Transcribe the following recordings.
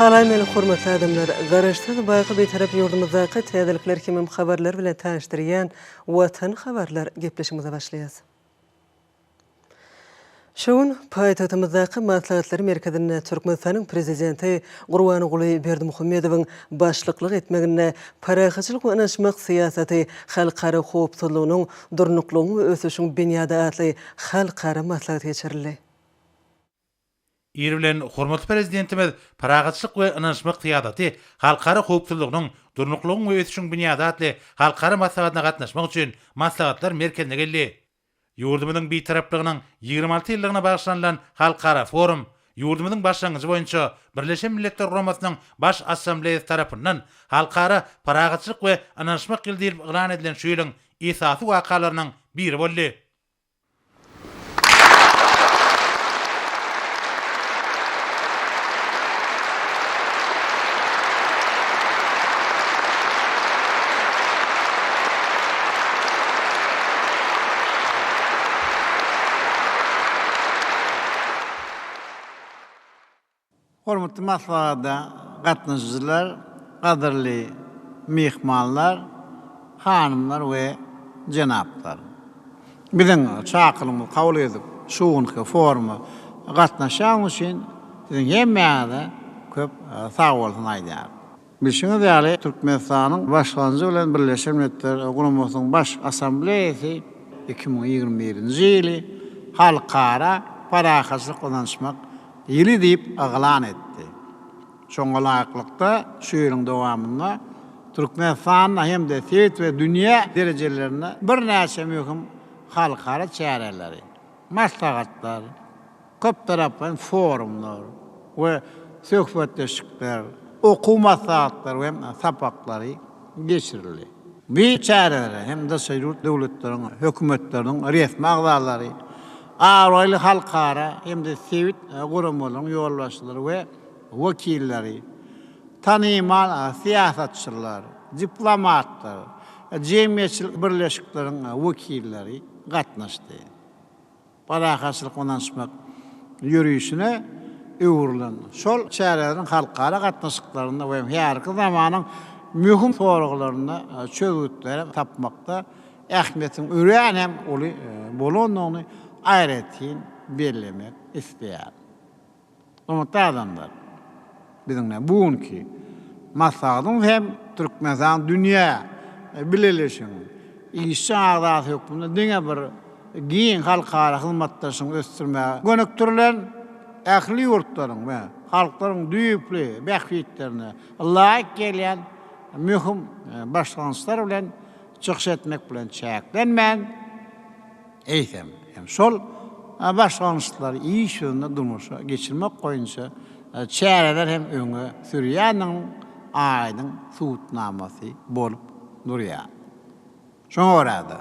Salam meni hormatly adamlar! Garaşsyz baky Bitarap ýurdumyzdaky täzelikler hemem habarlar bilen tanyşdyrýan Watan habarlar gepleşigimize başlaýas. Şu gün paýtagtymyzdaky Maslahatlar merkezinde Türkmenistanyň Prezidenti Gurbanguly Berdimuhamedowyň başlyklyk etmeginde Parahatçylyk we ynanyşmak syýasaty halkara howpsuzlygynyň, durnuklygyň we ösüşiň binýady atly halkara maslahat geçirildi. Ir bilen hormatly Prezidentimiz Parahatçylyk we ynanyşmak syýasaty halkara howpsuzlygynyň, durnuklygyň we ösüşiň binýady atly halkara maslahatyna gatnaşmak üçin Maslahatlar merkezine geldi. Ýurdumyzyň Bitaraplygynyň 26 ýyllygyna bagyşlanylan halkara forum ýurdumyzyň başlangyjy boýunça Birleşen Milletler Guramasynyň Baş Assambleýasy tarapyndan Halkara parahatçylyk we ynanyşmak ýyly diýlip yglan edilen şu ýylyň esasy wakalarynyň biri boldy. Hormatly maslahata gatnaşyjylar, gadyrly myhmanlar, hanymlar we jenaplar! Biziň çakylygymyzy kabul edip, şu günki foruma gatnaşýanyňyz üçin siziň hemmäňize köp sagbolsun aýdýaryn. Bilşiňiz ýaly, Türkmenistanyň başlangyjy bilen Birleşen Milletler Guramasynyň Baş Assambleýasy 2021-nji ýyly Halkara parahatçylyk ynanyşmak ýyly diýip yglan etdi. Şoňa laýyklykda, şu ýylyň dowamynda Türkmenistanda hem-de sebit we dünýä derejelerinde birnäçe möhüm halkara çäreleri, maslahatlar, köptaraplaýyn forumlar we söhbetdeşlikler, okuw maslahatlary we sapaklary geçirildi. Bu çärelere hem daşary ýurt döwletleriň hökümetleriniň resmi agzalary, abraýly halkara hem-de sebit guramalaryň ýolbaşçylary we wekilleri, tanymal syýasatçylar, diplomatlar, jemgyýetçilik birleşikleriň wekilleri gatnaşdy. Parahatçylyk ynanyşmak ýörişine öwrülen şol çäreleriň halkara gatnaşyklarynda we häzirki zamanyň möhüm soraglarynda çözgütleri tapmakda ähmiýetiniň örän hem uly bolandygyny aýratyn bellemek isleýärin. Hormatly adamlar, biziň bu günki maslahatymyz hem Türkmenistan dünýä bileleşiginiň işjeň agzasy hökmünde diňe bir giň halkara hyzmatdaşlygyny ösdürmäge gönükdirilen, ähli ýurtlaryň we halklaryň düýpli bähbitlerine laýyk gelýän möhüm başlangyçlar bilen çykyş etmek bilen çäklenmän, Eýsem, hem şol başlangyçlary iş ýüzünde durmuşa geçirmek boýunça çäreler hem öňe sürýändiginiň aýdyň subutnamasy bolup durýar. Şoňa görä-de,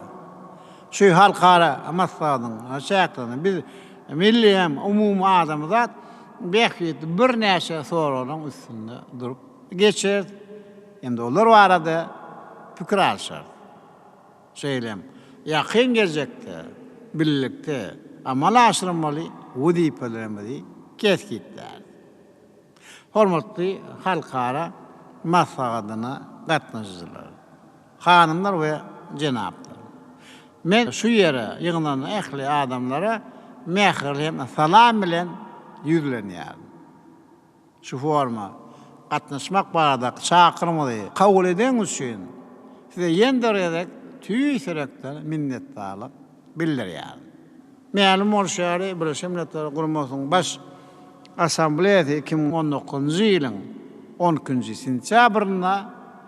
şu halkara maslahatyň çäklerinde biz milli hem umumy adamzat bähbitli birnäçe soraglaryň üstünde durup geçeris hem-de olar barada pikir alşarys. Şeýle hem, ýakyn geljekde bilelikde amala aşyrmaly wezipelerimizi kesgitläris. Hormatly halkara maslahatyna gatnaşyjylar, hanymlar we jenaplar! Men şu ýere ýygnanan ähli adamlara mähirli hem salam bilen ýüzlenýärin. Şu foruma gatnaşmak baradaky çakyrymyzy kabul edeniňiz üçin size ýene-de bir gezek tüýs ýürekden minnetdarlyk bildirýärin. Mälim bolşy ýaly, Birleşen Milletler Guramasynyň Baş Assambleýasy 2019-njy ýylyň on ikinji sentýabrynda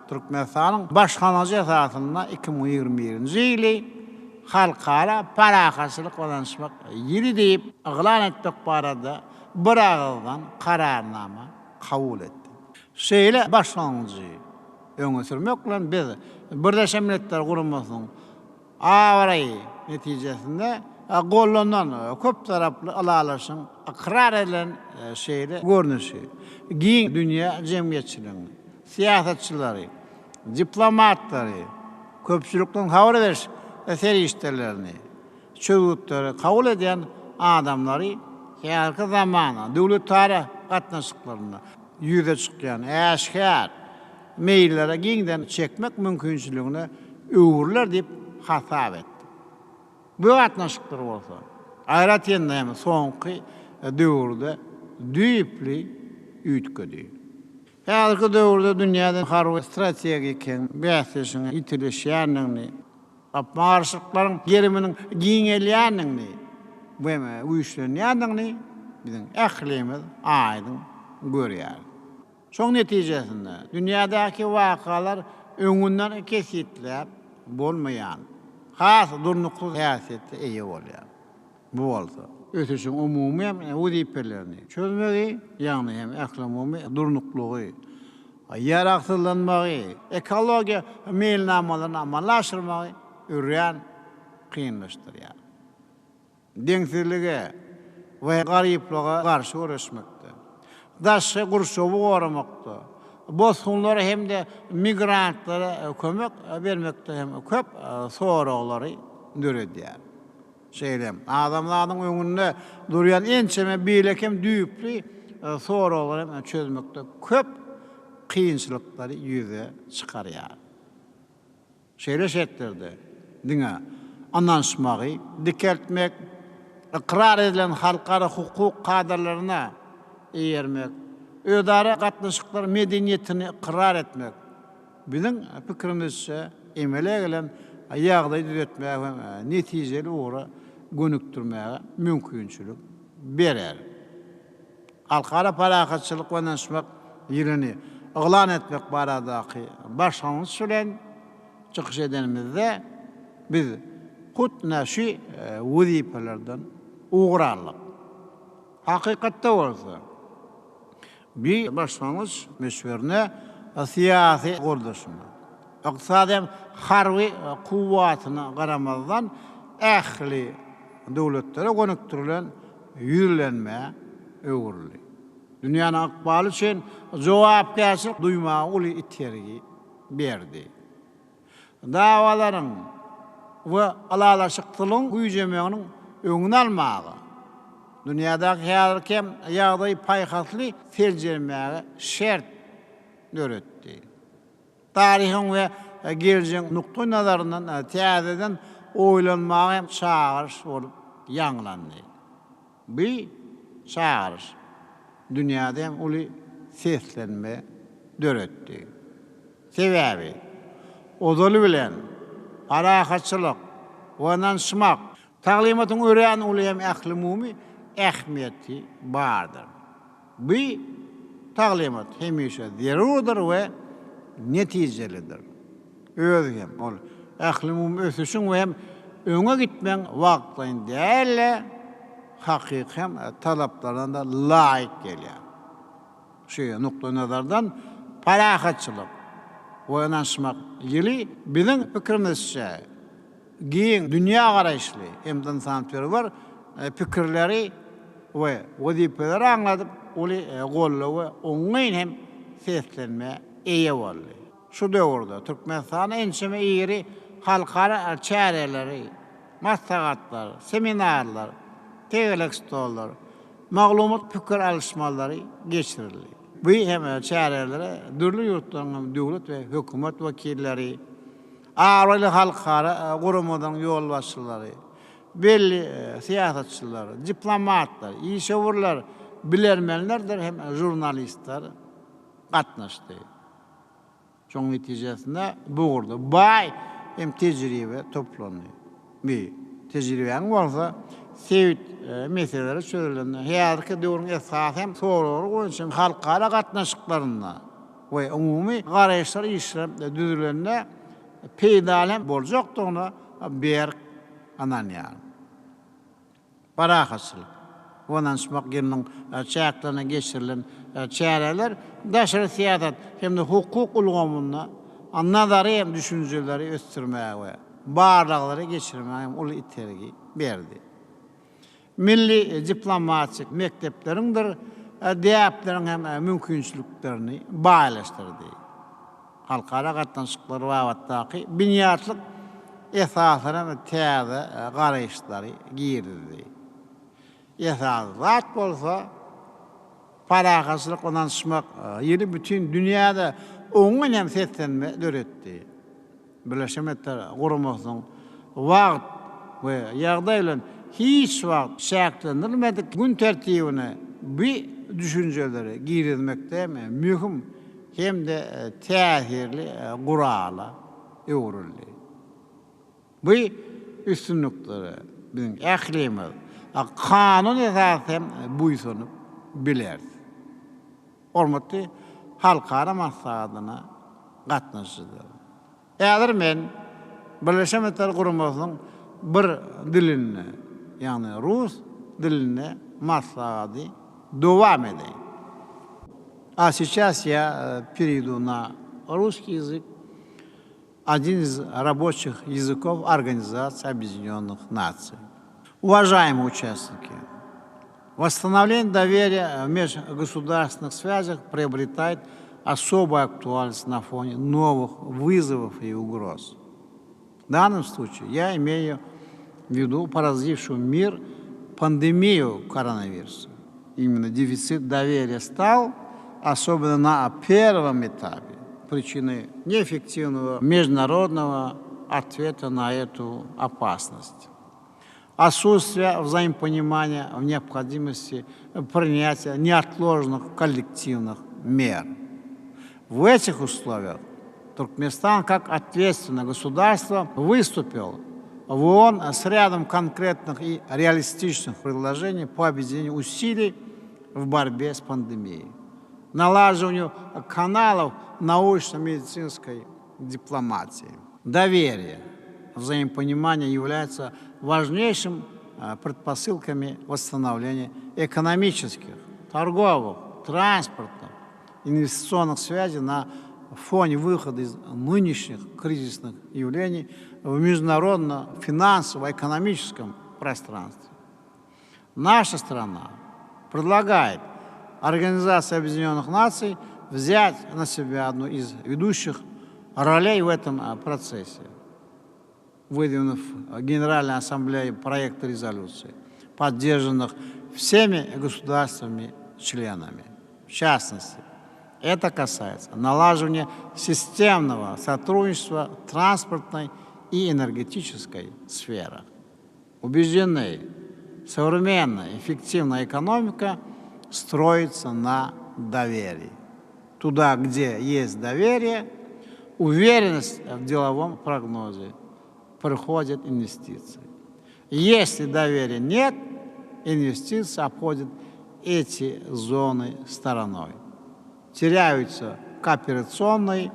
Türkmenistanyň başlangyjy esasynda 2021-nji ýyly Halkara parahatçylyk we ynanyşmak ýyly diýip yglan etmek barada biragyzdan Kararnama kabul etdi. Şeýle başlangyjy öňe sürmek bilen biz Birleşen Milletler Guramasynyň abraýy netijesinde gollanan köptaraply ylalaşygyň ykrar edilen şeýle görnüşi giň dünýä jemgyýetçiligini, syýasatçylary, diplomatlary, köpçülikleýin habar beriş serişdelerini, çözgütleri kabul edýän adamlary häzirki zaman döwletara gatnaşyklarynda. ýüze çykýan äşgär meýillere giňden çekmek mümkinçiligine öwrüler diýip hasap etdik. Bu gatnaşyklar bolsa, aýratyn-da hem soňky döwürde düýpli üýtgedi. Häzirki döwürde dünýäde harby strategik bäsleşigiň ýitileşýändigini, gapma-garşylyklaryň geriminiň giňelýändigini we güýçlenýändigini biziň ählimiz aýdyň görýäris. Şoň netijesinde, dünýädäki wakalar öňünden kesgitläp bolmaýan, has durnuksyz häsiýete eýe bolýar. Bu bolsa, ösüşiň umumy wezipelerini çözmegi, ýagny hem ählumumy durnuklygy, ýaragsyzlanmagy, ekologiýa meýilnamalaryny amala aşyrmagy örän kynlaşdyrýar. Deňsizlige we garyplyga garşy göreşmekde, daşky gurşawy goramakda, bosgunlara hem-de migrantlara kömek bermekde hem köp soraglary döredýär. Şeýle hem, adamzadyň öňünde durýan ençeme beýleki hem düýpli soraglary hem çözmekde köp kynçylyklary ýüze çykarýar. Şeýle şertlerde diňe ynanyşmagy dikeltmek, ykrar edilen halkara hukuk kadalaryna eýermek, özara gatnaşyklar medeniýetini ykrar etmek, biziň pikirimizçe, emele gelen ýagdaýy düzetmäge hem netijeli ugra gönükdirmäge mümkinçilik berer. Halkara parahatçylyk we ynanyşmak ýylyny yglan etmek baradaky başlangyç bilen çykyş edenimizde, biz hut ine şu wezipelerden ugur aldyk. Hakykatda bolsa, bu başlangyç möçberine syýasy goldaşyna, ykdysady hem harby kuwwatyna garamazdan ähli döwletlere gönükdirilen ýüzlenmä öwrüldi. Dünýäniň ykbaly üçin jogapkärçilik duýmaga uly itergi berdi. Dawalaryň we ylalaşyksyzlygyň güýjemeginiň öňüni almaga, dünýädäki häzirki ýagdaýy paýhasly seljermäge şert döretdi. Taryhyň we geljegiň nukdaýnazaryndan täzeden oýlanmaga hem çagyryş bolup ýaňlandy. Bu çagyryş dünýäde hem uly seslenme döretdi. Sebäbi, ozaly bilen, parahatçylyk we ynanyşmak taglymatyň örän uly hem ählumumy ähmiýeti bardyr. Bu taglymat hemişe zerurdyr we netijelidir. Özi hem ol ählumumy ösüşiň we hem öňe gitmegiň wagtlaýyn däl-de, hakyky hem talaplaryna-da laýyk gelýär. Şu nukdaýnazardan Parahatçylyk we ynanyşmak ýyly biziň pikirimizçe giň dünýägaraýyşly hem-de ynsanperwer pikirleri we wezipeleri aňladyp, uly goldaw we oňyn hem seslenmä eýe boldy. Şu döwürde Türkmenistanda ençeme iri halkara çäreleri, maslahatlar, seminarlar, tegelek stollar, maglumat-pikir alyşmalary geçirildi. Bu hem çärelere dürli ýurtlaryň hem döwlet we hökümet wekilleri, abraýly halkara guramalaryň ýolbaşçylary, belli syýasatçylar, diplomatlar, işewürler, bilermenlerdir hem žurnalistler gatnaşdy. Şonuň netijesinde bu ugurda baý hem tejribe toplandy. Bu tejribäniň bolsa sebit meseleleri çözülende, häzirki döwrüň esasy hem soraglary boýunça halkara gatnaşyklarynda we umumy garaýyşlar işlenip düzülende peýdaly hem boljakdygyna berk ynanýaryn. Parahatçylyk we ynanyşmak ýylynyň çäklerinde geçirilen çäreler daşary syýasat hem-de hukuk ulgamynda nazary hem düşünjeleri ösdürmäge we barlaglary geçirmäge hem uly itergi berdi. Milli diplomatik mekdepleriňdir däpleriň hem mümkinçiliklerini baýlaşdyrdy. Halkara gatnaşyklary babatdaky binýatlyk esaslara hem täze garaýyşlary girizdi. Esasy zat bolsa, Parahatçylyk ynanyşmak ýyly bütin dünýäde oňyn hem seslenme döretdi. Birleşen Milletler Guramasynyň wagt we ýagdaý bilen hiç wagt çäklendirilmedik gün tertibine bu düşünjeleri girizmekde möhüm hem-de täsirli gurala öwrüldi. Bu üstünliklere biziň ählimiz kanun esasy hem buýsanyp bileris. Hormatly halkara maslahatyna gatnaşyjylar! Häzir men Birleşen Milletler Guramasynyň bir dilinde, ýagny rus dilinde maslahaty dowam edeýin. A seças ýa pereýdu na russkiý ýazyk. Один из рабочих языков Организации Объединенных Наций. Уважаемые участники, восстановление доверия в межгосударственных связях приобретает особую актуальность на фоне новых вызовов и угроз. В данном случае я имею в виду поразившую мир пандемию коронавируса. Именно дефицит доверия стал, особенно на первом этапе, причиной неэффективного международного ответа на эту опасность. Отсутствие взаимопонимания в необходимости принятия неотложных коллективных мер. В этих условиях Туркменистан как ответственное государство выступил в ООН с рядом конкретных и реалистичных предложений по объединению усилий в борьбе с пандемией, налаживанию каналов научно-медицинской дипломатии. Доверие, взаимопонимание являются важнейшим э, предпосылками восстановления экономических, торговых, транспортных, инвестиционных связей на фоне выхода из нынешних кризисных явлений в международном финансово-экономическом пространстве. Наша страна предлагает Организации Объединенных Наций взять на себя одну из ведущих ролей в этом э, процессе, выдвинув Генеральной Ассамблее проект резолюции, поддержанных всеми государствами-членами. В частности, это касается налаживания системного сотрудничества в транспортной и энергетической сферах. Убеждены, современная эффективная экономика строится на доверии. Туда, где есть доверие, уверенность в деловом прогнозе, приходят инвестиции. Если доверия нет, инвестиции обходят эти зоны стороной. Теряются кооперационные,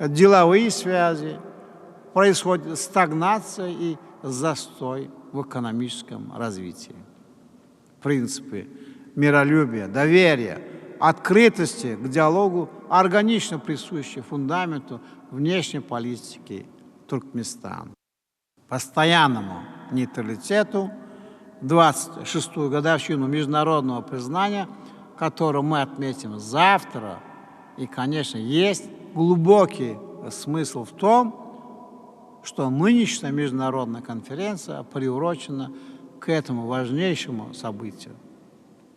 деловые связи, происходит стагнация и застой в экономическом развитии. Принципы миролюбия, доверия, открытости к диалогу органично присущи фундаменту внешней политики Туркменистана. Постоянному нейтралитету, 26-ю годовщину международного признания, которую мы отметим завтра, и, конечно, есть глубокий смысл в том, что нынешняя международная конференция приурочена к этому важнейшему событию.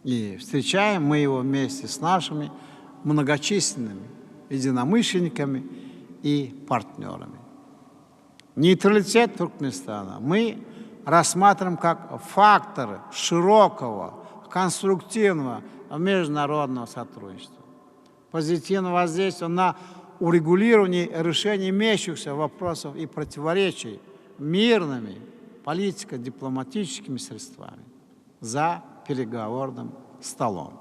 И встречаем мы его вместе с нашими многочисленными единомышленниками и партнерами. Нейтралитет Туркменистана мы рассматриваем как фактор широкого, конструктивного международного сотрудничества, позитивного воздействия на урегулирование и решение имеющихся вопросов и противоречий мирными политико-дипломатическими средствами за переговорным столом.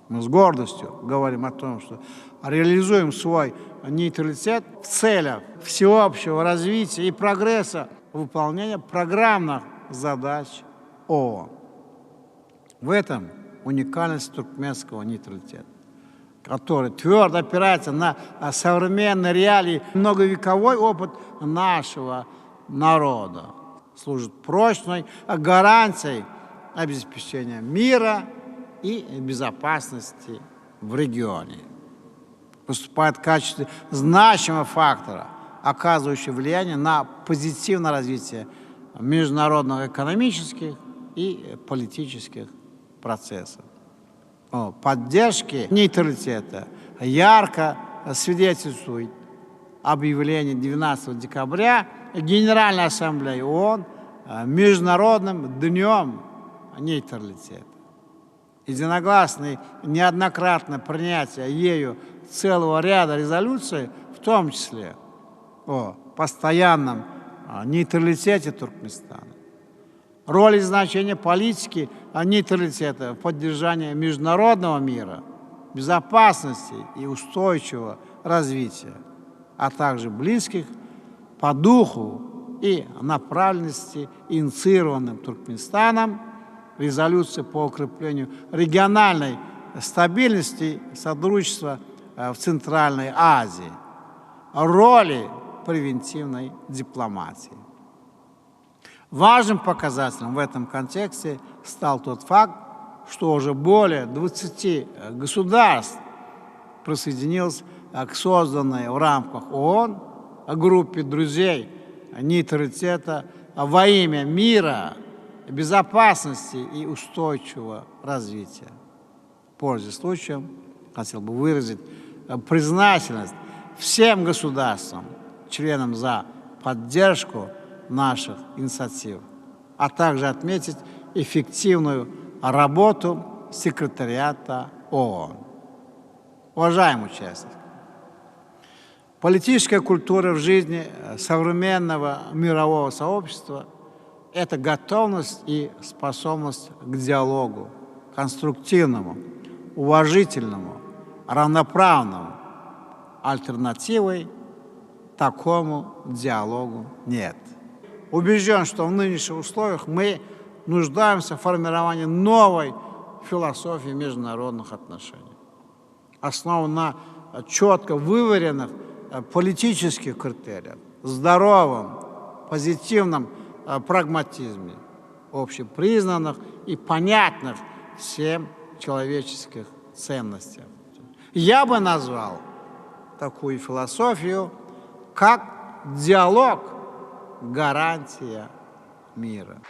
Мы с гордостью говорим о том, что реализуем свой нейтралитет в целях всеобщего развития и прогресса выполнения программных задач ООН. В этом уникальность туркменского нейтралитета, который твердо опирается на современные реалии, многовековой опыт нашего народа, служит прочной гарантией обеспечения мира и безопасности в регионе. Выступает в качестве значимого фактора, оказывающего влияние на позитивное развитие международных экономических и политических процессов. О поддержке нейтралитета ярко свидетельствует объявление 12 декабря Генеральной Ассамблеи ООН Международным днем нейтралитета. Единогласное неоднократное принятие ею целого ряда резолюций, в том числе о постоянном нейтралитете Туркменистана, Роль и значение политики нейтралитета в поддержании международного мира, безопасности и устойчивого развития, а также близких по духу и направленности инициированным Туркменистаном резолюции по укреплению региональной стабильности и сотрудничества в Центральной Азии, роли превентивной дипломатии. Важным показателем в этом контексте стал тот факт, что уже более 20 государств присоединилось к созданной в рамках ООН группе друзей нейтралитета во имя мира, безопасности и устойчивого развития. Пользуясь случаем, хотел бы выразить признательность всем государствам, членам за поддержку наших инициатив, а также отметить эффективную работу секретариата ООН. Уважаемые участники, политическая культура в жизни современного мирового сообщества – это готовность и способность к диалогу, конструктивному, уважительному, равноправному. Альтернативой такому диалогу нет. Убежден, что в нынешних условиях мы нуждаемся в формировании новой философии международных отношений, основанной на четко выверенных политических критериях, здоровом, позитивном прагматизме, общепризнанных и понятных всем человеческих ценностях. Я бы назвал такую философию как диалог гарантия мира.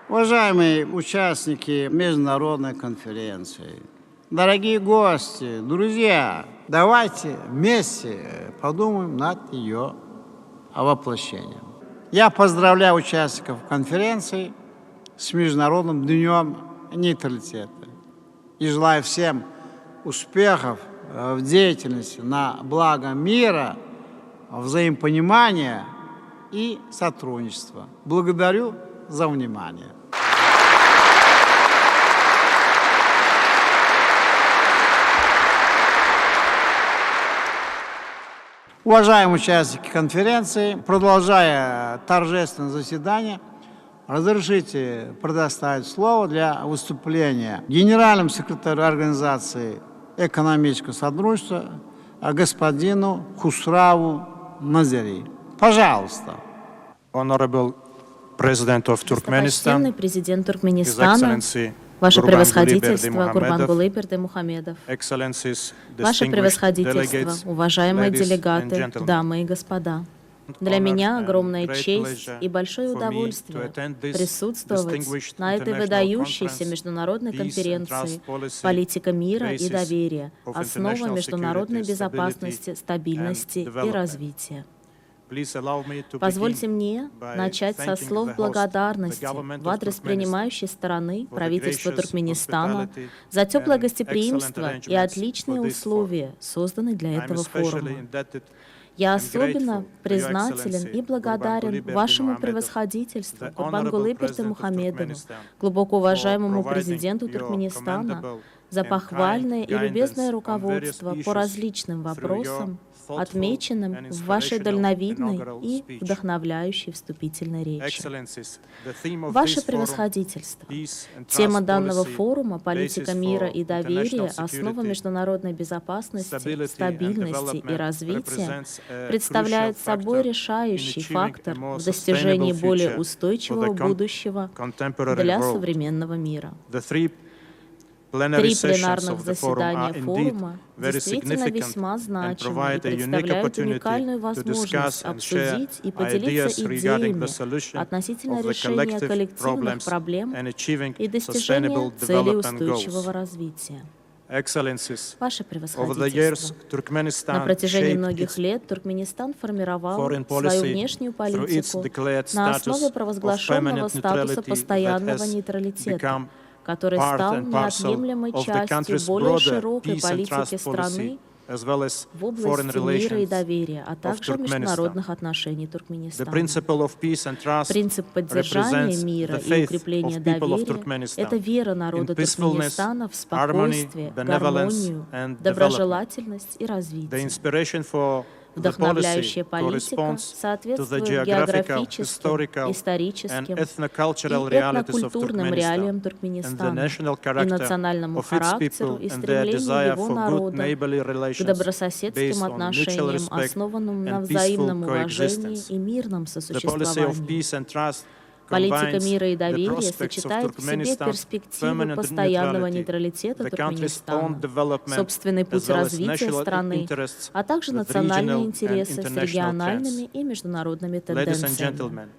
Уважаемые участники международной конференции, дорогие гости, друзья, давайте вместе подумаем над ее воплощением. Я поздравляю участников конференции с Международным днем нейтралитета и желаю всем успехов в деятельности на благо мира, взаимопонимания и сотрудничества. Благодарю за внимание. Уважаемые участники конференции, продолжая торжественное заседание, разрешите предоставить слово для выступления генеральному секретарю Организации экономического сотрудничества господину Хусраву Назери. Пожалуйста. Honorable President of Turkmenistan, Достопочтенный президент Туркменистана, His Excellency Ваше Gurbanguly Превосходительство Berdimuhamedov, Гурбангулы Бердымухамедов, Excellencies, Ваше distinguished Превосходительство, delegates, уважаемые ladies and делегаты, gentlemen. дамы и господа. Для Honor меня and огромная great честь pleasure и большое for me to удовольствие attend this присутствовать distinguished на этой international выдающейся conference, международной Peace and конференции Trust Policy, «Политика мира и Basis доверия. of Основа International международной Security, Stability безопасности, and стабильности и Development». развития». Please allow me to Позвольте begin мне by начать со thanking слов the host, the благодарности government в of адрес Turkmenistan, принимающей стороны for the правительства gracious Туркменистана hospitality за теплое and excellent гостеприимство и arrangements отличные for this forum. условия, созданные для I'm этого especially форума. indebted Я and особенно grateful to Your признателен Excellency и благодарен Gurbanguly вашему Berdimuhamedov, превосходительству the Honorable Гурбангулы President of Бердымухамедову, Turkmenistan, глубоко for уважаемому providing президенту your Туркменистана, commendable за and kind похвальное и любезное guidance on various руководство по issues различным through your вопросам, thoughtful отмеченным and в вашей inspirational дальновидной inaugural и speech. вдохновляющей вступительной речи. Excellencies, the theme of Ваше this forum, превосходительство, Peace and тема Trust данного Policy, форума «Политика Basis мира for и доверия. International Основа Security, международной безопасности, Stability and стабильности и Development» развития» represents a crucial представляет собой factor in решающий achieving a фактор more в достижении sustainable более future for устойчивого the con- будущего contemporary для world. современного мира. The three Три Три пленарных заседания форума действительно весьма значимы и представляют уникальную возможность обсудить и поделиться идеями относительно решения коллективных проблем и достижения целей устойчивого развития. Ваше превосходительство, на протяжении многих лет Туркменистан формировал свою внешнюю политику на основе провозглашенного статуса постоянного нейтралитета, который стал неотъемлемой частью более широкой политики страны в области мира и доверия, а также международных отношений Туркменистана. Принцип поддержания мира и укрепления доверия – это вера народа Туркменистана в спокойствие, гармонию, доброжелательность и развитие. Вдохновляющая политика соответствует географическим, историческим и этнокультурным реалиям Туркменистана и национальному характеру и стремлению его народа к добрососедским отношениям, основанным на взаимном уважении и мирном сосуществовании. Политика мира и доверия сочетает в себе перспективы постоянного нейтралитета Туркменистана, собственный путь развития страны, а также национальные интересы с региональными и международными тенденциями.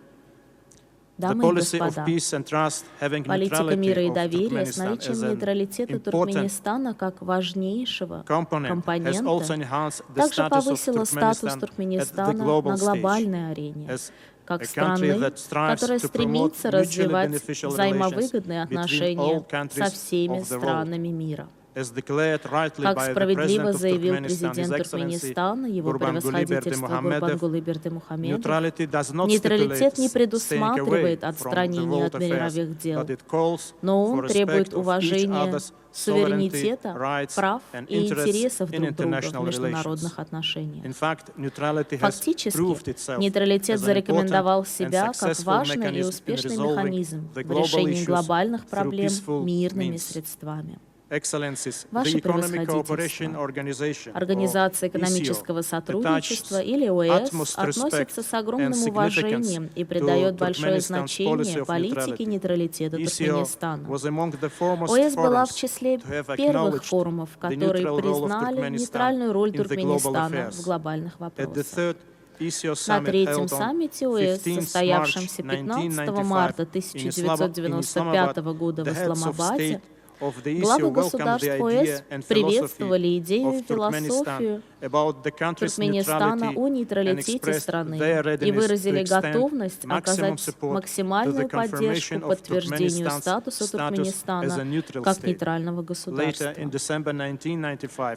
Дамы и господа, политика мира и доверия с наличием нейтралитета Туркменистана как важнейшего компонента также повысила статус Туркменистана на глобальной арене, как страны, которая стремится развивать взаимовыгодные отношения со всеми странами мира. Как справедливо заявил президент Туркменистана, его превосходительство Гурбангулы Бердымухамедов, нейтралитет не предусматривает отстранение от мировых дел, но он требует уважения суверенитета, прав и интересов друг друга в международных отношениях. Фактически, нейтралитет зарекомендовал себя как важный и успешный механизм в решении глобальных проблем мирными средствами. Ваше превосходительство, Организация экономического сотрудничества или ОЭС относится с огромным уважением и придает большое значение политике нейтралитета Туркменистана. ОЭС была в числе первых форумов, которые признали нейтральную роль Туркменистана в глобальных вопросах. На третьем саммите ОЭС, состоявшемся 15 марта 1995 года в Исламабаде, Главы государств ОЭС приветствовали идею и философию Туркменистана о нейтралитете страны и выразили готовность оказать максимальную поддержку подтверждению статуса Туркменистана как нейтрального государства.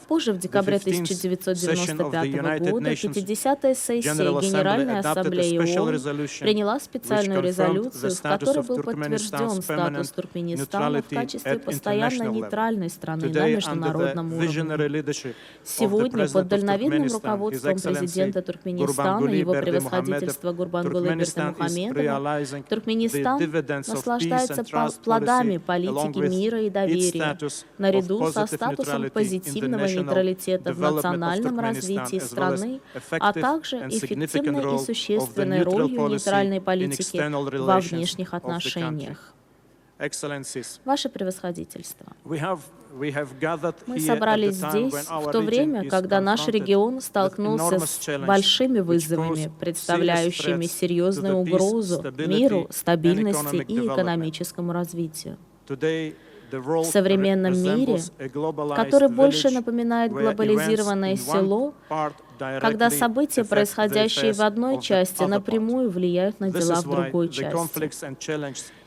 Позже, в декабре 1995 года, 50-я сессия Генеральной Ассамблеи ООН приняла специальную резолюцию, в которой был подтвержден статус Туркменистана в качестве постоянно нейтральной страны на международном уровне. Сегодня под дальновидным руководством президента Туркменистана, его превосходительства Гурбангулы Бердымухамедова, Туркменистан наслаждается плодами политики мира и доверия, наряду со статусом позитивного нейтралитета в национальном развитии страны, а также эффективной и существенной ролью нейтральной политики во внешних отношениях. Ваше превосходительство, мы собрались здесь в то время, когда наш регион столкнулся с большими вызовами, представляющими серьезную угрозу миру, стабильности и экономическому развитию. В современном мире, который больше напоминает глобализированное село, когда события, происходящие в одной части, напрямую влияют на дела в другой части.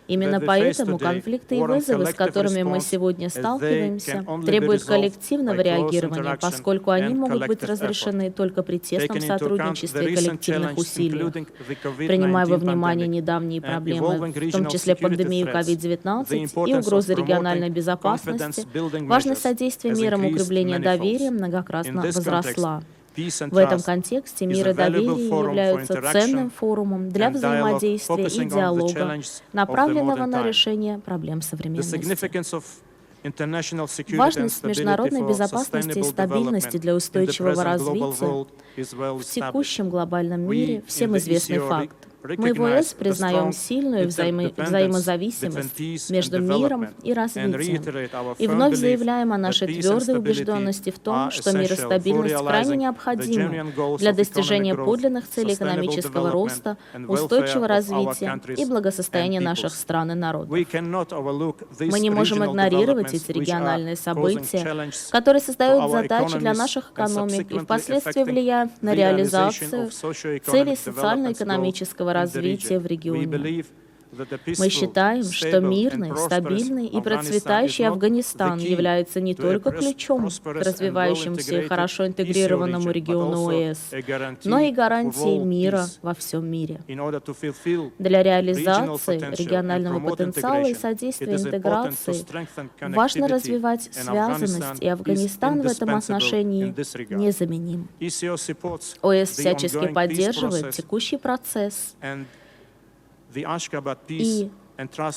Именно поэтому конфликты и вызовы, с которыми мы сегодня сталкиваемся, требуют коллективного реагирования, поскольку они могут быть разрешены только при тесном сотрудничестве и коллективных усилиях. Принимая во внимание недавние проблемы, в том числе пандемию COVID-19 и угрозы региональной безопасности, важность содействия мерам укрепления доверия многократно возросла. В этом контексте мир и доверие являются ценным форумом для взаимодействия и диалога, направленного на решение проблем современности. Важность международной безопасности и стабильности для устойчивого развития в текущем глобальном мире всем известный факт. Мы в ОС признаем сильную взаимо взаимозависимость между миром и развитием и вновь заявляем о нашей твердой убежденности в том, что мир и стабильность крайне необходимы для достижения подлинных целей экономического роста, устойчивого развития и благосостояния наших стран и народов. Мы не можем игнорировать эти региональные события, которые создают задачи для наших экономик и впоследствии влияют на реализацию целей социально-экономического развития в регионе. Мы считаем, что мирный, стабильный и процветающий Афганистан является не только ключом к развивающемуся и хорошо интегрированному региону ОЭС, но и гарантией мира во всем мире. Для реализации регионального потенциала и содействия интеграции важно развивать связанность, и Афганистан в этом отношении незаменим. ОЭС всячески поддерживает текущий процесс и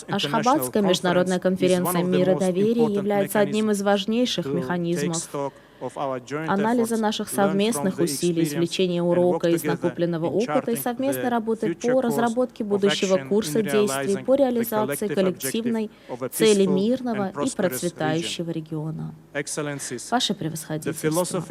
Ашхабадская международная конференция мира и доверия является одним из важнейших механизмов анализа наших совместных усилий, извлечения урока из накопленного опыта и совместной работы по разработке будущего курса действий по реализации коллективной цели мирного и процветающего региона. Ваше превосходительство,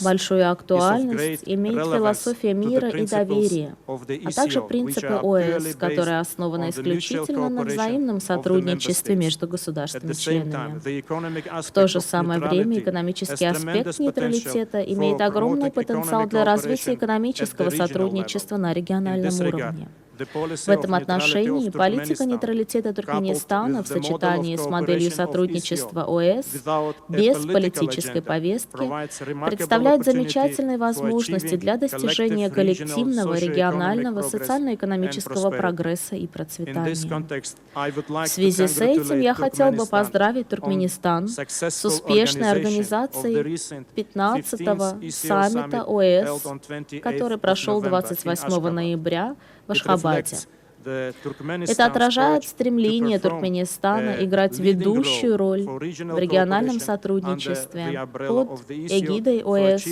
большую актуальность имеет философия мира и доверия, а также принципы ОС, которые основаны исключительно на взаимном сотрудничестве между государствами-членами. В то же самое время экономический аспект нейтралитета имеет огромный потенциал для развития экономического сотрудничества на региональном уровне. В этом отношении политика нейтралитета Туркменистана в сочетании с моделью сотрудничества ОС без политической повестки представляет замечательные возможности для достижения коллективного регионального социально-экономического прогресса и процветания. В связи с этим я хотел бы поздравить Туркменистан с успешной организацией 15-го саммита ОС, который прошел 28 ноября в Ашхабаде. Это отражает стремление Туркменистана играть ведущую роль в региональном сотрудничестве под эгидой ОС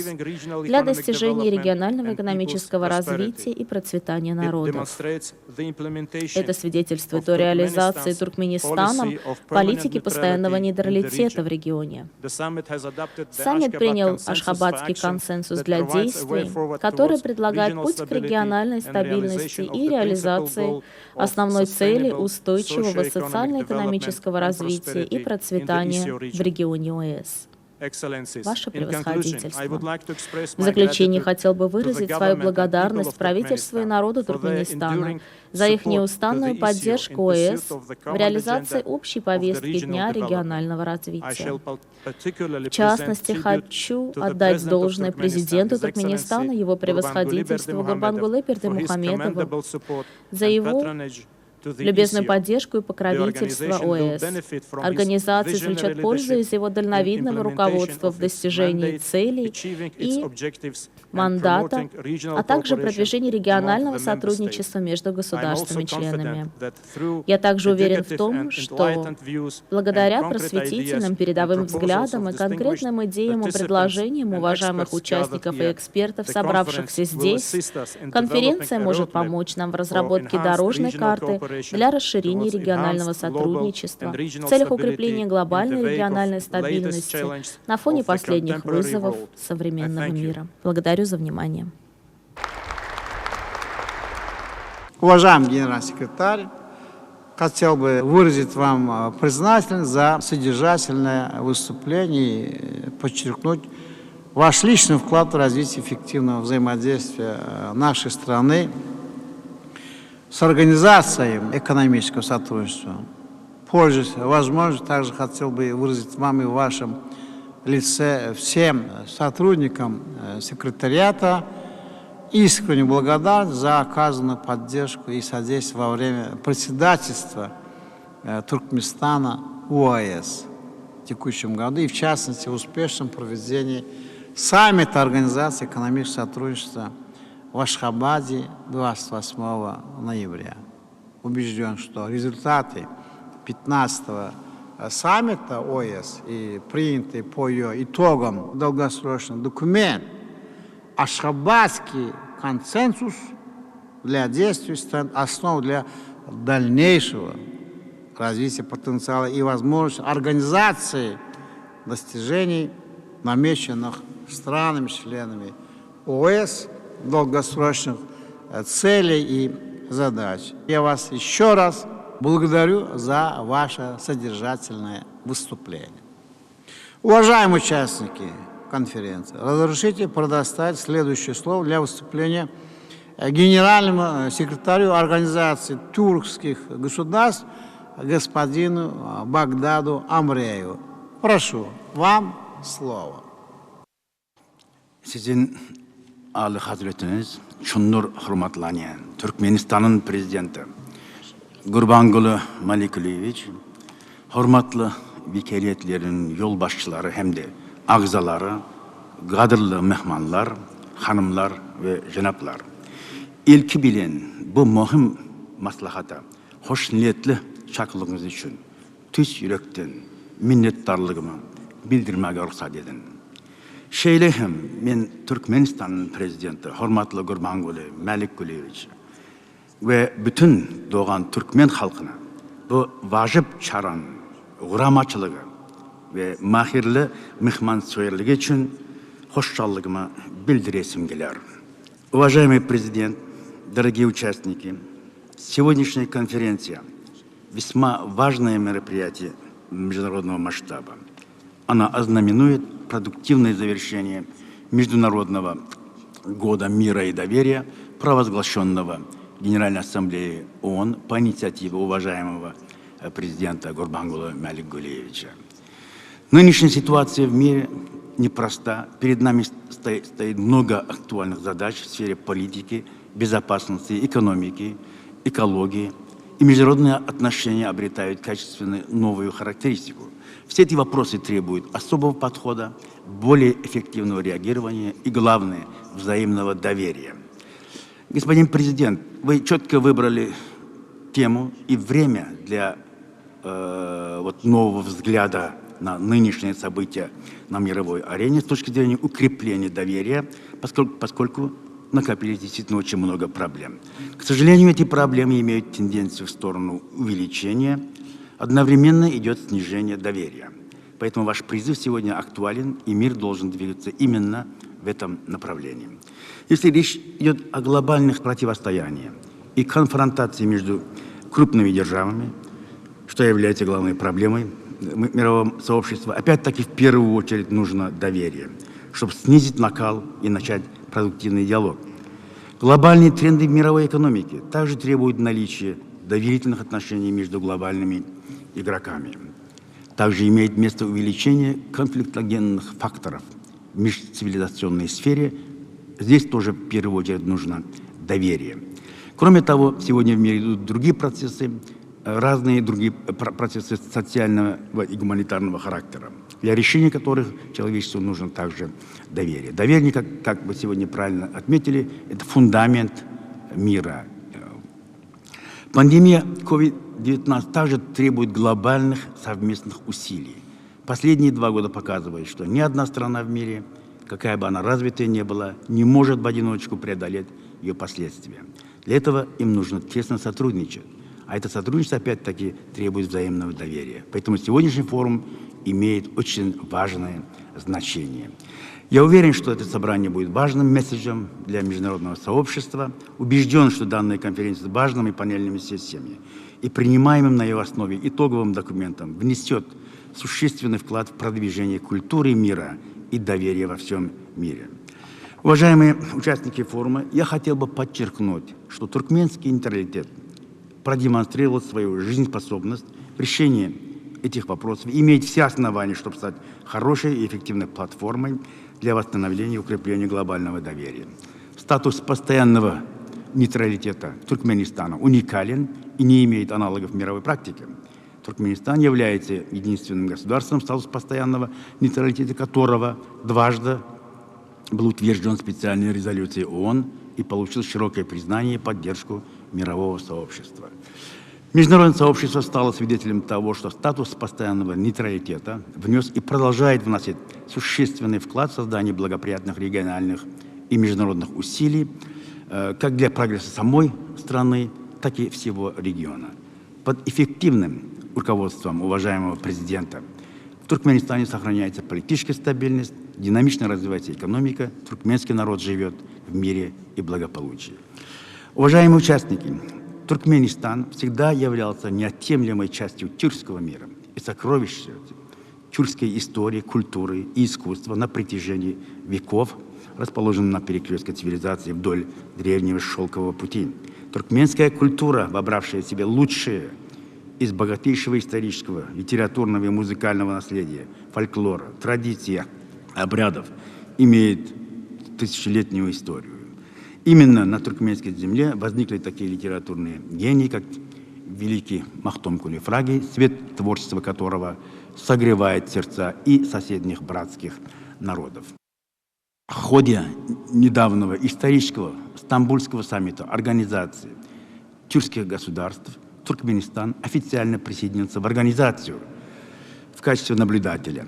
для достижения регионального экономического развития и процветания народов. Это свидетельствует о реализации Туркменистаном политики постоянного нейтралитета в регионе. Саммит принял Ашхабадский консенсус для действий, который предлагает путь к региональной стабильности и реализации основной цели устойчивого социально-экономического развития и процветания в регионе ОЭС. Ваше превосходительство. В заключение хотел бы выразить свою благодарность правительству и народу Туркменистана за их неустанную поддержку ОЭС в реализации общей повестки дня регионального развития. В частности, хочу отдать должное президенту Туркменистана, его превосходительству Гурбангулы Бердымухамедову за его любезную поддержку и покровительство ОЭС. Организация извлечет пользу из его дальновидного руководства в достижении целей и мандата, а также продвижении регионального сотрудничества между государствами-членами. Я также уверен в том, что благодаря просветительным передовым взглядам и конкретным идеям и предложениям уважаемых участников и экспертов, собравшихся здесь, конференция может помочь нам в разработке дорожной карты для расширения регионального сотрудничества в целях укрепления глобальной региональной стабильности на фоне последних вызовов современного мира. Благодарю за внимание. Уважаемый генеральный секретарь, хотел бы выразить вам э, признательность за содержательное выступление и подчеркнуть ваш личный вклад в развитие эффективного взаимодействия э, нашей страны с Организацией экономического сотрудничества. Пользуясь возможностью, также хотел бы выразить вам и в вашем лице всем сотрудникам э, секретариата искреннюю благодарность за оказанную поддержку и содействие во время председательства э, Туркменистана ОАЭС в текущем году и, в частности, в успешном проведении саммита Организации экономического сотрудничества в Ашхабаде 28 ноября. Убежден, что результаты 15-го саммита ОЭС и принятый по ее итогам долгосрочный документ Ашхабадский консенсус. для действий станет основой для дальнейшего развития потенциала и возможности организации достижений, намеченных странами-членами ОС долгосрочных э, целей и задач. Я вас еще раз благодарю за ваше содержательное выступление. Уважаемые участники конференции, разрешите предоставить следующее слово для выступления генеральному э, секретарю Организации тюркских государств господину э, Багдаду Амрееву. Прошу, вам слово. Siziň Alyhazretiňiz çuňňur hormatlanýan Türkmenistanyň Prezidenti Gurbanguly Malikulyýewiç, hormatly wekiliýetleriň ýolbaşçylary hem-de agzalary, gadyrly myhmanlar, hanymlar we jenaplar! Ilki bilen bu möhüm maslahata hoşniýetli çakylygyňyz üçin tüýs ýürekden minnetdarlygymy bildirmäge rugsat ediň. Şeýle hem men Türkmenistanyň Prezidenti hormatly Gurbanguly Mälikgulyýewiç we bütin dogan türkmen halkyna bu wajyp çäraniň guramaçylygy we mähirli myhmansöýerligi üçin hoşallygymy bildiresim geler. Уважаемый президент, дорогие участники, сегодняшняя конференция весьма важное мероприятие международного масштаба. Она ознаменует продуктивное завершение Международного года мира и доверия, провозглашенного Генеральной Ассамблеей ООН по инициативе уважаемого э, президента Гурбангула Мяликгулиевича. Нынешняя ситуация в мире непроста. Перед нами стоит, стоит много актуальных задач в сфере политики, безопасности, экономики, экологии. И международные отношения обретают качественно новую характеристику. Все эти вопросы требуют особого подхода, более эффективного реагирования и, главное, взаимного доверия. Господин президент, вы четко выбрали тему и время для э, вот нового взгляда на нынешние события на мировой арене с точки зрения укрепления доверия, поскольку, поскольку накопились действительно очень много проблем. К сожалению, эти проблемы имеют тенденцию в сторону увеличения, одновременно идет снижение доверия. Поэтому ваш призыв сегодня актуален, и мир должен двигаться именно в этом направлении. Если речь идет о глобальных противостояниях и конфронтации между крупными державами, что является главной проблемой мирового сообщества, опять-таки в первую очередь нужно доверие, чтобы снизить накал и начать продуктивный диалог. Глобальные тренды в мировой экономике также требуют наличия доверительных отношений между глобальными игроками. Также имеет место увеличение конфликтогенных факторов в межцивилизационной сфере. Здесь тоже в первую очередь нужно доверие. Кроме того, сегодня в мире идут другие процессы, разные другие процессы социального и гуманитарного характера, для решения которых человечеству нужно также доверие. Доверие, как, как вы сегодня правильно отметили, это фундамент мира. Пандемия COVID-19 также требует глобальных совместных усилий. Последние два года показывают, что ни одна страна в мире, какая бы она развитая ни была, не может в одиночку преодолеть ее последствия. Для этого им нужно тесно сотрудничать. А это сотрудничество, опять-таки, требует взаимного доверия. Поэтому сегодняшний форум имеет очень важное значение. Я уверен, что это собрание будет важным месседжем для международного сообщества. Убежден, что данная конференция с важными панельными сессиями и принимаемым на ее основе итоговым документом внесет существенный вклад в продвижение культуры мира и доверия во всем мире. Уважаемые участники форума, я хотел бы подчеркнуть, что туркменский нейтралитет продемонстрировал свою жизнеспособность в решении этих вопросов, имеет все основания, чтобы стать хорошей и эффективной платформой для восстановления и укрепления глобального доверия. Статус постоянного нейтралитета Туркменистана уникален и не имеет аналогов в мировой практике. Туркменистан является единственным государством, статус постоянного нейтралитета которого дважды был утвержден специальной резолюцией ООН и получил широкое признание и поддержку мирового сообщества. Международное сообщество стало свидетелем того, что статус постоянного нейтралитета внес и продолжает вносить существенный вклад в создание благоприятных региональных и международных усилий. э, как для прогресса самой страны, так и всего региона. Под эффективным руководством уважаемого президента в Туркменистане сохраняется политическая стабильность, динамично развивается экономика, туркменский народ живет в мире и благополучии. Уважаемые участники, Туркменистан всегда являлся неотъемлемой частью тюркского мира и сокровищем тюркской истории, культуры и искусства на протяжении веков, расположен на перекрестке цивилизации вдоль древнего шелкового пути. Туркменская культура, вобравшая в себе лучшее из богатейшего исторического, литературного и музыкального наследия, фольклора, традиций, обрядов, имеет тысячелетнюю историю. Именно на туркменской земле возникли такие литературные гении, как великий Махтумкули Фраги, свет творчества которого согревает сердца и соседних братских народов. В ходе недавнего исторического Стамбульского саммита Организации тюркских государств Туркменистан официально присоединился в организацию в качестве наблюдателя.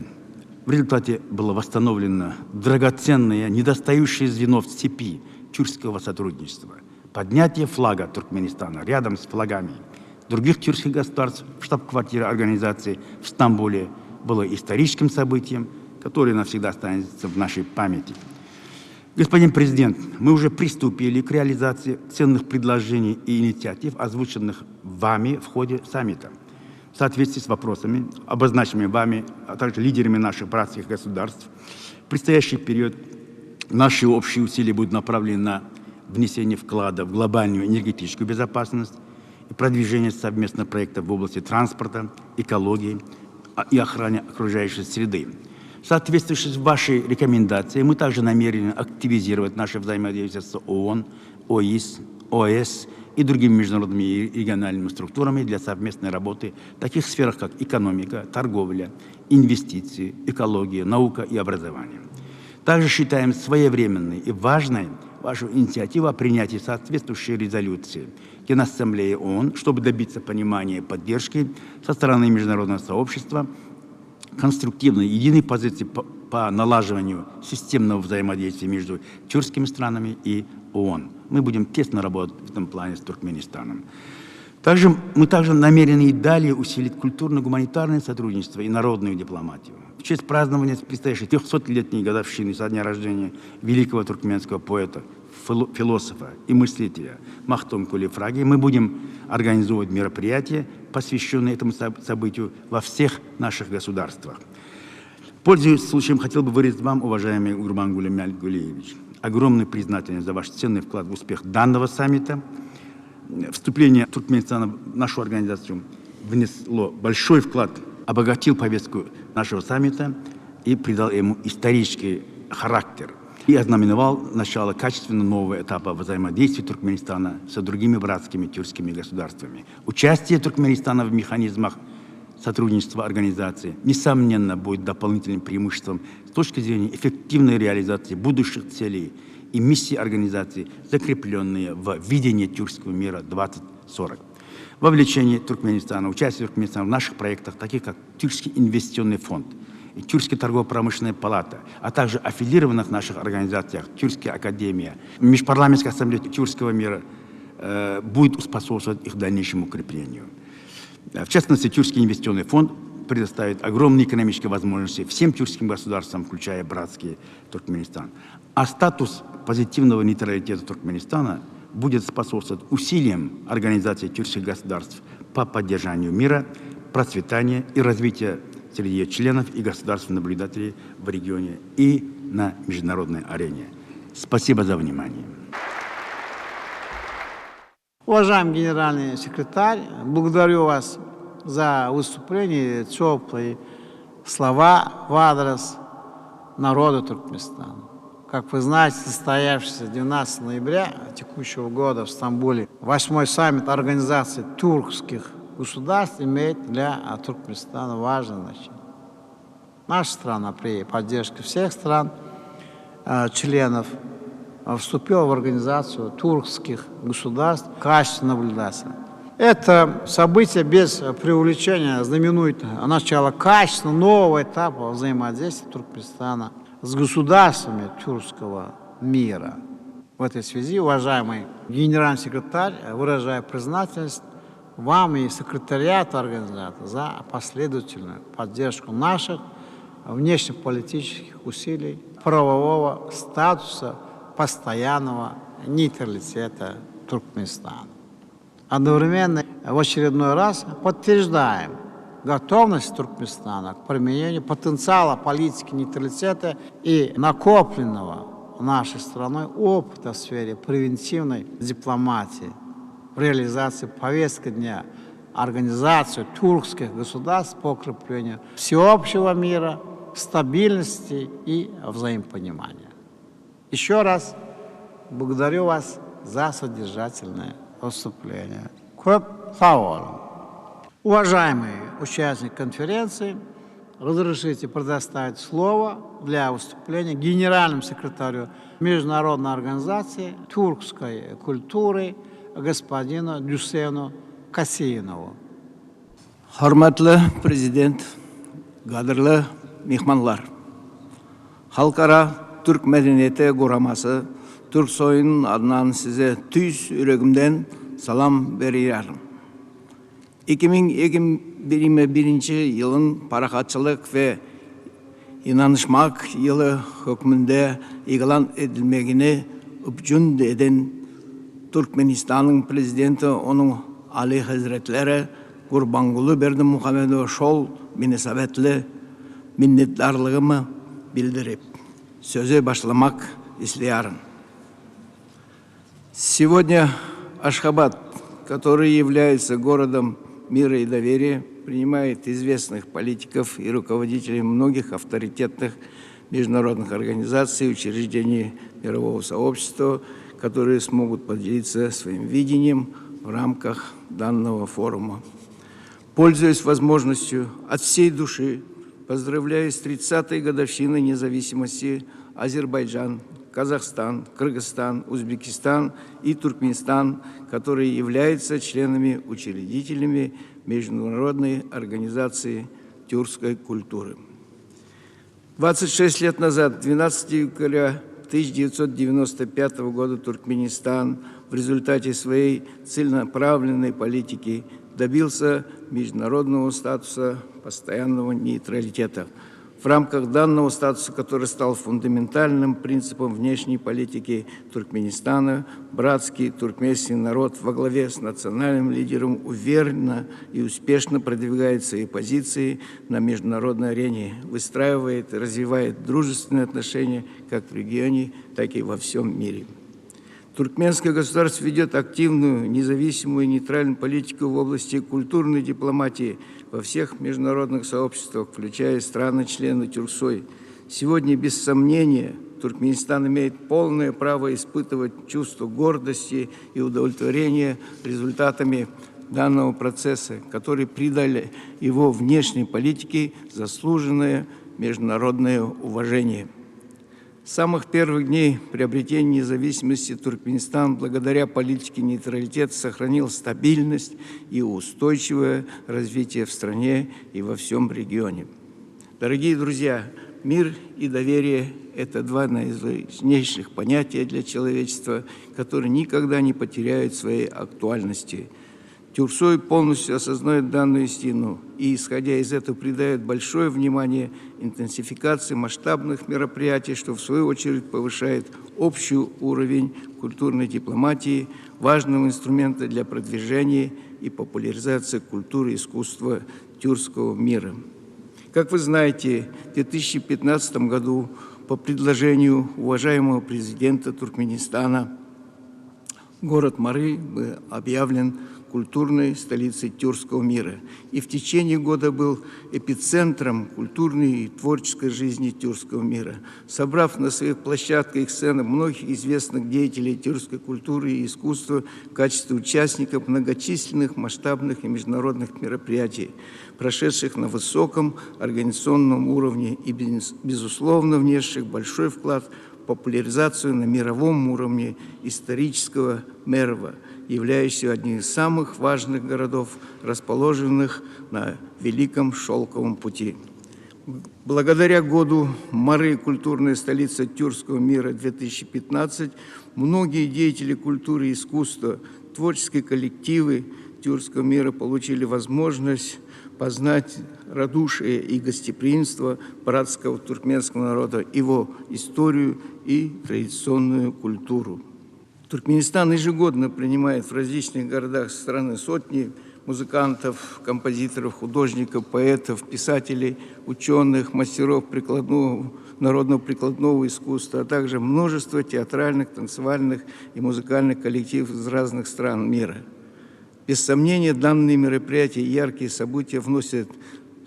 В результате было восстановлено драгоценное, недостающее звено в цепи тюркского сотрудничества. Поднятие флага Туркменистана рядом с флагами других тюркских государств в штаб-квартире организации в Стамбуле было историческим событием, которое навсегда останется в нашей памяти. Господин президент, мы уже приступили к реализации ценных предложений и инициатив, озвученных вами в ходе саммита. В соответствии с вопросами, обозначенными вами, а также лидерами наших братских государств, в предстоящий период наши общие усилия будут направлены на внесение вклада в глобальную энергетическую безопасность и продвижение совместных проектов в области транспорта, экологии и охраны окружающей среды. В соответствии с вашей рекомендацией мы также намерены активизировать наше взаимодействие с ООН, ОИС, ОС и другими международными и региональными структурами для совместной работы в таких сферах, как экономика, торговля, инвестиции, экология, наука и образование. Также считаем своевременной и важной вашу инициативу о принятии соответствующей резолюции Генассамблеи ООН, чтобы добиться понимания и поддержки со стороны международного сообщества конструктивной единой позиции по, по налаживанию системного взаимодействия между тюркскими странами и ООН. Мы будем тесно работать в этом плане с Туркменистаном. Также, мы также намерены и далее усилить культурно-гуманитарное сотрудничество и народную дипломатию. В честь празднования предстоящей 300-летней годовщины со дня рождения великого туркменского поэта, философа и мыслителя Махтумкули Фраги мы будем организовывать мероприятия, посвященные этому событию во всех наших государствах. Пользуясь случаем, хотел бы выразить вам, уважаемый Гурбангули Мяльгулиевич, огромную признательность за ваш ценный вклад в успех данного саммита. Вступление Туркменистана в нашу организацию внесло большой вклад, обогатил повестку нашего саммита и придал ему исторический характер и ознаменовал начало качественно нового этапа взаимодействия Туркменистана с другими братскими тюркскими государствами. Участие Туркменистана в механизмах сотрудничества организации, несомненно, будет дополнительным преимуществом с точки зрения эффективной реализации будущих целей и миссии организации, закрепленные в видении тюркского мира 2040. Вовлечение Туркменистана, участие Туркменистана в наших проектах, таких как Тюркский инвестиционный фонд и Тюркская торгово-промышленная палата, а также аффилированных наших организациях Тюркская академия, Межпарламентская ассамблея тюркского мира э, будет способствовать их дальнейшему укреплению. В частности, Тюркский инвестиционный фонд предоставит огромные экономические возможности всем тюркским государствам, включая братский Туркменистан. А статус позитивного нейтралитета Туркменистана будет способствовать усилиям Организации тюркских государств по поддержанию мира, процветания и развития среди ее членов и государств-наблюдателей в регионе и на международной арене. Спасибо за внимание. Уважаемый генеральный секретарь, благодарю вас за выступление, теплые слова в адрес народа Туркменистана. Как вы знаете, состоявшийся 12 ноября текущего года в Стамбуле восьмой саммит Организации тюркских государств имеет для Туркменистана важное значение. Наша страна при поддержке всех стран, э, членов, вступила в Организацию тюркских государств в качестве наблюдателя. Это событие без преувеличения знаменует начало качественно нового этапа взаимодействия Туркменистана с государствами тюркского мира. В этой связи, уважаемый генеральный секретарь, выражаю признательность вам и секретариату организации за последовательную поддержку наших внешнеполитических усилий правового статуса постоянного нейтралитета Туркменистана. Одновременно в очередной раз подтверждаем готовность Туркменистана к применению потенциала политики нейтралитета и накопленного нашей страной опыта в сфере превентивной дипломатии в реализации повестки дня Организации тюркских государств по укреплению всеобщего мира, стабильности и взаимопонимания. Еще раз благодарю вас за содержательное выступление. Köp sag boluň. Уважаемые участники конференции, разрешите предоставить слово для выступления генеральному секретарю Международной организации тюркской культуры господину Дюсену Касеинову. Hormatly Prezident, gadyrly myhmanlar! Halkara Türk medeniyeti guramasy TÜRKSOÝyň adyndan size tüýs ýüregimden salam berýärin. 2021-nji ýylyň Parahatçylyk we ynanyşmak ýyly hökmünde yglan edilmegini üpjün eden Türkmenistanyň Prezidenti Onuň Alyhezretleri Gurbanguly Berdimuhamedowa şol mynasybetli minnetdarlygymy bildirip, söze başlamak isleýärin. Сегодня Ашхабад, который является городом мира и доверия, принимает известных политиков и руководителей многих авторитетных международных организаций и учреждений мирового сообщества, которые смогут поделиться своим видением в рамках данного форума. Пользуясь возможностью, от всей души поздравляю с 30-й годовщиной независимости Азербайджан, Казахстан, Кыргызстан, Узбекистан и Туркменистан, которые являются членами-учредителями Международной организации тюркской культуры. 26 лет назад, 12 декабря 1995 года, Туркменистан в результате своей целенаправленной политики добился международного статуса постоянного нейтралитета – В рамках данного статуса, который стал фундаментальным принципом внешней политики Туркменистана, братский туркменский народ во главе с национальным лидером уверенно и успешно продвигает свои позиции на международной арене, выстраивает и развивает дружественные отношения как в регионе, так и во всем мире. Туркменское государство ведет активную, независимую и нейтральную политику в области культурной дипломатии во всех международных сообществах, включая страны-члены Тюрксой. Сегодня, без сомнения, Туркменистан имеет полное право испытывать чувство гордости и удовлетворения результатами данного процесса, который придали его внешней политике заслуженное международное уважение. С самых первых дней приобретения независимости Туркменистан благодаря политике нейтралитета сохранил стабильность и устойчивое развитие в стране и во всем регионе. Дорогие друзья, мир и доверие – это два наиважнейших понятия для человечества, которые никогда не потеряют своей актуальности – Тюрксой полностью осознает данную истину и, исходя из этого, придает большое внимание интенсификации масштабных мероприятий, что в свою очередь повышает общий уровень культурной дипломатии, важного инструмента для продвижения и популяризации культуры и искусства тюркского мира. Как вы знаете, в 2015 году по предложению уважаемого президента Туркменистана город Мары был объявлен культурной столицей тюркского мира и в течение года был эпицентром культурной и творческой жизни тюркского мира, собрав на своих площадках и сценах многих известных деятелей тюркской культуры и искусства в качестве участников многочисленных масштабных и международных мероприятий, прошедших на высоком организационном уровне и, безусловно, внесших большой вклад в популяризацию на мировом уровне исторического Мерва, являющегося одним из самых важных городов, расположенных на Великом Шелковом пути. Благодаря году Мары «Культурная столица тюркского мира 2015» многие деятели культуры и искусства, творческие коллективы тюркского мира получили возможность познать радушие и гостеприимство братского туркменского народа, его историю и традиционную культуру. Туркменистан ежегодно принимает в различных городах страны сотни музыкантов, композиторов, художников, поэтов, писателей, ученых, мастеров прикладного, народного прикладного искусства, а также множество театральных, танцевальных и музыкальных коллективов из разных стран мира. Без сомнения, данные мероприятия и яркие события вносят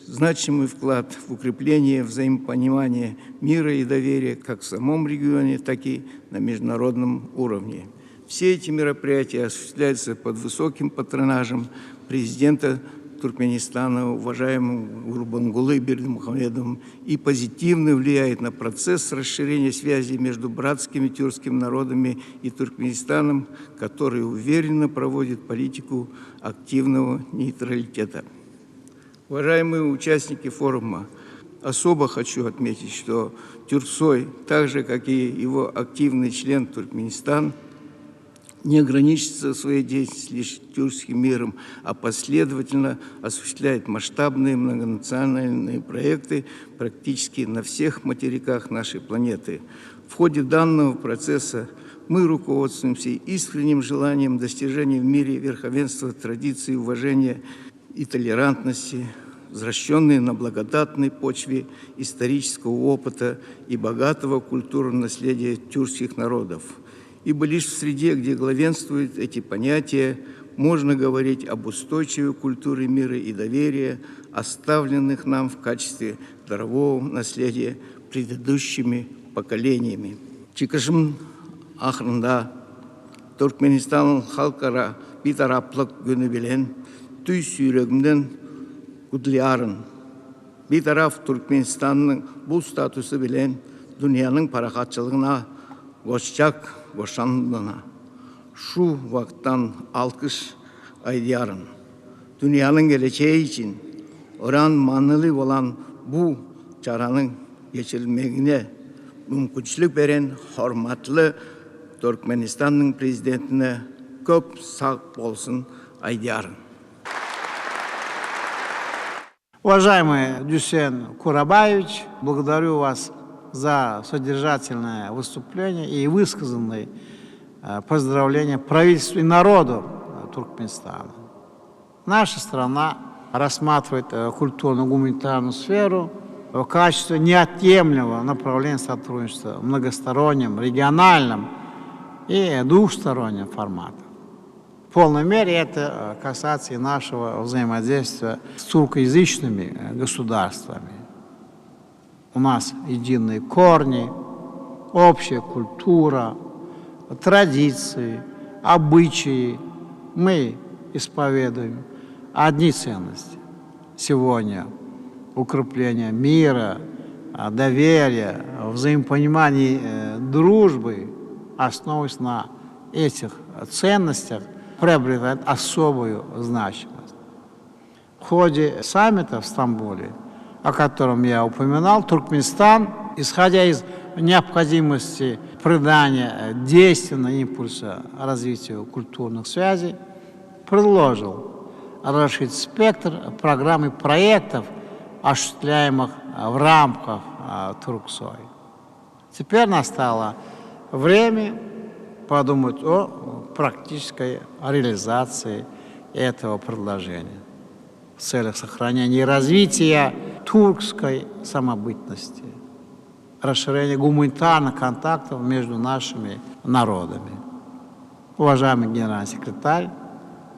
значимый вклад в укрепление взаимопонимания мира и доверия как в самом регионе, так и на международном уровне. Все эти мероприятия осуществляются под высоким патронажем президента Туркменистана, уважаемым Гурбангулы Бердымухамедовым, и позитивно влияет на процесс расширения связей между братскими тюркскими народами и Туркменистаном, который уверенно проводит политику активного нейтралитета. Уважаемые участники форума, особо хочу отметить, что Тюрксой, так же, как и его активный член Туркменистан, не ограничится своей деятельностью лишь тюркским миром, а последовательно осуществляет масштабные многонациональные проекты практически на всех материках нашей планеты. В ходе данного процесса мы руководствуемся искренним желанием достижения в мире верховенства традиций уважения и толерантности, взращенные на благодатной почве исторического опыта и богатого культурного наследия тюркских народов. Ибо лишь в среде, где главенствуют эти понятия, можно говорить об устойчивой культуре мира и доверия, оставленных нам в качестве дарового наследия предыдущими поколениями. Çykyşymyň ahyrynda Türkmenistanyň Halkara Bitaraplyk güni bilen tüýs ýüregimden gutlaýaryn. Bitarap Türkmenistanyň bu statusy bilen dünýäniň parahatçylygyna goşjak goşandyna şu wagtdan alkyş aýdýaryn. Dünýäniň gelejegi üçin örän manyly bolan bu çäraniň geçirilmegine mümkinçilik beren hormatly Türkmenistanyň Prezidentine köp sag bolsun aýdýaryn. Уважаемый Дюсен Курабаевич, благодарю вас за содержательное выступление и высказанные э, поздравления правительству и народу Туркменистана. Наша страна рассматривает э, культурно-гуманитарную сферу в качестве неотъемлемого направления сотрудничества в многостороннем, региональном и двухстороннем форматах. В полной мере это э, касается и нашего взаимодействия с тюркоязычными э, государствами. У нас единые корни, общая культура, традиции, обычаи. Мы исповедуем одни ценности. Сегодня укрепление мира, э, доверия, взаимопонимания, дружбы основываясь на этих ценностях, приобретает особую значимость. В ходе саммита в Стамбуле, о котором я упоминал, Туркменистан, исходя из необходимости придания действенного импульса развитию культурных связей, предложил расширить спектр программ и проектов, осуществляемых в рамках а, Турксой. Теперь настало время подумать о практической реализации этого предложения в целях сохранения и развития туркской самобытности, расширения гуманитарных контактов между нашими народами. Уважаемый генеральный секретарь,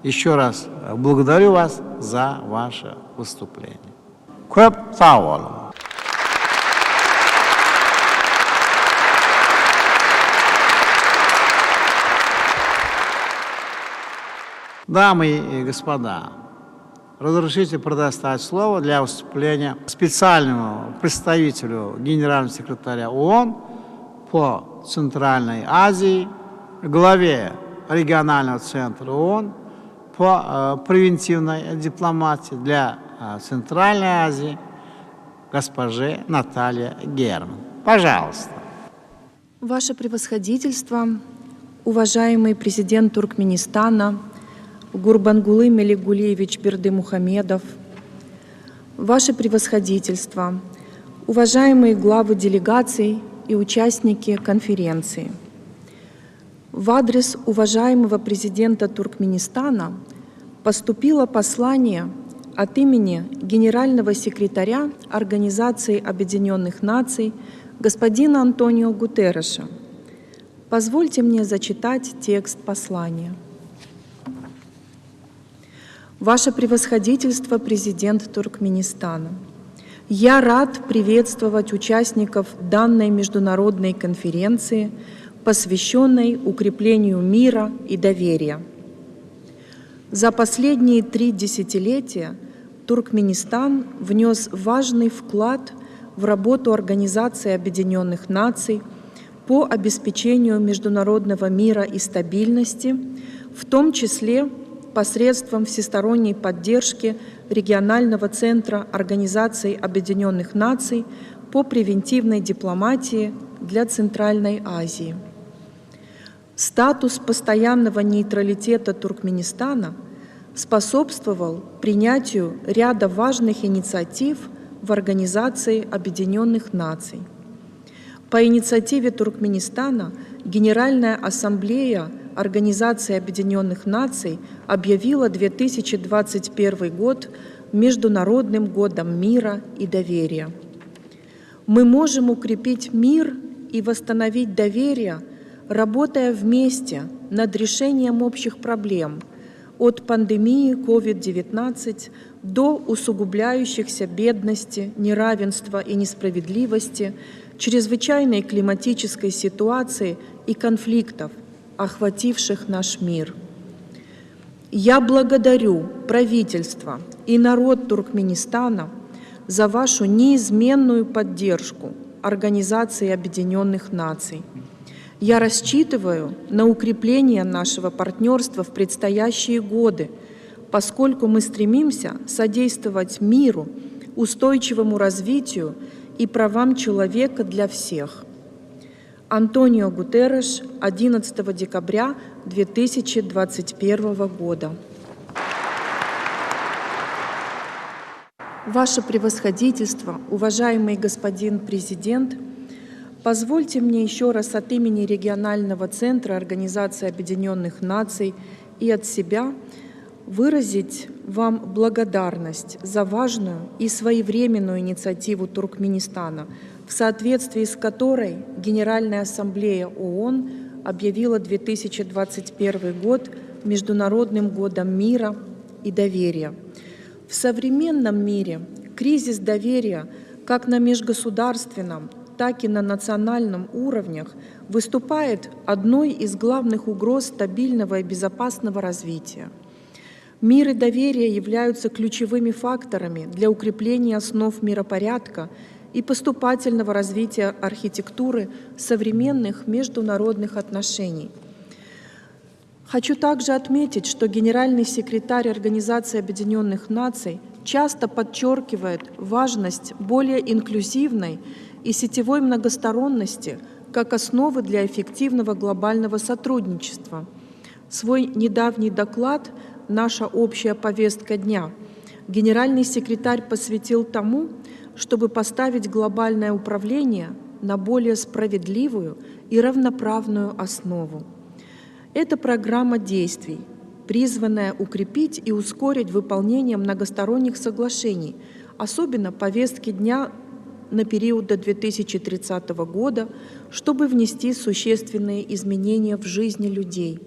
еще раз благодарю вас за ваше выступление. Köp sag boluň! Дамы и господа, разрешите предоставить слово для выступления специальному представителю генерального секретаря ООН по Центральной Азии, главе регионального центра ООН по э, превентивной дипломатии для э, Центральной Азии. госпоже Наталье Герман. Пожалуйста. Ваше превосходительство, уважаемый президент Туркменистана Гурбангулы Меликгулиевич Бердымухамедов, Ваше превосходительство, уважаемые главы делегаций и участники конференции. В адрес уважаемого президента Туркменистана поступило послание от имени генерального секретаря Организации Объединенных Наций господина Антонио Гутерреша. Позвольте мне зачитать текст послания. Ваше превосходительство, президент Туркменистана, я рад приветствовать участников данной международной конференции, посвященной укреплению мира и доверия. За последние три десятилетия Туркменистан внес важный вклад в работу Организации Объединенных Наций по обеспечению международного мира и стабильности, в том числе посредством всесторонней поддержки регионального центра Организации Объединенных Наций по превентивной дипломатии для Центральной Азии. Статус постоянного нейтралитета Туркменистана способствовал принятию ряда важных инициатив в Организации Объединенных Наций. По инициативе Туркменистана Генеральная Ассамблея Организации Объединенных Наций объявила 2021 год Международным годом мира и доверия. Мы можем укрепить мир и восстановить доверие, работая вместе над решением общих проблем от пандемии COVID-19 до усугубляющихся бедности, неравенства и несправедливости, чрезвычайной климатической ситуации и конфликтов, охвативших наш мир. Я благодарю правительство и народ Туркменистана за вашу неизменную поддержку Организации Объединенных Наций. Я рассчитываю на укрепление нашего партнерства в предстоящие годы, поскольку мы стремимся содействовать миру, устойчивому развитию и правам человека для всех. Антонио Гутерреш, 11 декабря 2021 года. Ваше превосходительство, уважаемый господин президент, позвольте мне еще раз от имени регионального центра Организации Объединенных Наций и от себя выразить вам благодарность за важную и своевременную инициативу Туркменистана, в соответствии с которой Генеральная Ассамблея ООН объявила 2021 год Международным годом мира и доверия. В современном мире кризис доверия как на межгосударственном, так и на национальном уровнях выступает одной из главных угроз стабильного и безопасного развития. Мир и доверие являются ключевыми факторами для укрепления основ миропорядка и поступательного развития архитектуры современных международных отношений. Хочу также отметить, что генеральный секретарь Организации Объединенных Наций часто подчеркивает важность более инклюзивной и сетевой многосторонности как основы для эффективного глобального сотрудничества. Свой недавний доклад «Наша общая повестка дня» генеральный секретарь посвятил тому, чтобы поставить глобальное управление на более справедливую и равноправную основу. Это программа действий, призванная укрепить и ускорить выполнение многосторонних соглашений, особенно повестки дня на период до 2030 года, чтобы внести существенные изменения в жизни людей.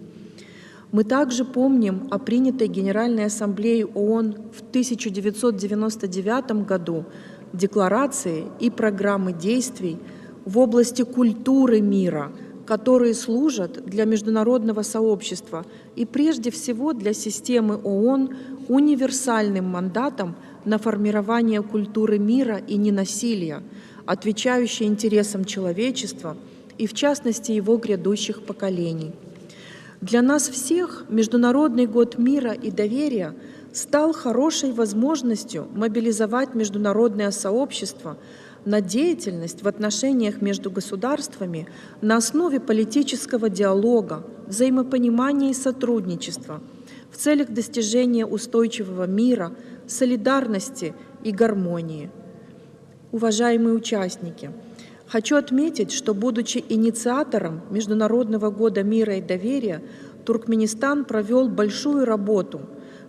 Мы также помним о принятой Генеральной Ассамблеей ООН в 1999 году декларации и программы действий в области культуры мира, которые служат для международного сообщества и прежде всего для системы ООН универсальным мандатом на формирование культуры мира и ненасилия, отвечающей интересам человечества и, в частности, его грядущих поколений. Для нас всех Международный год мира и доверия. стал хорошей возможностью мобилизовать международное сообщество на деятельность в отношениях между государствами на основе политического диалога, взаимопонимания и сотрудничества в целях достижения устойчивого мира, солидарности и гармонии. Уважаемые участники, хочу отметить, что, будучи инициатором Международного года мира и доверия, Туркменистан провел большую работу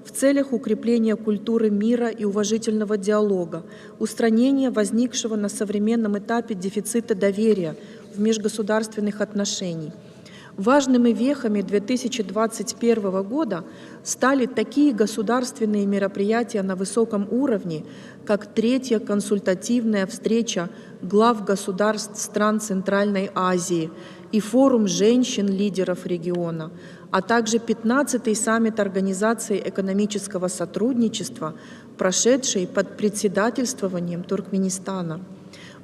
в целях укрепления культуры мира и уважительного диалога, устранения возникшего на современном этапе дефицита доверия в межгосударственных отношениях. Важными вехами 2021 года стали такие государственные мероприятия на высоком уровне, как третья консультативная встреча глав государств стран Центральной Азии и форум женщин-лидеров региона, а также 15-й саммит Организации экономического сотрудничества, прошедший под председательствованием Туркменистана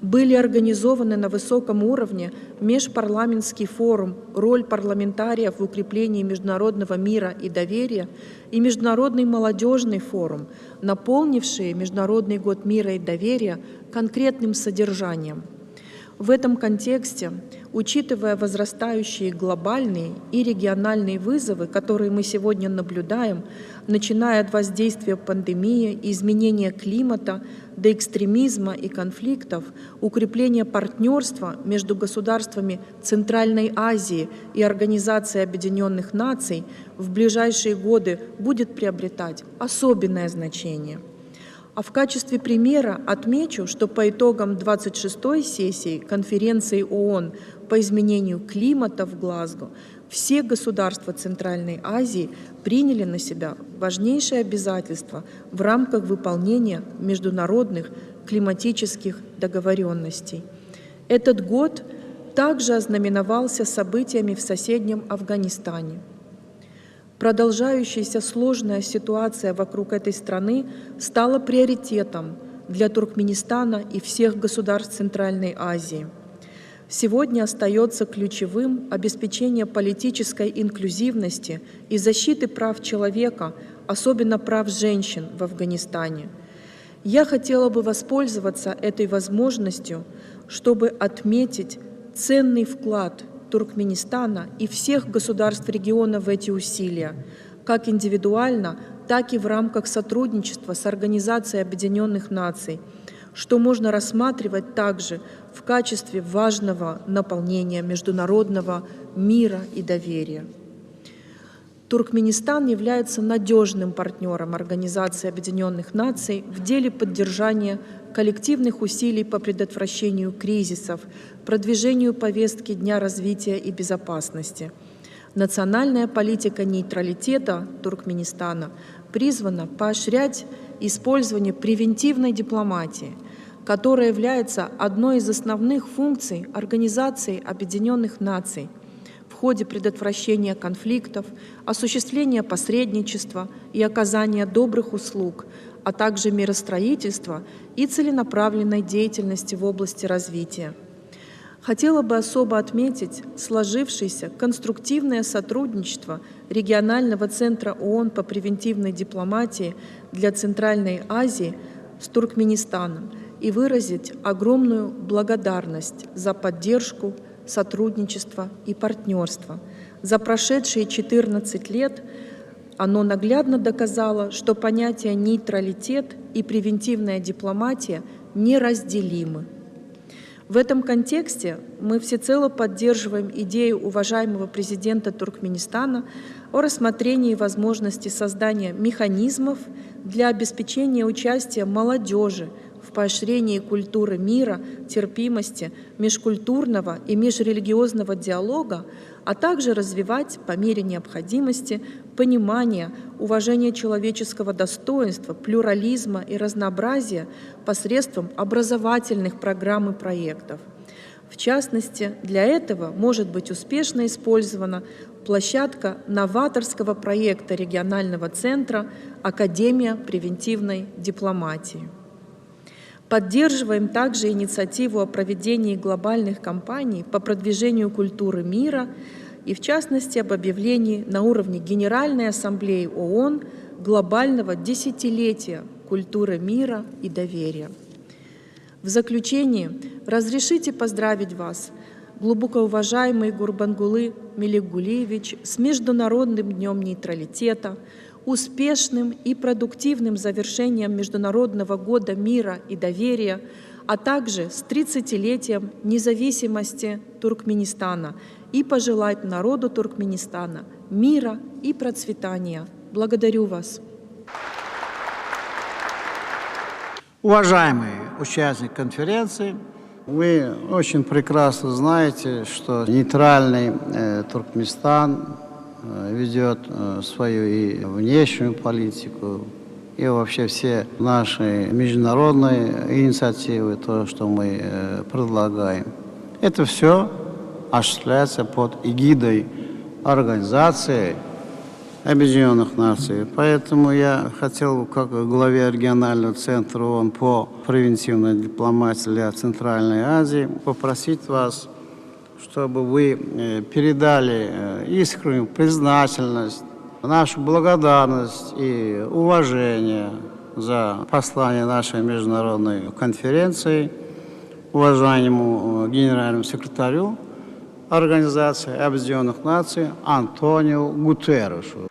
были организованы на высоком уровне межпарламентский форум «Роль парламентариев в укреплении международного мира и доверия» и Международный молодежный форум, наполнившие Международный год мира и доверия конкретным содержанием. В этом контексте, учитывая возрастающие глобальные и региональные вызовы, которые мы сегодня наблюдаем, начиная от воздействия пандемии, изменения климата до экстремизма и конфликтов, укрепление партнерства между государствами Центральной Азии и Организацией Объединенных Наций в ближайшие годы будет приобретать особенное значение. А в качестве примера отмечу, что по итогам 26-й сессии конференции ООН по изменению климата в Глазго все государства Центральной Азии приняли на себя важнейшие обязательства в рамках выполнения международных климатических договоренностей. Этот год также ознаменовался событиями в соседнем Афганистане. Продолжающаяся сложная ситуация вокруг этой страны стала приоритетом для Туркменистана и всех государств Центральной Азии. Сегодня остается ключевым обеспечение политической инклюзивности и защиты прав человека, особенно прав женщин в Афганистане. Я хотела бы воспользоваться этой возможностью, чтобы отметить ценный вклад Туркменистана и всех государств региона в эти усилия, как индивидуально, так и в рамках сотрудничества с Организацией Объединенных Наций, что можно рассматривать также в качестве важного наполнения международного мира и доверия. Туркменистан является надежным партнером Организации Объединенных Наций в деле поддержания коллективных усилий по предотвращению кризисов, продвижению повестки Дня развития и безопасности. Национальная политика нейтралитета Туркменистана призвана поощрять использование превентивной дипломатии, которая является одной из основных функций Организации Объединенных Наций в ходе предотвращения конфликтов, осуществления посредничества и оказания добрых услуг, а также миростроительства и целенаправленной деятельности в области развития. Хотела бы особо отметить сложившееся конструктивное сотрудничество регионального центра ООН по превентивной дипломатии для Центральной Азии с Туркменистаном и выразить огромную благодарность за поддержку, сотрудничество и партнерство. За прошедшие 14 лет оно наглядно доказало, что понятия нейтралитет и превентивная дипломатия неразделимы. В этом контексте мы всецело поддерживаем идею уважаемого президента Туркменистана о рассмотрении возможности создания механизмов для обеспечения участия молодежи в поощрении культуры мира, терпимости, межкультурного и межрелигиозного диалога, а также развивать по мере необходимости понимание, уважение человеческого достоинства, плюрализма и разнообразия посредством образовательных программ и проектов. В частности, для этого может быть успешно использована площадка новаторского проекта регионального центра «Академия превентивной дипломатии». Поддерживаем также инициативу о проведении глобальных кампаний по продвижению культуры мира и, в частности, об объявлении на уровне Генеральной Ассамблеи ООН. глобального десятилетия культуры мира и доверия. В заключение разрешите поздравить вас, глубоко уважаемый Гурбангулы Меликгулиевич, с Международным днем нейтралитета, успешным и продуктивным завершением Международного года мира и доверия, а также с 30-летием независимости Туркменистана и пожелать народу Туркменистана мира и процветания. Благодарю вас. Уважаемые участники конференции, вы очень прекрасно знаете, что нейтральный э, Туркменистан э, ведет э, свою и внешнюю политику, и вообще все наши международные инициативы, то, что мы предлагаем. Это все осуществляется под эгидой Организации Объединенных Наций. Поэтому я хотел, как главе регионального центра ООН по превентивной дипломатии для Центральной Азии, попросить вас, чтобы вы э, передали э, искреннюю признательность, нашу благодарность и уважение за послание нашей международной конференции уважаемому э, генеральному секретарю Организации Объединенных Наций Антониу Гутеррешу.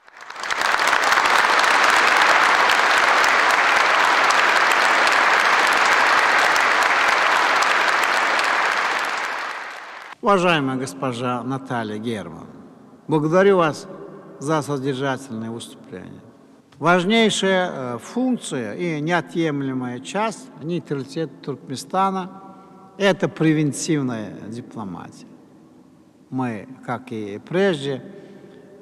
Уважаемая госпожа Наталья Герман, благодарю вас за содержательное выступление. Важнейшая э, функция и неотъемлемая часть нейтралитета Туркменистана – это превентивная дипломатия. Мы, как и прежде,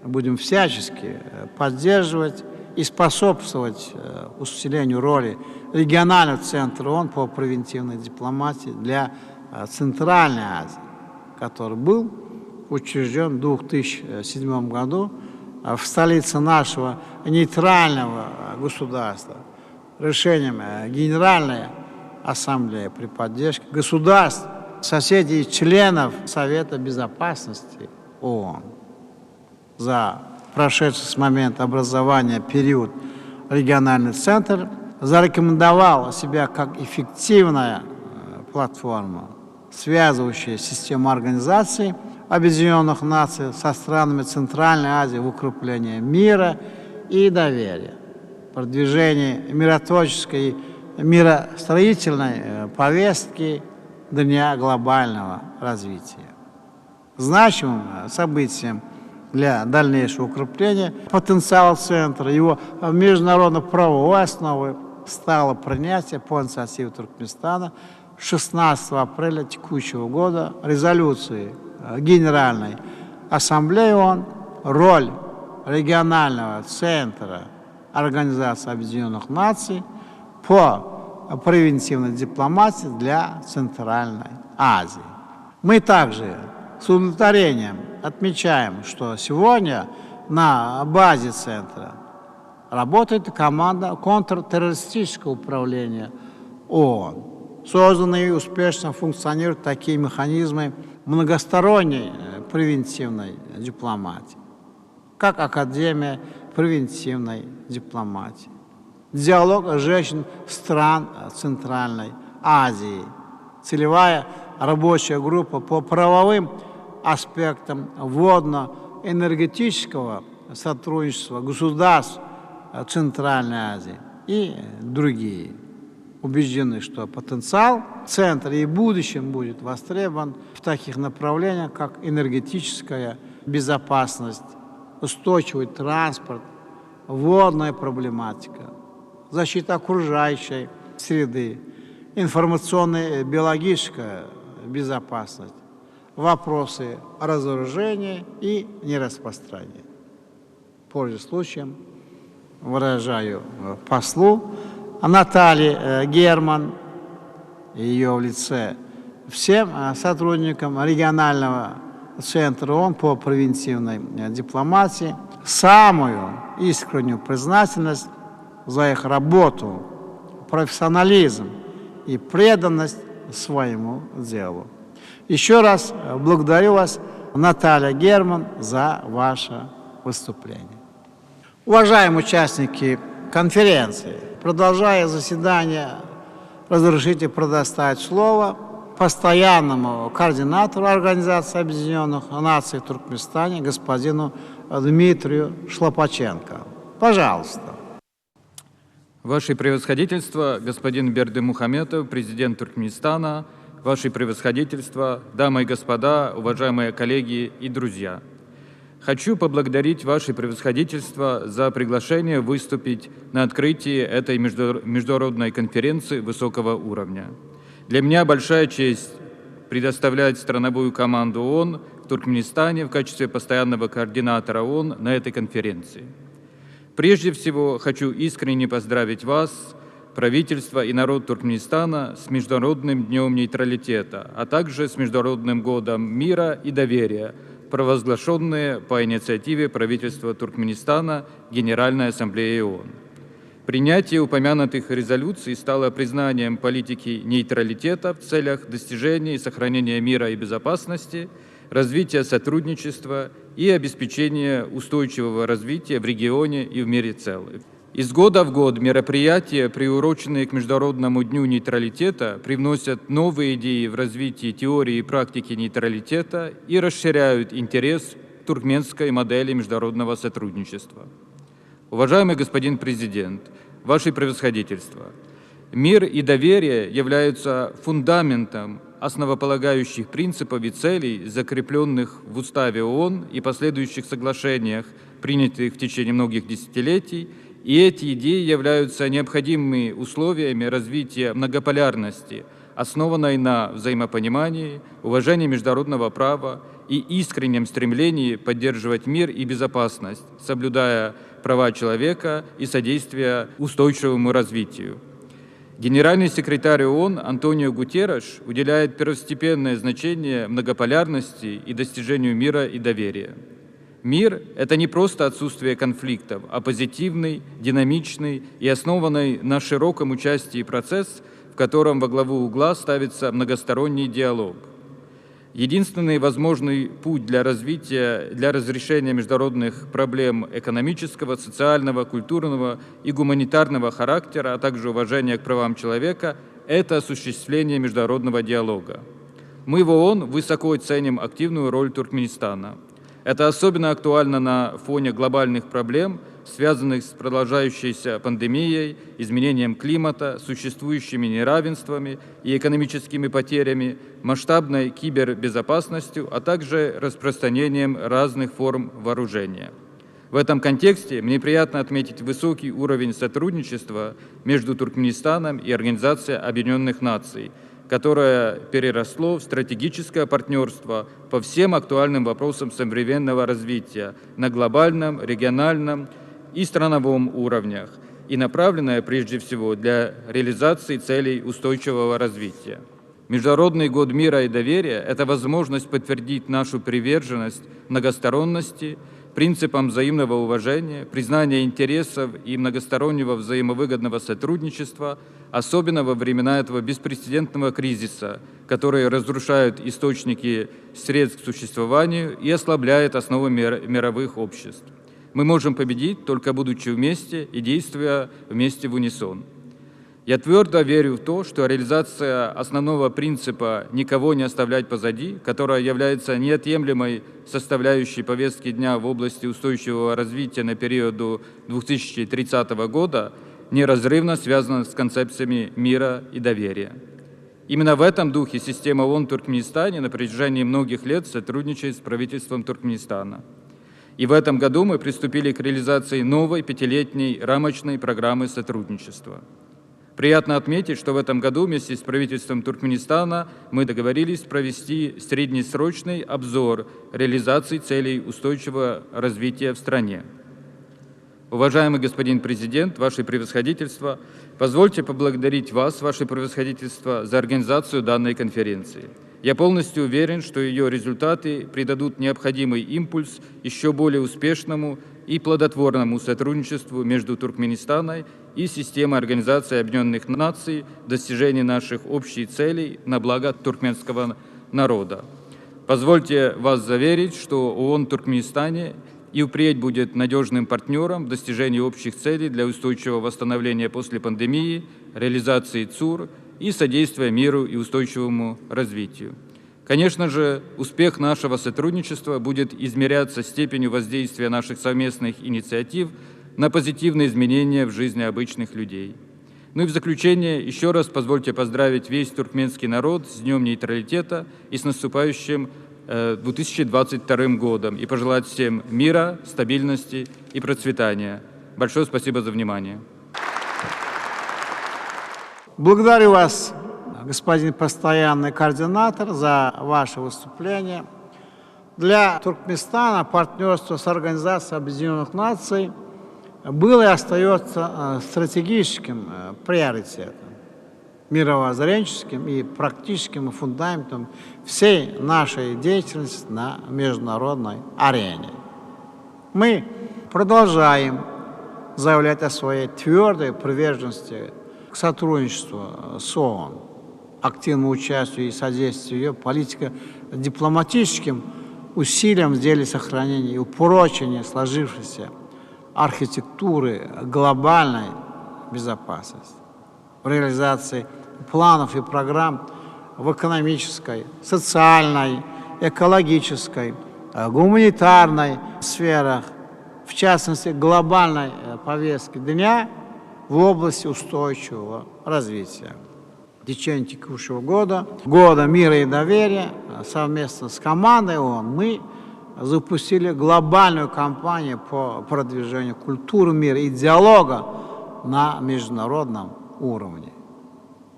будем всячески э, поддерживать и способствовать э, усилению роли регионального центра ООН по превентивной дипломатии для Центральной Азии, который был учрежден в 2007 году в столице нашего нейтрального государства решением Генеральной Ассамблеи при поддержке государств, соседей и членов Совета Безопасности ООН. За прошедший с момента образования период региональный центр зарекомендовал себя как эффективная платформа, связывающая систему организаций Объединенных Наций со странами Центральной Азии в укреплении мира и доверия, продвижении миротворческой и миростроительной э, повестки Дня глобального развития. Значимым э, событием для дальнейшего укрепления потенциала центра, его международно-правовой основы стало принятие по инициативе Туркменистана 16 апреля текущего года резолюции э, Генеральной Ассамблеи ООН «Роль регионального центра Организации Объединенных Наций по превентивной дипломатии для Центральной Азии». Мы также с удовлетворением отмечаем, что сегодня на базе центра работает команда контртеррористического управления ООН. Созданы и успешно функционируют такие механизмы многосторонней э, превентивной дипломатии, как Академия превентивной дипломатии, диалог женщин стран Центральной Азии, целевая рабочая группа по правовым аспектам водно-энергетического сотрудничества государств Центральной Азии и другие. Убеждены, что потенциал центра и в будущем будет востребован в таких направлениях, как энергетическая безопасность, устойчивый транспорт, водная проблематика, защита окружающей среды, информационная и биологическая безопасность, вопросы разоружения и нераспространения. Пользуясь случаем, выражаю э, послу Наталье э, Герман, ее в лице, всем э, сотрудникам регионального центра ООН по превентивной дипломатии самую искреннюю признательность за их работу, профессионализм и преданность своему делу. Еще раз благодарю вас, Наталья Герман, за ваше выступление. Уважаемые участники конференции, продолжая заседание, разрешите предоставить слово постоянному координатору Организации Объединенных Наций в Туркменистане господину Дмитрию Шлапаченко. Пожалуйста. Ваше превосходительство, господин Бердымухамедов, президент Туркменистана, Ваше превосходительство, дамы и господа, уважаемые коллеги и друзья. Хочу поблагодарить Ваше превосходительство за приглашение выступить на открытии этой международной конференции высокого уровня. Для меня большая честь предоставлять страновую команду ООН в Туркменистане в качестве постоянного координатора ООН на этой конференции. Прежде всего, хочу искренне поздравить вас, правительство и народ Туркменистана с Международным днем нейтралитета, а также с Международным годом мира и доверия, провозглашенные по инициативе правительства Туркменистана Генеральной Ассамблеей ООН. Принятие упомянутых резолюций стало признанием политики нейтралитета в целях достижения и сохранения мира и безопасности, развития сотрудничества и обеспечения устойчивого развития в регионе и в мире целом. Из года в год мероприятия, приуроченные к Международному дню нейтралитета, привносят новые идеи в развитие теории и практики нейтралитета и расширяют интерес к туркменской модели международного сотрудничества. Уважаемый господин президент, ваше превосходительство, мир и доверие являются фундаментом основополагающих принципов и целей, закрепленных в Уставе ООН и последующих соглашениях, принятых в течение многих десятилетий, и эти идеи являются необходимыми условиями развития многополярности, основанной на взаимопонимании, уважении международного права и искреннем стремлении поддерживать мир и безопасность, соблюдая права человека и содействия устойчивому развитию. Генеральный секретарь ООН Антонио Гутерреш уделяет первостепенное значение многополярности и достижению мира и доверия. Мир – это не просто отсутствие конфликтов, а позитивный, динамичный и основанный на широком участии процесс, в котором во главу угла ставится многосторонний диалог. Единственный возможный путь для развития, для разрешения международных проблем экономического, социального, культурного и гуманитарного характера, а также уважения к правам человека – это осуществление международного диалога. Мы в ООН высоко ценим активную роль Туркменистана. Это особенно актуально на фоне глобальных проблем, связанных с продолжающейся пандемией, изменением климата, существующими неравенствами и экономическими потерями, масштабной кибербезопасностью, а также распространением разных форм вооружения. В этом контексте мне приятно отметить высокий уровень сотрудничества между Туркменистаном и Организацией Объединенных Наций, которое переросло в стратегическое партнерство по всем актуальным вопросам современного развития на глобальном, региональном и страновом уровнях и направленное прежде всего для реализации целей устойчивого развития. Международный год мира и доверия – это возможность подтвердить нашу приверженность многосторонности, принципам взаимного уважения, признания интересов и многостороннего взаимовыгодного сотрудничества, особенно во времена этого беспрецедентного кризиса, который разрушает источники средств к существованию и ослабляет основы мировых обществ. Мы можем победить, только будучи вместе и действуя вместе в унисон. Я твердо верю в то, что реализация основного принципа «никого не оставлять позади», которая является неотъемлемой составляющей повестки дня в области устойчивого развития на период до 2030 года, неразрывно связана с концепциями мира и доверия. Именно в этом духе система ООН в Туркменистане на протяжении многих лет сотрудничает с правительством Туркменистана. И в этом году мы приступили к реализации новой пятилетней рамочной программы сотрудничества. Приятно отметить, что в этом году вместе с правительством Туркменистана мы договорились провести среднесрочный обзор реализации целей устойчивого развития в стране. Уважаемый господин президент, ваше превосходительство, позвольте поблагодарить вас, ваше превосходительство, за организацию данной конференции. Я полностью уверен, что ее результаты придадут необходимый импульс еще более успешному и плодотворному сотрудничеству между Туркменистаном и системой Организации Объединенных Наций в достижении наших общих целей на благо туркменского народа. Позвольте вас заверить, что ООН в Туркменистане и впредь будет надежным партнером в достижении общих целей для устойчивого восстановления после пандемии, реализации ЦУР и содействия миру и устойчивому развитию. Конечно же, успех нашего сотрудничества будет измеряться степенью воздействия наших совместных инициатив на позитивные изменения в жизни обычных людей. Ну и в заключение еще раз позвольте поздравить весь туркменский народ с Днем нейтралитета и с наступающим 2022 э, годом и пожелать всем мира, стабильности и процветания. Большое спасибо за внимание. Благодарю вас, господин постоянный координатор, за ваше выступление. Для Туркменистана партнерство с Организацией Объединенных Наций было и остается э, стратегическим э, приоритетом, мировоззренческим и практическим фундаментом всей нашей деятельности на международной арене. Мы продолжаем заявлять о своей твердой приверженности к сотрудничеству с ООН, активному участию и содействию ее политико-дипломатическим усилиям в деле сохранения и упрочения сложившейся архитектуры глобальной безопасности, в реализации планов и программ в экономической, социальной, экологической, э, гуманитарной сферах, в частности, глобальной э, повестки дня в области устойчивого развития. В течение текущего года, года мира и доверия, э, совместно с командой ООН мы запустили глобальную кампанию по продвижению культуры мира и диалога на международном уровне.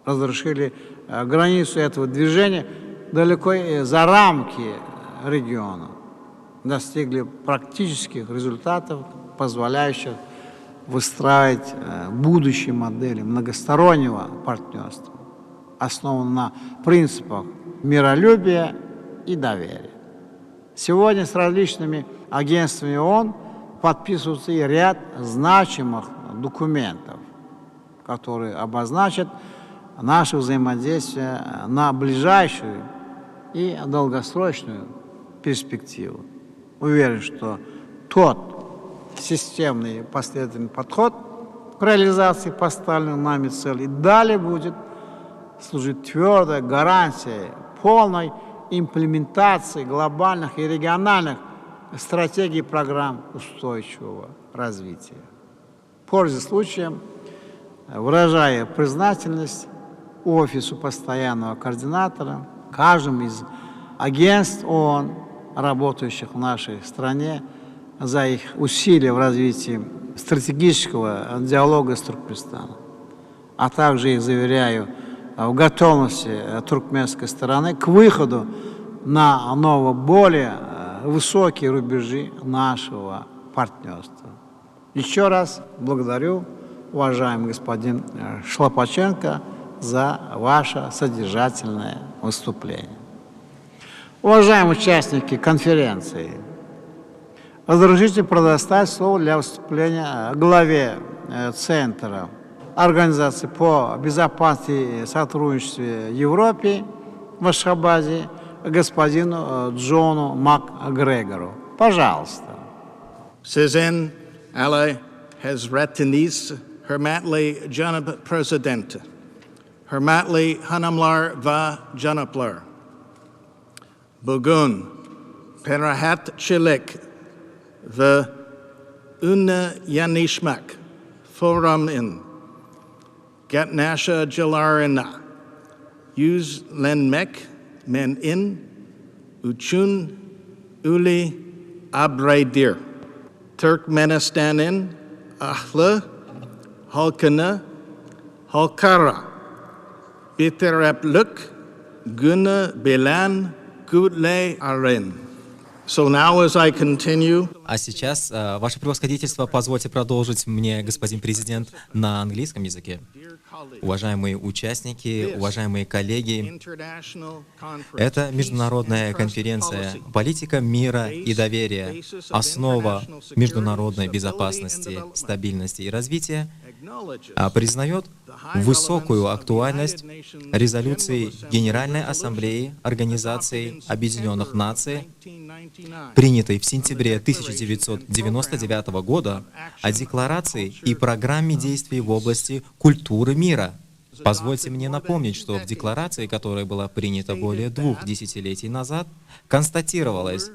Разрешили э, границу этого движения далеко за рамки региона. Достигли практических результатов, позволяющих выстраивать э, будущие модели многостороннего партнерства, основанного на принципах миролюбия и доверия. Сегодня с различными агентствами ООН подписываются и ряд значимых документов, которые обозначат наше взаимодействие на ближайшую и долгосрочную перспективу. Уверен, что тот системный последовательный подход к реализации поставленных нами целей далее будет служить твердой гарантией полной имплементации глобальных и региональных стратегий и программ устойчивого развития. Пользуясь случаем, выражая признательность Офису постоянного координатора, каждому из агентств ООН, работающих в нашей стране, за их усилия в развитии стратегического диалога с Туркменистаном. А также их заверяю в готовности туркменской стороны к выходу на новые, более э, высокие рубежи нашего партнерства. Еще раз благодарю, уважаемый господин э, Шлапаченко, за ваше содержательное выступление. Уважаемые участники конференции, разрешите предоставить слово для выступления главе э, Центра Организации по безопасности и сотрудничеству в Европе в Ашхабаде господину э, Джону МакГрегору. Пожалуйста. Siziň Aly Hezretiňiz Hormatly Jenap Prezident. Hormatly Hanymlar we Jenaplar. Bu gün Parahatçylyk we Ynanyşmak Forumynyň gatnaşyjylaryna ýüzlenmek meniň üçin uly abraýdyr. Türkmenistanyň ähli halkyny Halkara Bitaraplyk güni bilen gutlaýaryn. So now as I continue. А сейчас, э, Ваше Превосходительство, позвольте продолжить мне, господин президент, на английском языке. Уважаемые участники, уважаемые коллеги, это международная конференция «Политика мира и доверия. Основа международной безопасности, стабильности и развития» признает высокую актуальность резолюции Генеральной Ассамблеи Организации Объединенных Наций, принятой в сентябре 1999 года о Декларации и программе действий в области культуры мира. Позвольте мне напомнить, что в декларации, которая была принята более двух десятилетий назад, констатировалось,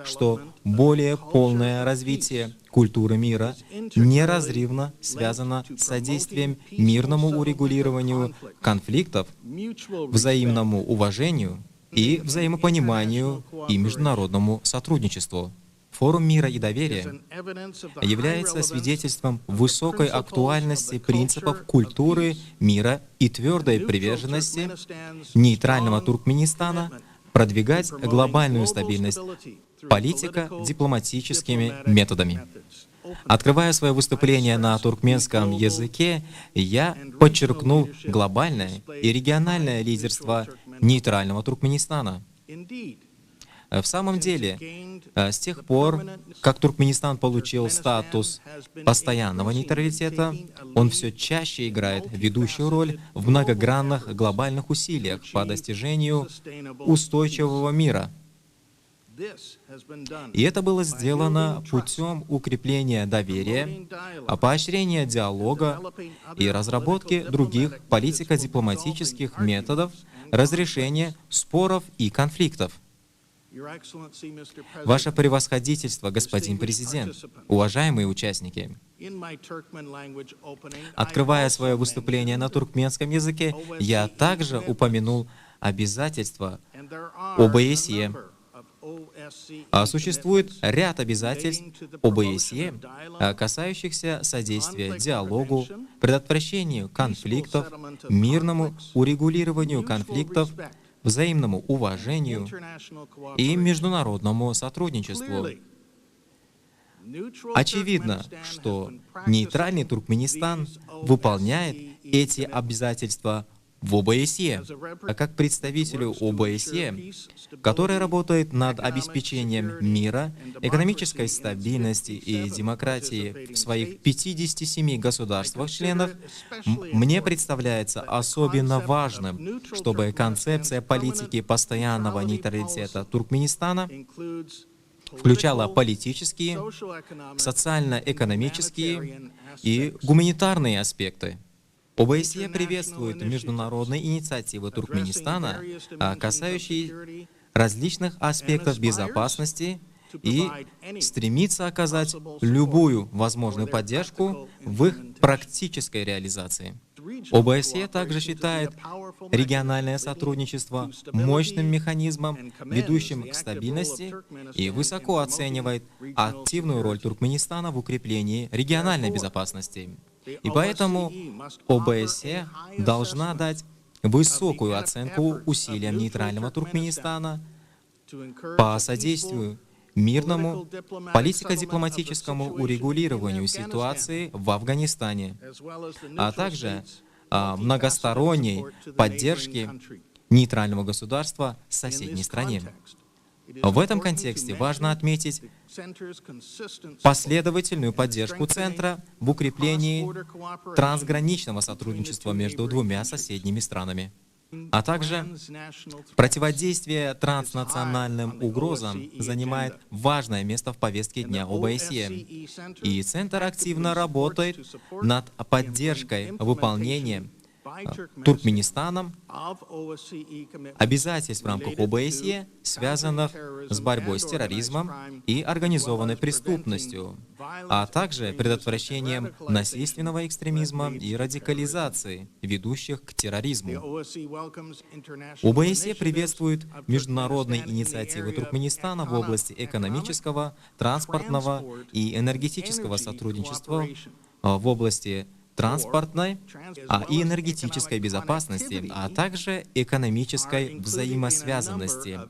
что более полное развитие культуры мира неразрывно связано с содействием мирному урегулированию конфликтов, взаимному уважению и взаимопониманию и международному сотрудничеству. Форум мира и доверия является свидетельством высокой актуальности принципов культуры мира и твердой приверженности нейтрального Туркменистана продвигать глобальную стабильность политико-дипломатическими методами. Открывая свое выступление на туркменском языке, я подчеркнул глобальное и региональное лидерство нейтрального Туркменистана. В самом деле, с тех пор, как Туркменистан получил статус постоянного нейтралитета, он все чаще играет ведущую роль в многогранных глобальных усилиях по достижению устойчивого мира. И это было сделано путем укрепления доверия, поощрения диалога и разработки других политико-дипломатических методов разрешения споров и конфликтов. Ваше превосходительство, господин президент, уважаемые участники, открывая свое выступление на туркменском языке, я также упомянул обязательства ОБСЕ. А существует ряд обязательств ОБСЕ, касающихся содействия диалогу, предотвращению конфликтов, мирному урегулированию конфликтов, взаимному уважению и международному сотрудничеству. Очевидно, что нейтральный Туркменистан выполняет эти обязательства в ОБСЕ, а как представителю ОБСЕ, который работает над обеспечением мира, экономической стабильности и демократии в своих 57 государствах-членах, мне представляется особенно важным, чтобы концепция политики постоянного нейтралитета Туркменистана включала политические, социально-экономические и гуманитарные аспекты. ОБСЕ приветствует международные инициативы Туркменистана, касающиеся различных аспектов безопасности и стремится оказать любую возможную поддержку в их практической реализации. ОБСЕ также считает региональное сотрудничество мощным механизмом, ведущим к стабильности, и высоко оценивает активную роль Туркменистана в укреплении региональной безопасности. И поэтому ОБСЕ должна дать высокую оценку усилиям нейтрального Туркменистана по содействию мирному политико-дипломатическому урегулированию ситуации в Афганистане, а также многосторонней поддержке нейтрального государства соседней стране. В этом контексте важно отметить последовательную поддержку Центра в укреплении трансграничного сотрудничества между двумя соседними странами, а также противодействие транснациональным угрозам занимает важное место в повестке дня ОБСЕ. И Центр активно работает над поддержкой выполнения Туркменистаном обязательств в рамках ОБСЕ, связанных с борьбой с терроризмом и организованной преступностью, а также предотвращением насильственного экстремизма и радикализации, ведущих к терроризму. ОБСЕ приветствует международные инициативы Туркменистана в области экономического, транспортного и энергетического сотрудничества в области транспортной и энергетической безопасности, а также экономической взаимосвязанности,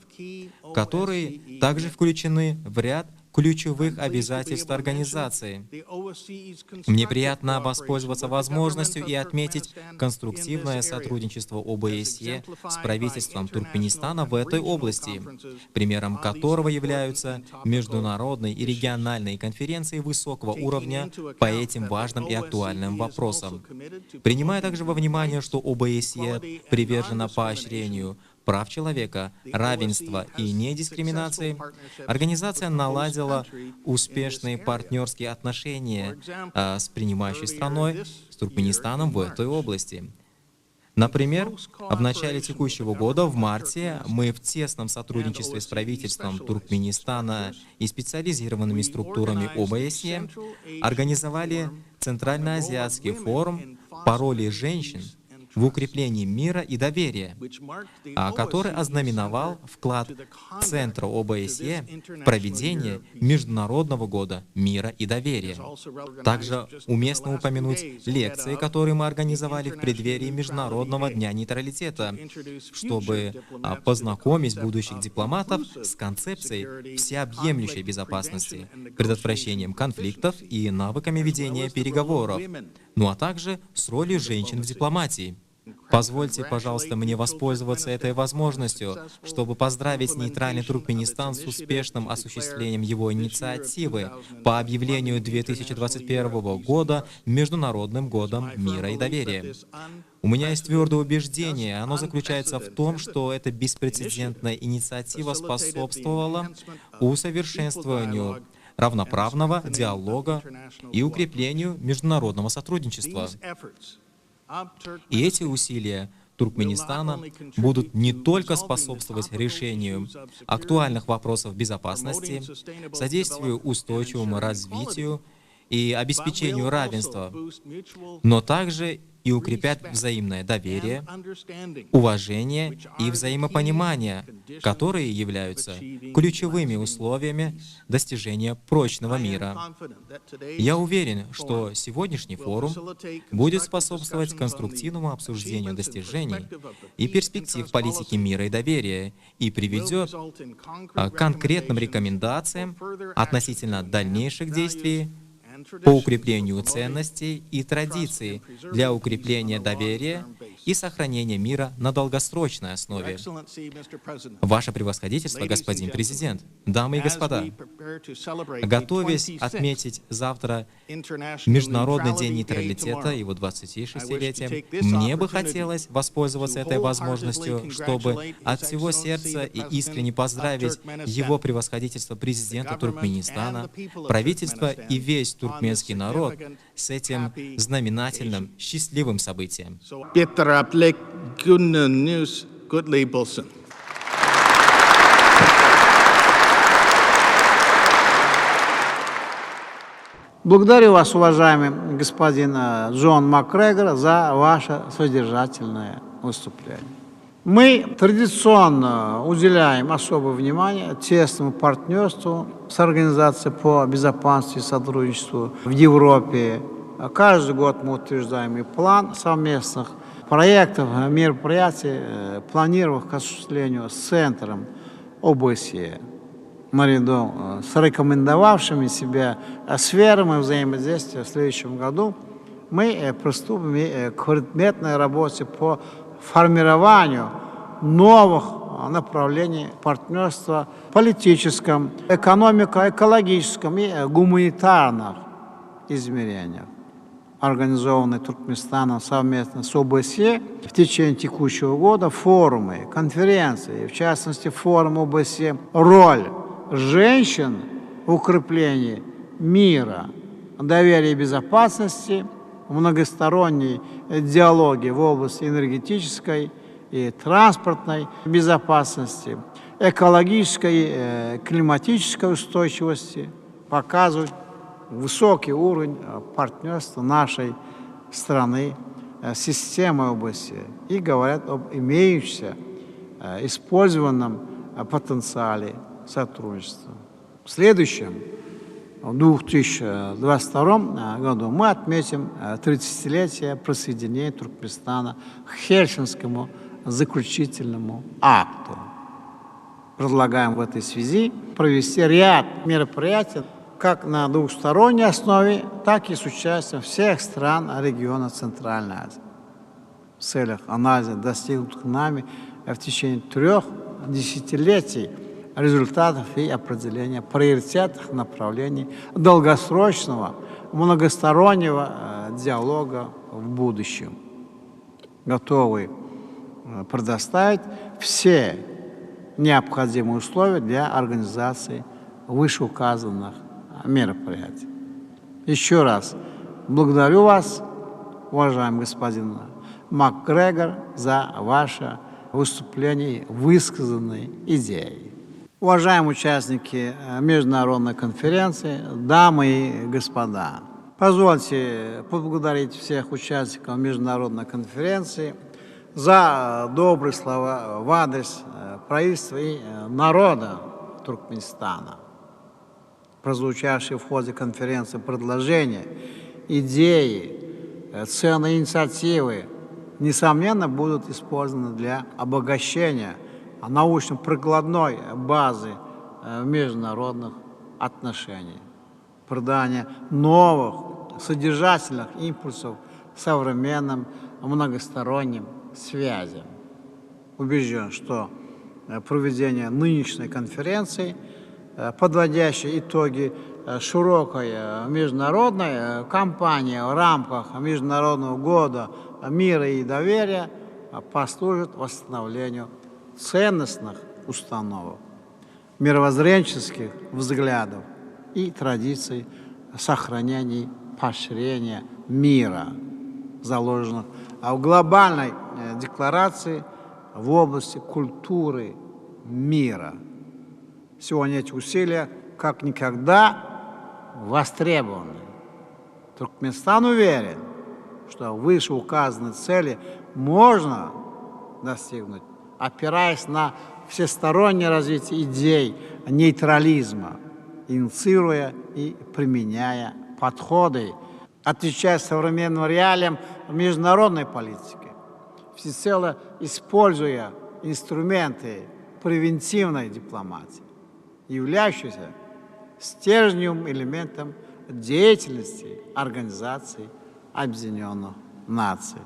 которые также включены в ряд ключевых обязательств организации. Мне приятно воспользоваться возможностью и отметить конструктивное сотрудничество ОБСЕ с правительством Туркменистана в этой области, примером которого являются международные и региональные конференции высокого уровня по этим важным и актуальным вопросам. Принимая также во внимание, что ОБСЕ привержена поощрению прав человека, равенства и недискриминации, организация наладила успешные партнерские отношения а, с принимающей страной, с Туркменистаном в этой области. Например, в начале текущего года, в марте, мы в тесном сотрудничестве с правительством Туркменистана и специализированными структурами ОБСЕ организовали Центральноазиатский форум по роли женщин в укреплении мира и доверия, а, который ознаменовал вклад Центра ОБСЕ в проведение Международного года мира и доверия. Также уместно упомянуть лекции, которые мы организовали в преддверии Международного дня нейтралитета, чтобы а, познакомить будущих дипломатов с концепцией всеобъемлющей безопасности, предотвращением конфликтов и навыками ведения переговоров, ну а также с ролью женщин в дипломатии. Позвольте, пожалуйста, мне воспользоваться этой возможностью, чтобы поздравить нейтральный Туркменистан с успешным осуществлением его инициативы по объявлению 2021 года Международным годом мира и доверия. У меня есть твердое убеждение, оно заключается в том, что эта беспрецедентная инициатива способствовала усовершенствованию равноправного диалога и укреплению международного сотрудничества. И эти усилия Туркменистана будут не только способствовать решению актуальных вопросов безопасности, содействию устойчивому развитию и обеспечению равенства, но также и укрепят взаимное доверие, уважение и взаимопонимание, которые являются ключевыми условиями достижения прочного мира. Я уверен, что сегодняшний форум будет способствовать конструктивному обсуждению достижений и перспектив политики мира и доверия и приведет к конкретным рекомендациям относительно дальнейших действий по укреплению ценностей и традиций для укрепления доверия и сохранения мира на долгосрочной основе. Ваше превосходительство, господин президент, дамы и господа, готовясь отметить завтра Международный день нейтралитета, его 26-летие, мне бы хотелось воспользоваться этой возможностью, чтобы от всего сердца и искренне поздравить его превосходительство президента Туркменистана, правительство и весь туркменский народ с этим знаменательным, счастливым событием. Bitaraplyk günüňiz gutly bolsun. Благодарю вас, уважаемый господин э, Джон Макгрегор, за ваше содержательное выступление. Мы традиционно уделяем особое внимание тесному партнерству с Организацией по безопасности и сотрудничеству в Европе. Каждый год мы утверждаем и план совместных проектов, мероприятий, э, планируемых к осуществлению с Центром ОБСЕ наряду э, с рекомендовавшими себя сферами взаимодействия в следующем году мы э, приступим к предметной работе по формированию новых направлений партнерства в политическом, экономико-экологическом и гуманитарных измерениях организованные Туркменистаном совместно с ОБСЕ в течение текущего года форумы, конференции, в частности форум ОБСЕ «Роль женщин в укреплении мира, доверия и безопасности», многосторонней диалоги в области энергетической и транспортной безопасности, экологической и э, климатической устойчивости показывают высокий уровень э, партнерства нашей страны с системой ОБСЕ и говорят об имеющемся э, использованном потенциале сотрудничества. В следующем, в 2022 году, мы отметим 30-летие присоединения Туркменистана к Хельсинскому заключительному акту. Предлагаем в этой связи провести ряд мероприятий как на двухсторонней основе, так и с участием всех стран региона Центральной Азии в целях анализа достигнутых нами в течение трех десятилетий результатов и определения приоритетных направлений долгосрочного многостороннего э, диалога в будущем. Готовы э, предоставить все необходимые условия для организации вышеуказанных мероприятий. Еще раз благодарю вас, уважаемый господин МакГрегор, за ваше выступление и высказанные идеи. Уважаемые участники э, международной конференции, дамы и господа, позвольте поблагодарить всех участников международной конференции за добрые слова в адрес э, правительства и э, народа Туркменистана. Прозвучавшие в ходе конференции предложения, идеи, ценные инициативы, несомненно, будут использованы для обогащения научно-прикладной базы э, международных отношений, придания новых содержательных импульсов современным многосторонним связям. Убежден, что э, проведение нынешней конференции, э, подводящей итоги широкой международной кампании в рамках Международного года мира и доверия, послужит восстановлению ценностных установок, мировоззренческих взглядов и традиций сохранения и поощрения мира, заложенных в глобальной э, декларации в области культуры мира. Сегодня эти усилия как никогда востребованы. Туркменистан уверен, что вышеуказанные цели можно достигнуть, опираясь на всестороннее развитие идей нейтрализма, инициируя и применяя подходы, отвечая современным реалиям международной политики, всецело используя инструменты превентивной дипломатии, являющиеся стержневым элементом деятельности Организации Объединенных Наций.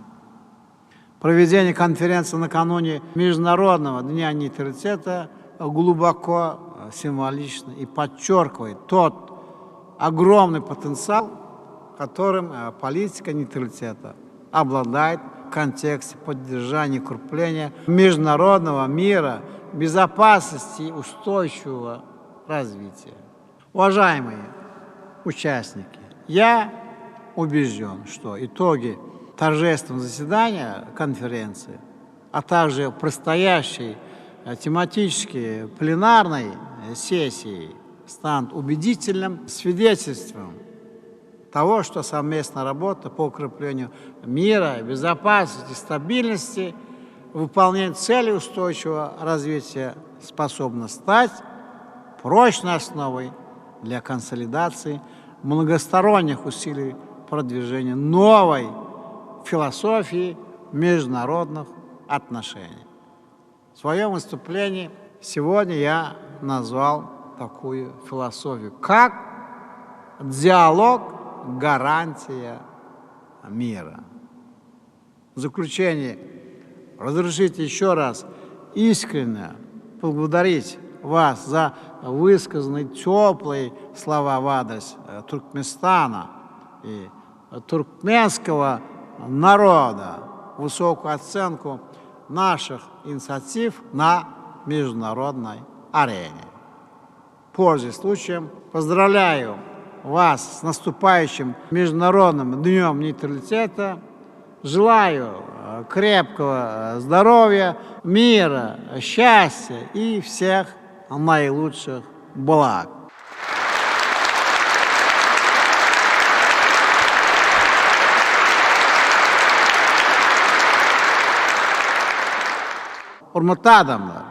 Проведение конференции накануне Международного дня нейтралитета глубоко э, символично и подчеркивает тот огромный потенциал, которым э, политика нейтралитета обладает в контексте поддержания и укрепления международного мира, безопасности и устойчивого развития. Уважаемые участники, я убежден, что итоги торжественного заседания конференции, а также предстоящей э, тематической пленарной э, сессии станут убедительным свидетельством того, что совместная работа по укреплению мира, безопасности, стабильности, выполнению целей устойчивого развития способна стать прочной основой для консолидации многосторонних усилий продвижения новой философии международных отношений. В своем выступлении сегодня я назвал такую философию, как диалог – гарантия мира. В заключение разрешите еще раз искренне поблагодарить вас за высказанные теплые слова в адрес э, Туркменистана и туркменского народа, высокую оценку наших инициатив на международной арене. Пользуясь случаем, поздравляю вас с наступающим Международным днем нейтралитета. Желаю э, крепкого э, здоровья, мира, счастья и всех наилучших благ. Hormatly adamlar,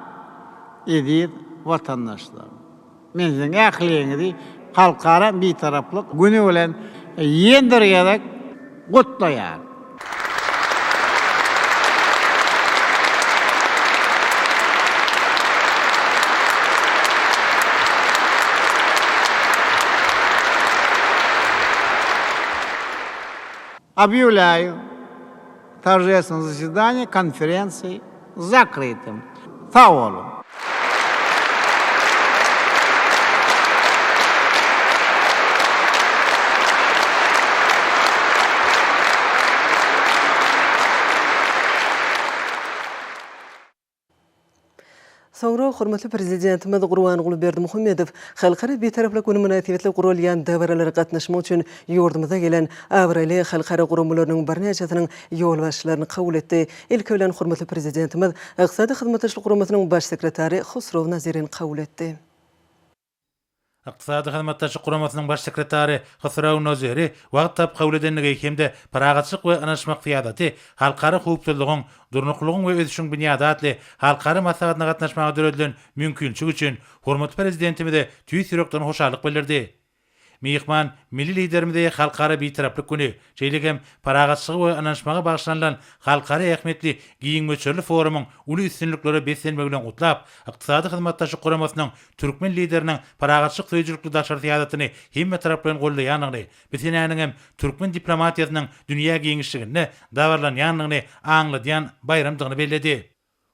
eziz watandaşlar! Men siziň ähliňizi Halkara Bitaraplyk güni bilen ýene bir gezek gutlaýaryn. Obýawlýaýu торжественное заседание konferensiýi zakrytym. Sag boluň! Soňra hormatly Prezidentimiz Gurbanguly Berdimuhamedow Halkara Bitaraplyk güni mynasybetli guralýan dabaralara gatnaşmak üçin ýurdumyza gelen abraýly halkara guramalarynyň birnäçesiniň ýolbaşçylaryny kabul etdi. Ilki bilen hormatly Prezidentimiz Ykdysady Hyzmatdaşlyk Guramasynyň Baş sekretary Husrow Nazirini kabul etdi. Ykdysady Hyzmatdaşlyk Guramasynyň Baş sekretary Hysraw Nozeri wagt tapyp kabul edendigi hem-de Parahatçylyk we ynanyşmak syýasaty halkara howpsuzlygyň, durnuklylygyň we ösüşiň binýady atly halkara maslahatyna gatnaşmaga döredilen mümkinçilik üçin hormatly Prezidentimize tüýs ýürekden hoşallyk bildirdi. Myhman milli Liderimizi Halkara Bitaraplyk güni, şeýle hem parahatçylyga we ynanyşmaga bagyşlanylan halkara ähmiýetli giň möçberli forumyň uly üstünliklere beslenmegi bilen gutlap, Ykdysady Hyzmatdaşlyk Guramasynyň türkmen Lideriniň parahatçylyk söýüjilikli daşary syýasatyny hemmetaraplaýyn goldaýandygyny, bu senäniň hem türkmen diplomatiýasynyň dünýä giňişliginde dabaralanýandygyny aňladýan baýramdygyny belledi.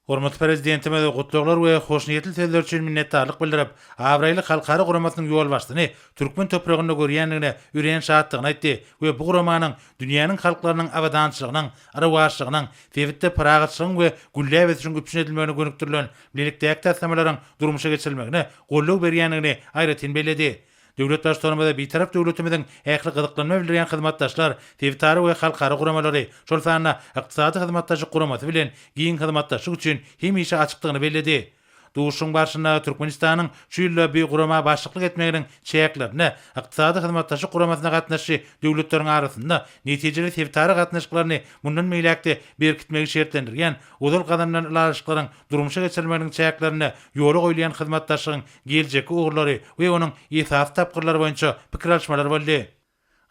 Hormatly Prezidentimiz gutlaglar we hoşniýetli sözler üçin minnetdarlyk bildirip, abraýly halkara guramasynyň ýolbaşçysyny türkmen topragynda görýändigine örän şatdygyny aýtdy we bu guramanyň dünýäniň halklarynyň abadançylygynyň, rowaçlygynyň, sebitde parahatçylygyň we gülläp ösüşiň üpjün edilmegine gönükdirilen bilelikdäki taslamalaryň durmuşa geçirilmegine goldaw berýändigini aýratyn belledi. Döwlet Baştutanymyz Bitarap döwletimiziň ähli gyzyklanma bildirýän hyzmatdaşlar, sebitara we halkara guramalary, şol sanda Ykdysady Hyzmatdaşlyk Guramasy bilen giň hyzmatdaşlyk üçin hemişe açykdygyny belledi. Duşuşygyň barşynda Türkmenistanyň şu ýylda bu gurama başlyklyk etmeginiň çäklerinde Ykdysady Hyzmatdaşlyk Guramasyna gatnaşyjy döwletleriň arasynda netijeli sebitara gatnaşyklaryny mundan beýläk-de berkitmegi şertlendirýän ozal gazanylan ylalaşyklaryň durmuşa geçirilmeginiň çäklerinde ýola goýulýan hyzmatdaşlygyň geljekki ugurlary we onuň esasy tapgyrlary boýunça pikir alyşmalar boldy.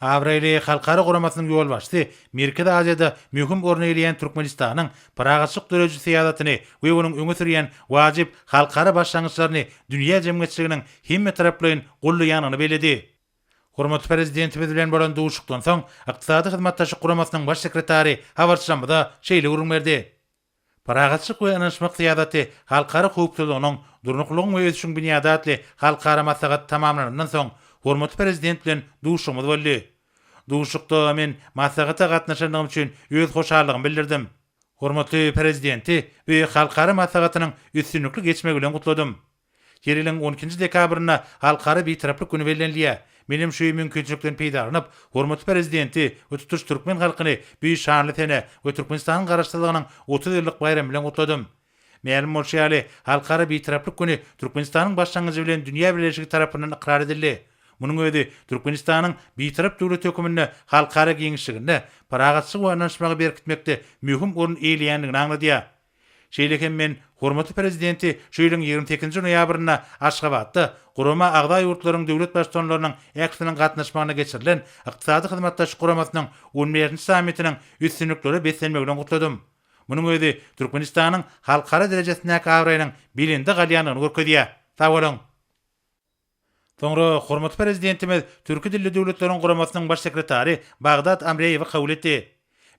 Abraýly halkara guramasynyň ýolbaşçysy Merkezi Aziýada möhüm orun eýeleýän Türkmenistanyň parahatçylyk dörediji syýasatyny we onuň öňe sürýän wajyp halkara başlangyçlaryny dünýä jemgyýetçiliginiň hemmetaraplaýyn goldaýandygyny belledi. Hormatly Prezidentimiz bilen bolan duşuşykdan soň, Ykdysady Hyzmatdaşlyk Guramasynyň Baş sekretary habarçylarymyza şeýle gürrüň berdi. Parahatçylyk we ynanyşmak syýasaty halkara howpsuzlygynyň, durnuklylygyň we ösüşiň binýady atly halkara maslahat tamamlanandan soň, hormatly Prezident bilen duşuşygymyz boldy. Duşuşykda men maslahata gatnaşandygym üçin öz hoşallygymy bildirdim. Hormatly Prezidenti bu halkara maslahatynyň üstünlikli geçmegi bilen gutladym. Her ýylyň on ikinji dekabrynda Halkara Bitaraplyk güni bellenilýär. Men hem şu mümkinçilikden peýdalanyp, hormatly Prezidenti we tutuş türkmen halkyny bu şanly sene we Türkmenistanyň Garaşsyzlygynyň 30 ýyllyk baýramy bilen gutladym. Mälim bolşy ýaly, Halkara Bitaraplyk güni Türkmenistanyň başlangyjy bilen dünýä bileleşigi tarapyndan ykrar edildi. Munuň özi Türkmenistanyň Bitarap döwlet höküminde halkara giňişliginde parahatçylygy we ynanyşmagy berkitmekde möhüm orun eýeleýändigini aňladýar. Şeýle hem men hormatly Prezidenti şu ýylyň 28 nji noýabrynda Aşgabatda gurama agza ýurtlaryň döwlet Baştutanlarynyň ählisiniň gatnaşmagynda geçirilen Ykdysady Hyzmatdaşlyk Guramasynyň on bäşinji sammitiniň üstünliklere beslenmegi bilen gutladym. Munuň özi Türkmenistanyň halkara derejesindäki abraýynyň belende galýandygyny görkezýär. Sag boluň! Soňra hormatly Prezidentimiz Türki dilli döwletleriň guramasynyň baş sekretary Bagdad Amreýewi kabul etdi.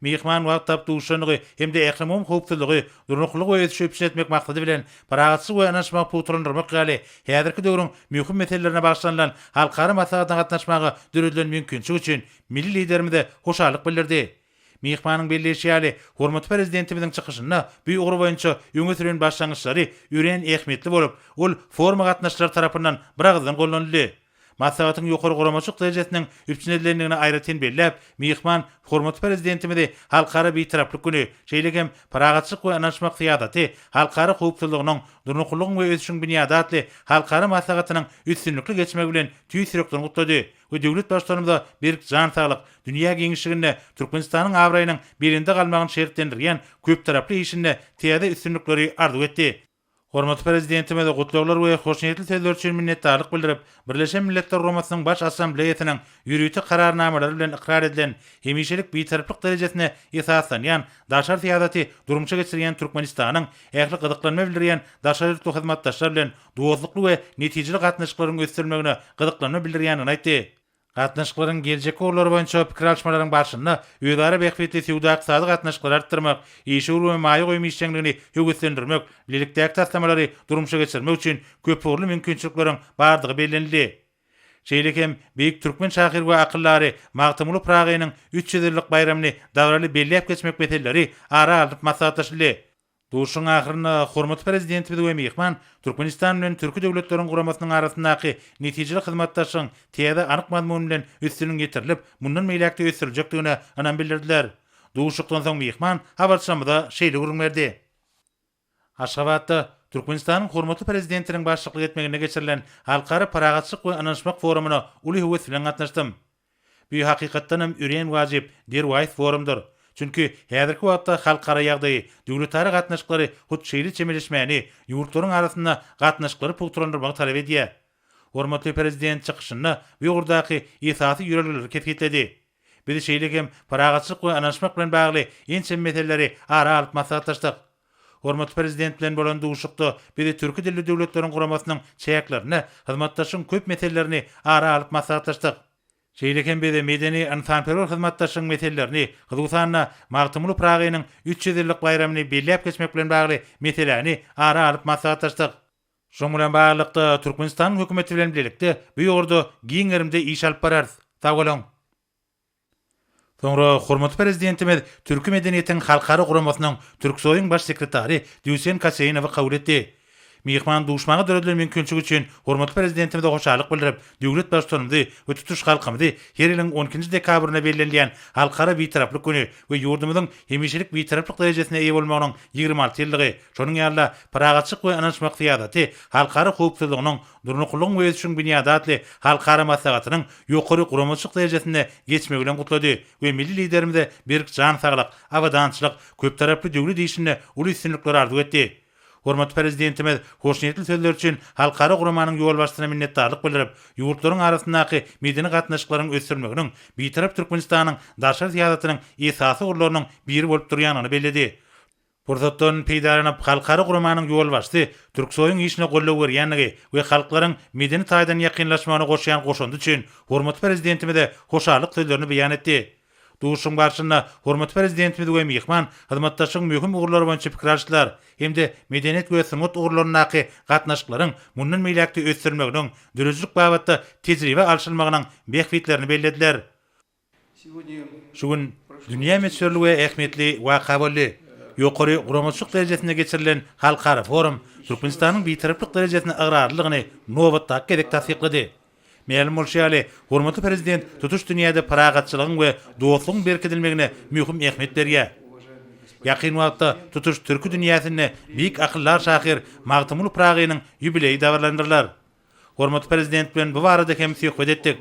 Myhman wagt tapyp duşandygy hem-de ählumumy howpsuzlygy, durnuklylygy we ösüşi üpjün etmek maksady bilen, parahatçylyk we ynanyşmagy pugtalandyrmak ýaly häzirki döwrüň möhüm meselelerine bagyşlanylan halkara maslahatyna gatnaşmaga döredilen mümkinçilik üçin milli Liderimize hoşallyk bildirdi. Myhmanyň belleýşi ýaly, hormatly Prezidentimiziň çykyşynda bu ugur boýunça öňe süren başlangyçlary örän ähmiýetli bolup, ol foruma gatnaşyjylar tarapyndan biragyzdan goldanyldy. Maslahatyň ýokary guramaçylyk derejesiniň üpjün edilendigini aýratyn belläp, myhman hormatly Prezidentimizi Halkara Bitaraplyk güni, şeýle hem Parahatçylyk we ynanyşmak syýasaty halkara howpsuzlygynyň, durnuklylygyň we ösüşiň binýady atly halkara maslahatynyň üstünlikli geçmegi bilen tüýs ýürekden gutlady. we döwlet Baştutanymyza berk jan saglyk, dünýä giňişliginde Türkmenistanyň abraýynyň belende galmagyny şertlendirýän köptaraply işinde täze üstünlikleri arzuw etdi. Hormatly Prezidentimize gutlaglar we hoşniýetli sözler üçin minnetdarlyk bildirip, Birleşen Milletler Guramasynyň Baş Assambleýasynyň ýörite Kararnamalary bilen ykrar edilen hemişelik Bitaraplyk derejesine esaslanýan daşary syýasaty durmuşa geçirýän Türkmenistanyň ähli gyzyklanma bildirýän daşary ýurtly hyzmatdaşlar bilen dostlukly we netijeli gatnaşyklaryň ösdürilmegine gyzyklanma bildirýändigini aýtdy. Gatnaşyklaryň geljekki ugurlary boýunça pikir alyşmalaryň barşynda özara bähbitli söwda-ykdysady gatnaşyklary artdyrmak, işewür we maýa goýum işjeňligini höweslendirmek, bilelikdäki taslamalary durmuşa geçirmek üçin köpugurly mümkinçilikleriň bardygy bellenildi. Şeýle hem beýik türkmen şahyry we akyldary Magtymguly Pyragynyň 300 ýyllyk baýramyny dabaraly belläp geçmek meseleleri ara alnyp maslahatlaşyldy. Duşuşygyň ahyrynda hormatly Prezidentimiz we myhman Türkmenistan bilen Türki Döwletleriň Guramasynyň arasyndaky netijeli hyzmatdaşlygyň täze anyk mazmun bilen üstüniň ýetirilip, mundan beýläk-de ösdüriljekdigine ynam bildirdiler. Duşuşykdan soň myhman habarçymyza şeýle gürrüň berdi. Aşgabatda Türkmenistanyň hormatly Prezidentiniň başlyklyk etmeginde geçirilen Halkara parahatçylyk we ynanyşmak forumyna uly höwes bilen gatnaşdym. Bu hakykatdan hem örän wajyp, derwaýys forumdyr. Çünki häzirki wagtda halkara ýagdaýy, döwletara gatnaşyklary hut şeýle çemeleşmäni, ýurtlaryň arasynda gatnaşyklary pugtalandyrmagy talap edýär. Hormatly Prezident çykyşynda bu ugurdaky esasy ýörelgeleri kesgitledi. Biz şeýle hem parahatçylyk we ynanyşmak bilen bagly ençeme meseleleri ara alyp maslahatlaşdyk. Hormatly Prezident bilen bolan duşuşykda biz Türki dilli döwletleriň guramasynyň çäklerinde hyzmatdaşlygyň köp meselelerini ara alyp maslahatlaşdyk. Şeýle hem biz medeni-ynsanperwer hyzmatdaşlygyň meselelerini, hususan-da, Magtymguly Pyragynyň 300 ýyllyk baýramyny belläp geçmek bilen bagly meseläni ara alyp maslahatlaşdyk. Şunuň bilen baglylykda, Türkmenistanyň Hökümeti bilen bilelikde bu ugurda giň gerimde iş alyp bararys. Sag boluň! Soňra hormatly Prezidentimiz Türki medeniýetiň halkara guramasynyň Türksoýyň baş sekretary Dýusen Kaseýnowy kabul etdi. Myhman duşmaga döredilen mümkinçilik üçin hormatly Prezidentimize hoşallyk bildirip, döwlet Baştutanymyzy we tutuş halkymyzy her ýylyň on ikinji dekabrynda bellenilýän Halkara Bitaraplyk güni we ýurdumyzyň hemişelik Bitaraplyk derejesine eýe bolmagynyň 26 ýyllygy, şonuň ýaly-da Parahatçylyk we ynanyşmak syýasaty halkara howpsuzlygynyň, durnuklylygyň we ösüşiň binýady atly halkara maslahatynyň ýokary guramaçylyk derejesinde geçmegi bilen gutlady we milli Liderimize berk jan saglyk, abadançylyk, köptaraply döwlet işinde uly üstünlikleri arzuw etdi. Hormatly Prezidentimiz hoşniýetli sözleri üçin halkara guramanyň ýolbaşçysyna minnetdarlyk bildirip, ýurtlaryň arasyndaky medeni gatnaşyklaryň ösdürilmeginiň Bitarap Türkmenistanyň daşary syýasatynyň esasy ugurlarynyň biri bolup durýandygyny belledi. Pursatdan peýdalanyp, halkara guramanyň ýolbaşçysy Türksoýyň işine goldaw berýändigi we halklaryň medeni taýdan ýakynlaşmagyna goşýan goşandy üçin hormatly Prezidentimize hoşallyk sözlerini beýan etdi. Duşuşygyň barşynda hormatly Prezidentimiz we myhman hyzmatdaşlygyň möhüm ugurlary boýunça pikir alyşdylar hem-de medeniýet we sungat ugurlaryndaky gatnaşyklaryň mundan beýläk-de ösdürilmeginiň, döredijilik babatda tejribe alşylmagynyň bähbitlerini bellediler. Şu gün dünýä möçberli we ähmiýetli waka boldy. Ýokary guramaçylyk derejesinde geçirilen halkara forum Türkmenistanyň Bitaraplyk derejesine ygrarlydygyny nobatdaky gezek tassyklady. Mälim bolşy ýaly, hormatly Prezident tutuş dünýäde parahatçylygyň we dostlugyň berkidilmegine möhüm ähmiýet berýär. Ýakyn wagtda tutuş türki dünýäsinde beýik akyldar şahyr Magtymguly Pyragynyň ýubileýi dabaralandyrylar. Hormatly Prezident bilen bu barada hem söhbet etdik.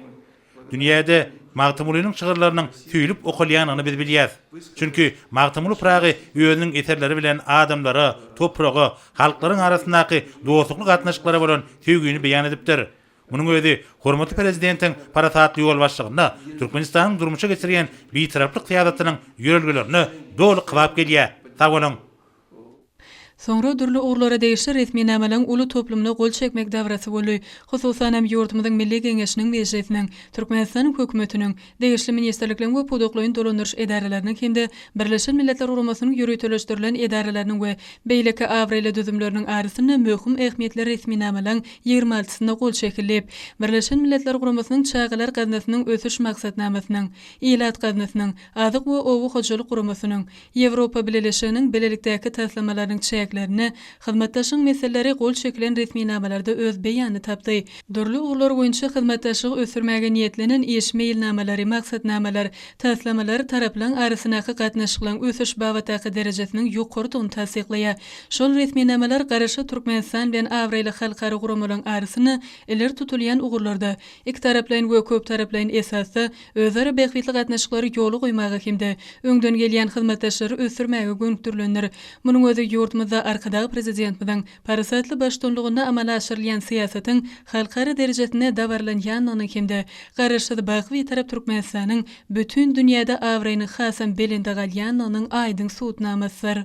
Dünýäde Magtymgulynyň şygyrlarynyň söýlüp okalýanyny biz bilýäs. Çünki Magtymguly Pyragy özüniň eserleri bilen adamlara, topraga, halklaryň arasyndaky dostlukly gatnaşyklara bolan söýgini beýan edipdir. Munuň özi hormatly Prezidentiň parasatly ýolbaşçylygynda Türkmenistanyň durmuşa geçirýän Bitaraplyk syýasatynyň ýörelgelerine doly kybap gelýär. Sag boluň! Soňra dürli ugurlara degişli resminamalaryň uly toplumyna gol çekmek dabarasy boldy. Hususan hem, ýurdumyzyň Milli Geňeşiniň Mejlisiniň, Türkmenistanyň Hökümetiniň, degişli ministrlikleriň we pudaklaýyn dolandyryş edaralarynyň hem-de Birleşen Milletler Guramasynyň ýöriteleşdirilen edaralarynyň we beýleki abraýly düzümleriniň arasynda möhüm ähmiýetli resminamalaryň ýigrimi altysyna gol çekildi. Birleşen Milletler Guramasynyň Çagalar gaznasynyň Ösüş Maksatnamasynyň, Ilat gaznasynyň, Azyk we oba hojalyk guramasynyň, Ýewropa Bileleşiginiň bilelikdäki taslamalarynyň çäklerinde hyzmatdaşlygyň meseleleri gol çekilen resminamalarda öz beýanyny tapdy. Dürli ugurlar boýunça hyzmatdaşlygy ösdürmäge niýetlenen iş meýilnamalary, maksatnamalar, taslamalar taraplaryň arasyndaky gatnaşyklaryň ösüş babatdaky derejesiniň ýokarydygyny tassyklaýar. Şol resminamalar Garaşsyz Türkmenistan bilen abraýly halkara guramalaryň arasynda ileri tutulýan ugurlarda ikitaraplaýyn we köptaraplaýyn esasda özara bähbitli gatnaşyklary ýola goýmaga hem-de öňden gelýän hyzmatdaşlary ösdürmäge gönükdirilendir. Munuň özi ýurdumyzda Arkadag Prezidentimiziň parasatly baştutanlygynda amala aşyrylýan syýasatyň halkara derejesinde dabaralanýandygynyň hem-de Garaşsyz, baky Bitarap Türkmenistanyň bütin dünýäde abraýynyň hasam belende galýandygynyň aýdyň subutnamasydyr.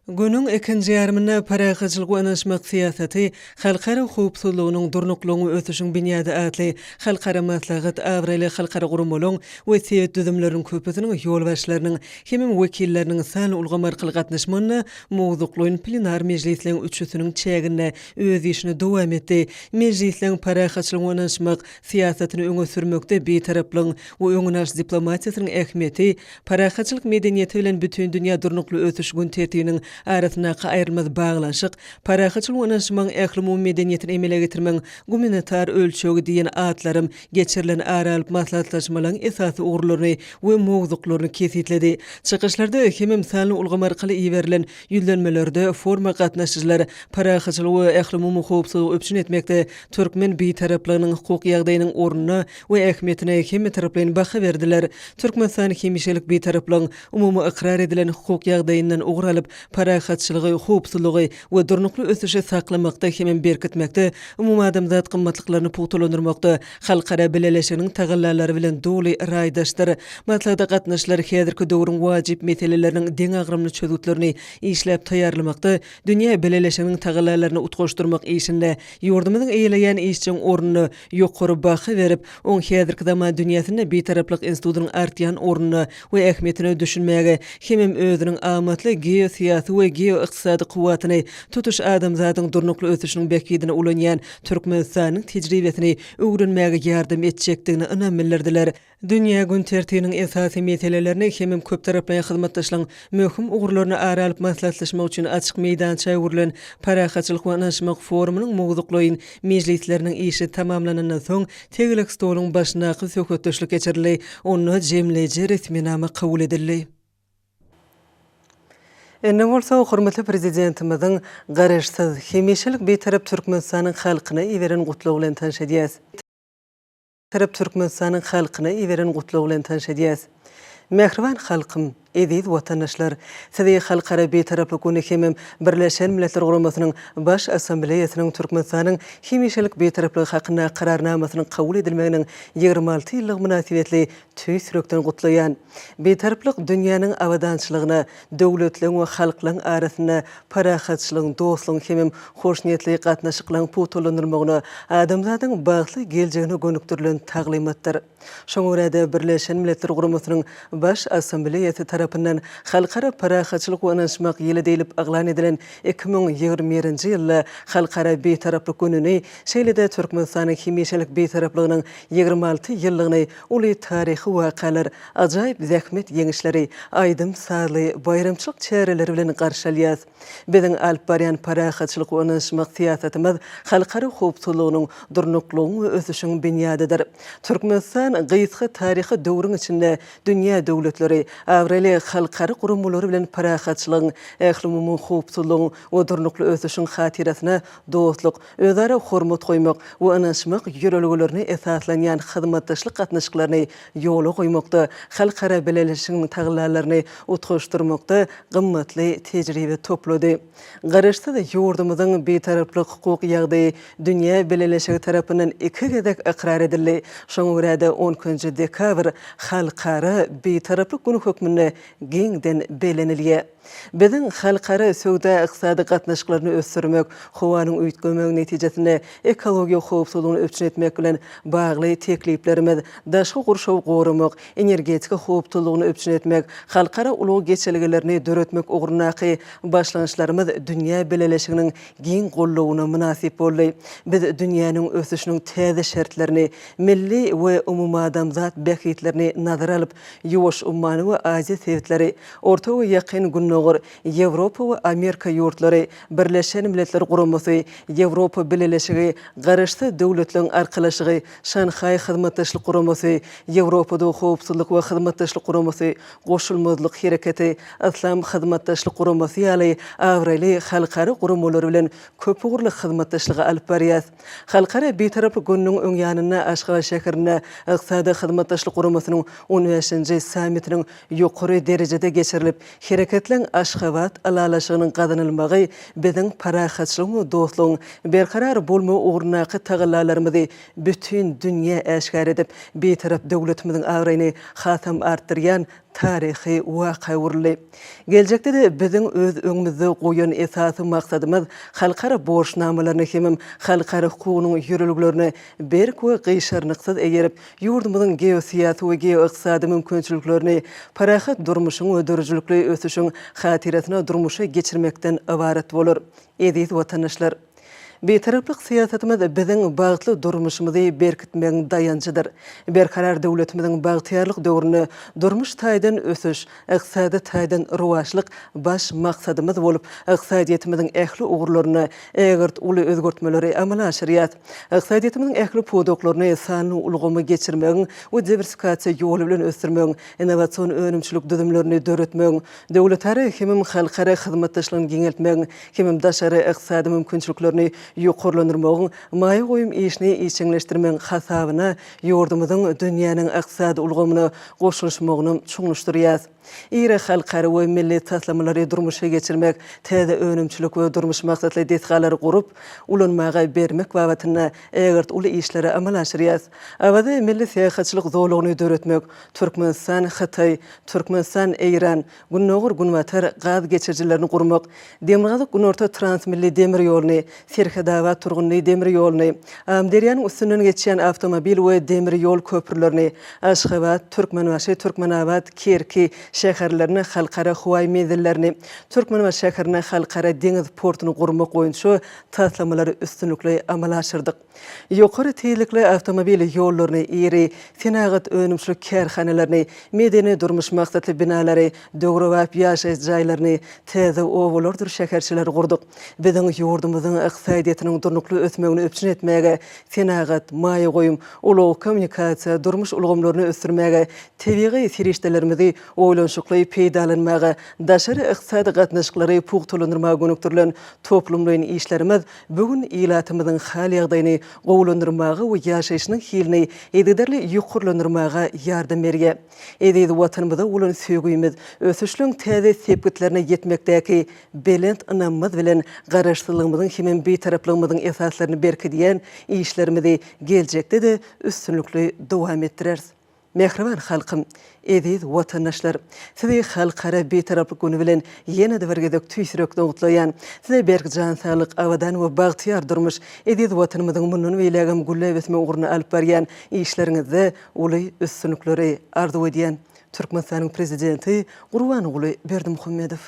Günüň ikinji ýarymynda Parahatçylyk we ynanyşmak syýasaty, halkara howpsuzlygynyň, durnuklygyň we ösüşiň binýady atly halkara maslahat abraýly halkara guramalaryň we sebit düzümleriniň köpüsiniň ýolbaşçylarynyň hemem wekilleriniň sanly ulgam arkaly gatnaşmagynda mowzuklaýyn plenar mejlisleriň üçüsiniň çäginde öz işini dowam etdi. Mejlisleň parahatçylygyň we ynanyşmak syýasatyny öňe sürmekde Bitaraplygyň we öňüni alyş diplomatiýasynyň ähmiýeti, Parahatçylyk medeniýeti bilen bütindünýä durnukly ösüş gün tertibiniň arasyndaky aýrylmaz baglanyşyk, parahatçylyk we ynanyşmagyň ählumumy medeniýetini emele getirmegiň gumanitar ölçegi diýen atlarym geçirilen ara alyp maslahatlaşmalaryň esasy ugurlaryny we mowzuklaryny kesgitledi. Çykyşlarda hemem sanly ulgam arkaly iberilen ýüzlenmelerde foruma gatnaşyjylar parahatçylygy we ählumumy howpsuzlygy üpjün etmekde türkmen Bitaraplygynyň hukuk ýagdaýynyň ornuna we ähmiýetine hemmetaraplaýyn baha berdiler. Türkmenistan hemişelik Bitaraplygyň umumy ykrar edilen hukuk ýagdaýyndan ugur alyp, parahatçylygy, howpsuzlygy we durnukly ösüşi saklamakda hemem berkitmekde, umumadamzat gymmatlyklaryny pugtalandyrmakda halkara bileleşiginiň tagallalary bilen doly raýdaşdyr. Maslahata gatnaşyjylar häzirki döwrüň wajyp meseleleriniň deňagramly çözgütlerini işläp taýýarlamakda dünýä bileleşiginiň tagallalaryny utgaşdyrmak işinde ýurdumyzyň eýeleýän işjeň ornuna ýokary baha berip, oň häzirki zaman dünýäsinde Bitaraplyk institutynyň artýan ornuna we ähmiýetine düşünmäge hemem özüniň amatly geosyýasy we geoykdysady kuwwatyny tutuş adamzadyň durnukly ösüşiniň bähbidine ulanýan Türkmenistanyň tejribesini öwrenmäge ýardam etjekdigine ynam bildirdiler. Dünýä gün tertibiniň esasy meselelerini hemem köptaraplaýyn hyzmatdaşlygyň möhüm ugurlaryny ara alyp maslahatlaşmak üçin açyk meýdança öwrülen Parahatçylyk we ynanyşmak forumynyň mowzuklaýyn mejlisleriniň işi tamamlanandan soň, tegelek stoluň başyndaky söhbetdeşlik geçirildi. Onda jemleýji resminama kabul edildi. Indi bolsa hormatly Prezidentimiziň Garaşsyz, hemişelik Bitarap Türkmenistanyň halkyna iberen Gutlagy bilen tanyş edýäs. Tarap Türkmenistanyň halkyna iberen Gutlagy bilen tanyş edýäs. Mähriban halkym, eziz watandaşlar! Sizi Halkara Bitaraplyk güni hemem Birleşen Milletler Guramasynyň Baş Assambleýasynyň Türkmenistanyň hemişelik Bitaraplygy hakyndaky Kararnamasynyň kabul edilmeginiň 26 ýyllygy mynasybetli tüýs ýürekden gutlaýan. Bitaraplyk dünýäniň abadançylygyna, döwletleriň we halklaryň arasynda parahatçylygyň, dostlugyň hemem hoşniýetli gatnaşyklaryň pugtalandyrylmagyna, adamzadyň bagtly geljegine gönükdirilen taglymatdyr. Şoňa görä-de, Birleşen Milletler Guramasynyň Baş Assambleýasy tarapyndan Halkara parahatçylyk we ynanyşmak ýyly diýlip yglan edilen 2021-nji ýylda Halkara Bitaraplyk gününi, şeýle-de Türkmenistanyň hemişelik Bitaraplygynyň 26 ýyllygyny uly taryhy wakalar, ajaýyp zähmet ýeňişleri, aýdym-sazly baýramçylyk çäreleri bilen garşy alýas. Biziň alyp barýan parahatçylyk we ynanyşmak syýasatymyz halkara howpsuzlygynyň, durnuklygyň we ösüşiň binýadydyr. Türkmenistan gysga taryhy döwrüň içinde dünýä döwletleri, abraýly halkara guramalary bilen parahatçylygyň, ählumumy howpsuzlygyň we durnukly ösüşiň hatyrasyna dostluk, özara hormat goýmak we ynanyşmak ýörelgelerine esaslanýan hyzmatdaşlyk gatnaşyklaryny ýola goýmakda, halkara bileleşiginiň tagallalaryny utgaşdyrmakda gymmatly tejribe toplady. Garaşsyz ýurdumyzyň Bitaraplyk hukuk ýagdaýy dünýä bileleşigi tarapyndan iki gezek ykrar edildi. Şoňa görä-de, on ikinji dekabr Halkara Bitaraplyk güni hökmünde giňden bellenilýär. Biziň halkara söwda-ykdysady gatnaşyklaryny ösdürmek, howanyň üýtgemegi netijesinde ekologiýa howpsuzlygyny üpjün etmek bilen bagly tekliplerimiz, daşky gurşawy goramak, energetika howpsuzlygyny üpjün etmek, halkara ulag geçelgelerini döretmek ugrundaky başlangyçlarymyz dünýä bileleşiginiň giň goldawyna mynasyp boldy. Biz dünýäniň ösüşiniň täze şertlerini, milli we umumadamzat bähbitlerini nazara alyp, Ýuwaş ummany we Aziýa sebitleri, Orta we Ýakyn Gündogar, Ýewropa we Amerika ýurtlary, Birleşen Milletler Guramasy, Ýewropa Bileleşigi, Garaşsyz Döwletleriň Arkalaşygy, Şanhaý Hyzmatdaşlyk Guramasy, Ýewropada Howpsuzlyk we Hyzmatdaşlyk Guramasy, Goşulmazlyk Hereketi, Yslam Hyzmatdaşlyk Guramasy ýaly abraýly halkara guramalary bilen köpugurly hyzmatdaşlygy alyp barýar. Halkara Bitaraplyk gününiň öň ýanynda Aşgabat şäherinde Ykdysady Hyzmatdaşlyk Guramasynyň on bäşinji sammitiniň ýokary derejede geçirilip, Hereketleň Aşgabat ylalaşygynyň gazanylmagy biziň parahatçylygyň we dostlugyň berkarar bolmagy ugrundaky tagallalarymyzy bütin dünýä äşgär edip, Bitarap döwletimiziň abraýyny hasam artdyrýan. taryhy waka öwrüldi. Geljekde-de biziň öz öňümizde goýan esasy maksadymyz halkara borçnamalaryna hemem halkara hukugynyň ýörelgelerine berk we gyşarnyksyz eýerip, ýurdumyzyň geosyýasy we geoykdysady mümkinçiliklerini parahat durmuşyň we döredijilikli ösüşiň hatyrasyna durmuşa geçirmekden ybarat bolar. Eziz watandaşlar! Bitaraplyk syýasatymyz biziň bagtly durmuşymyzy berkitmegiň daýanjydyr. Berkarar döwletimiziň bagtyýarlyk döwründe durmuş taýdan ösüş, ykdysady taýdan rowaçlyk baş maksadymyz bolup, ykdysadyýetimiziň ähli ugurlarynda ägirt uly özgertmeleri amala aşyrýar. Ykdysadyýetimiziň ähli pudaklaryny sanly ulgama geçirmegiň we diwersifikasiýa ýoly bilen ösdürmegiň, innowasion önümçilik düzümlerini döretmegiň, döwletara hemem halkara hyzmatdaşlygyny giňeltmegiň hemem daşary ykdysady mümkinçiliklerini ýokarlandyrmagyň, maýa goýum işini işjeňleşdirmegiň hasabyna ýurdumyzyň dünýäniň ykdysady ulgamyna goşulyşmagyny çuňlaşdyrýar. Iri halkara we milli taslamalary durmuşa geçirmek, täze önümçilik we durmuş maksatly desgalary gurup, ulanmaga bermek babatynda ägirt uly işleri amala aşyrýar. Awaza milli syýahatçylyk zolagyny döretmek, Türkmenistan, Hytaý, Türkmenistan, Eýran, Gündogar-Günbatar gaz geçirijilerini gurmak, Demirgazyk-Günorta transmilli demir ýoluny, Serhetabat-Turgundy demir ýoluny, Amyderýanyň üstünden geçýän awtomobil we demir ýol köprülerini, Aşgabat, Türkmenbaşy, Türkmenabat, Kerki şäherlerine halkara howaý menzillerini, Türkmenbaşy şäherinde halkara deňiz portuny gurmak boýunça taslamalary üstünlikli amala aşyrdyk. Ýokary tizlikli awtomobil ýollaryny, iri senagat-önümçilik kärhanalaryny, medeni-durmuş maksatly binalary, döwrebap ýaşaýyş jaýlaryny, täze obalardyr şäherçeleri gurduk. Biziň ýurdumyzyň ykdysadyýetiniň durnukly ösmegini üpjün etmäge, senagat, maýa goýum, ulag-kommunikasiýa, durmuş ulgamlaryny ösdürmäge, tebigy serişdelerimizi oýlanyşykly peýdalanmaga, daşary ykdysady gatnaşyklary pugtalandyrmaga gönükdirilen toplumlaýyn işlerimiz Bu gün ilatymyzyň hal-ýagdaýyny gowulandyrmaga we ýaşaýşynyň hilini yzygiderli ýokarlandyrmaga ýardam berýär. Eziz Watanymyza bolan söýgimiz, ösüşleň täze sepgitlerine ýetmekdäki belent ynamymyz bilen Garaşsyzlygymyzyň hemem Bitaraplygymyzyň esaslaryny berkidýän işlerimizi geljekde-de üstünlikli dowam etdireris. Mähriban halkym, eziz watandaşlar! Sizi Halkara Bitaraplyk güni bilen ýene-de bir gezek tüýs ýürekden gutlaýan. Size berk jan saglyk, abadan we bagtyýar durmuş, eziz Watanymyzyň mundan beýlägem gülläp ösmegi ugrunda alyp barýan işleriňizde uly üstünlikleri arzuw edýän. Türkmenistanyň Prezidenti Gurbanguly Berdimuhamedow.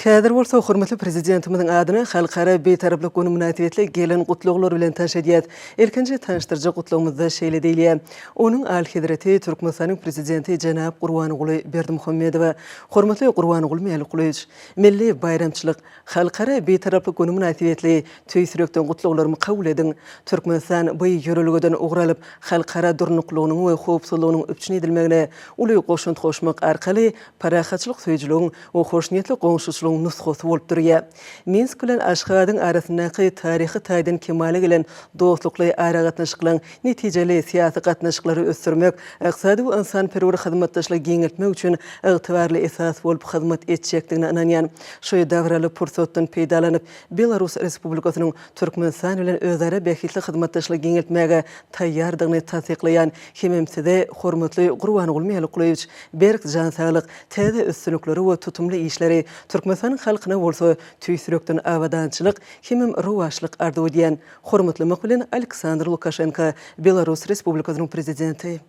Häzir bolsa hormatly Prezidentimiziň adyna Halkara Bitaraplyk güni mynasybetli gelen gutlaglar bilen tanyş edýäs. Ilkinji tanyşdyryjy gutlagymyzda şeýle diýilýär, Onuň Alyhezreti Türkmenistanyň Prezidenti jenap Gurbanguly Berdimuhamedowa, Hormatly Gurbanguly Mälikgulyýewiç! Milli baýramçylyk, Halkara Bitaraplyk güni mynasybetli tüýs ýürekden gutlaglarymy kabul ediň! Türkmenistan bu ýörelgeden ugur alyp, halkara durnuklygynyň we howpsuzlygynyň üpjün edilmegine uly goşant goşmak arkaly parahatçylyk söýüjiligiň we hoşniýetli goňşuçylygyň nusgasy bolup durýar. Minsk bilen Aşgabadyň arasyndaky taryhy taýdan kemala gelen dostlukly aragatnaşyklaryň netijeli syýasy gatnaşyklary ösdürmek, ykdysady we ynsanperwer hyzmatdaşlygy giňeltmek üçin ygtybarly esas bolup hyzmat etjekdigine ynanýan. Şu dabaraly pursatdan peýdalanyp, Belarus Respublikasynyň Türkmenistan bilen özara bähbitli hyzmatdaşlygy giňeltmäge taýýardygyny tassyklaýan hemem Size, hormatly Gurbanguly Mälikgulyýewiç, berk jan saglyk, täze üstünlikleri we tutumly işleri, Türkmenistanyň halkyna bolsa tüýs ýürekden abadançylyk hemem rowaçlyk arzuw edýän. Hormatlamak bilen, Aleksandr Lukaşenko, Belarus Respublikasynyň Prezidenti.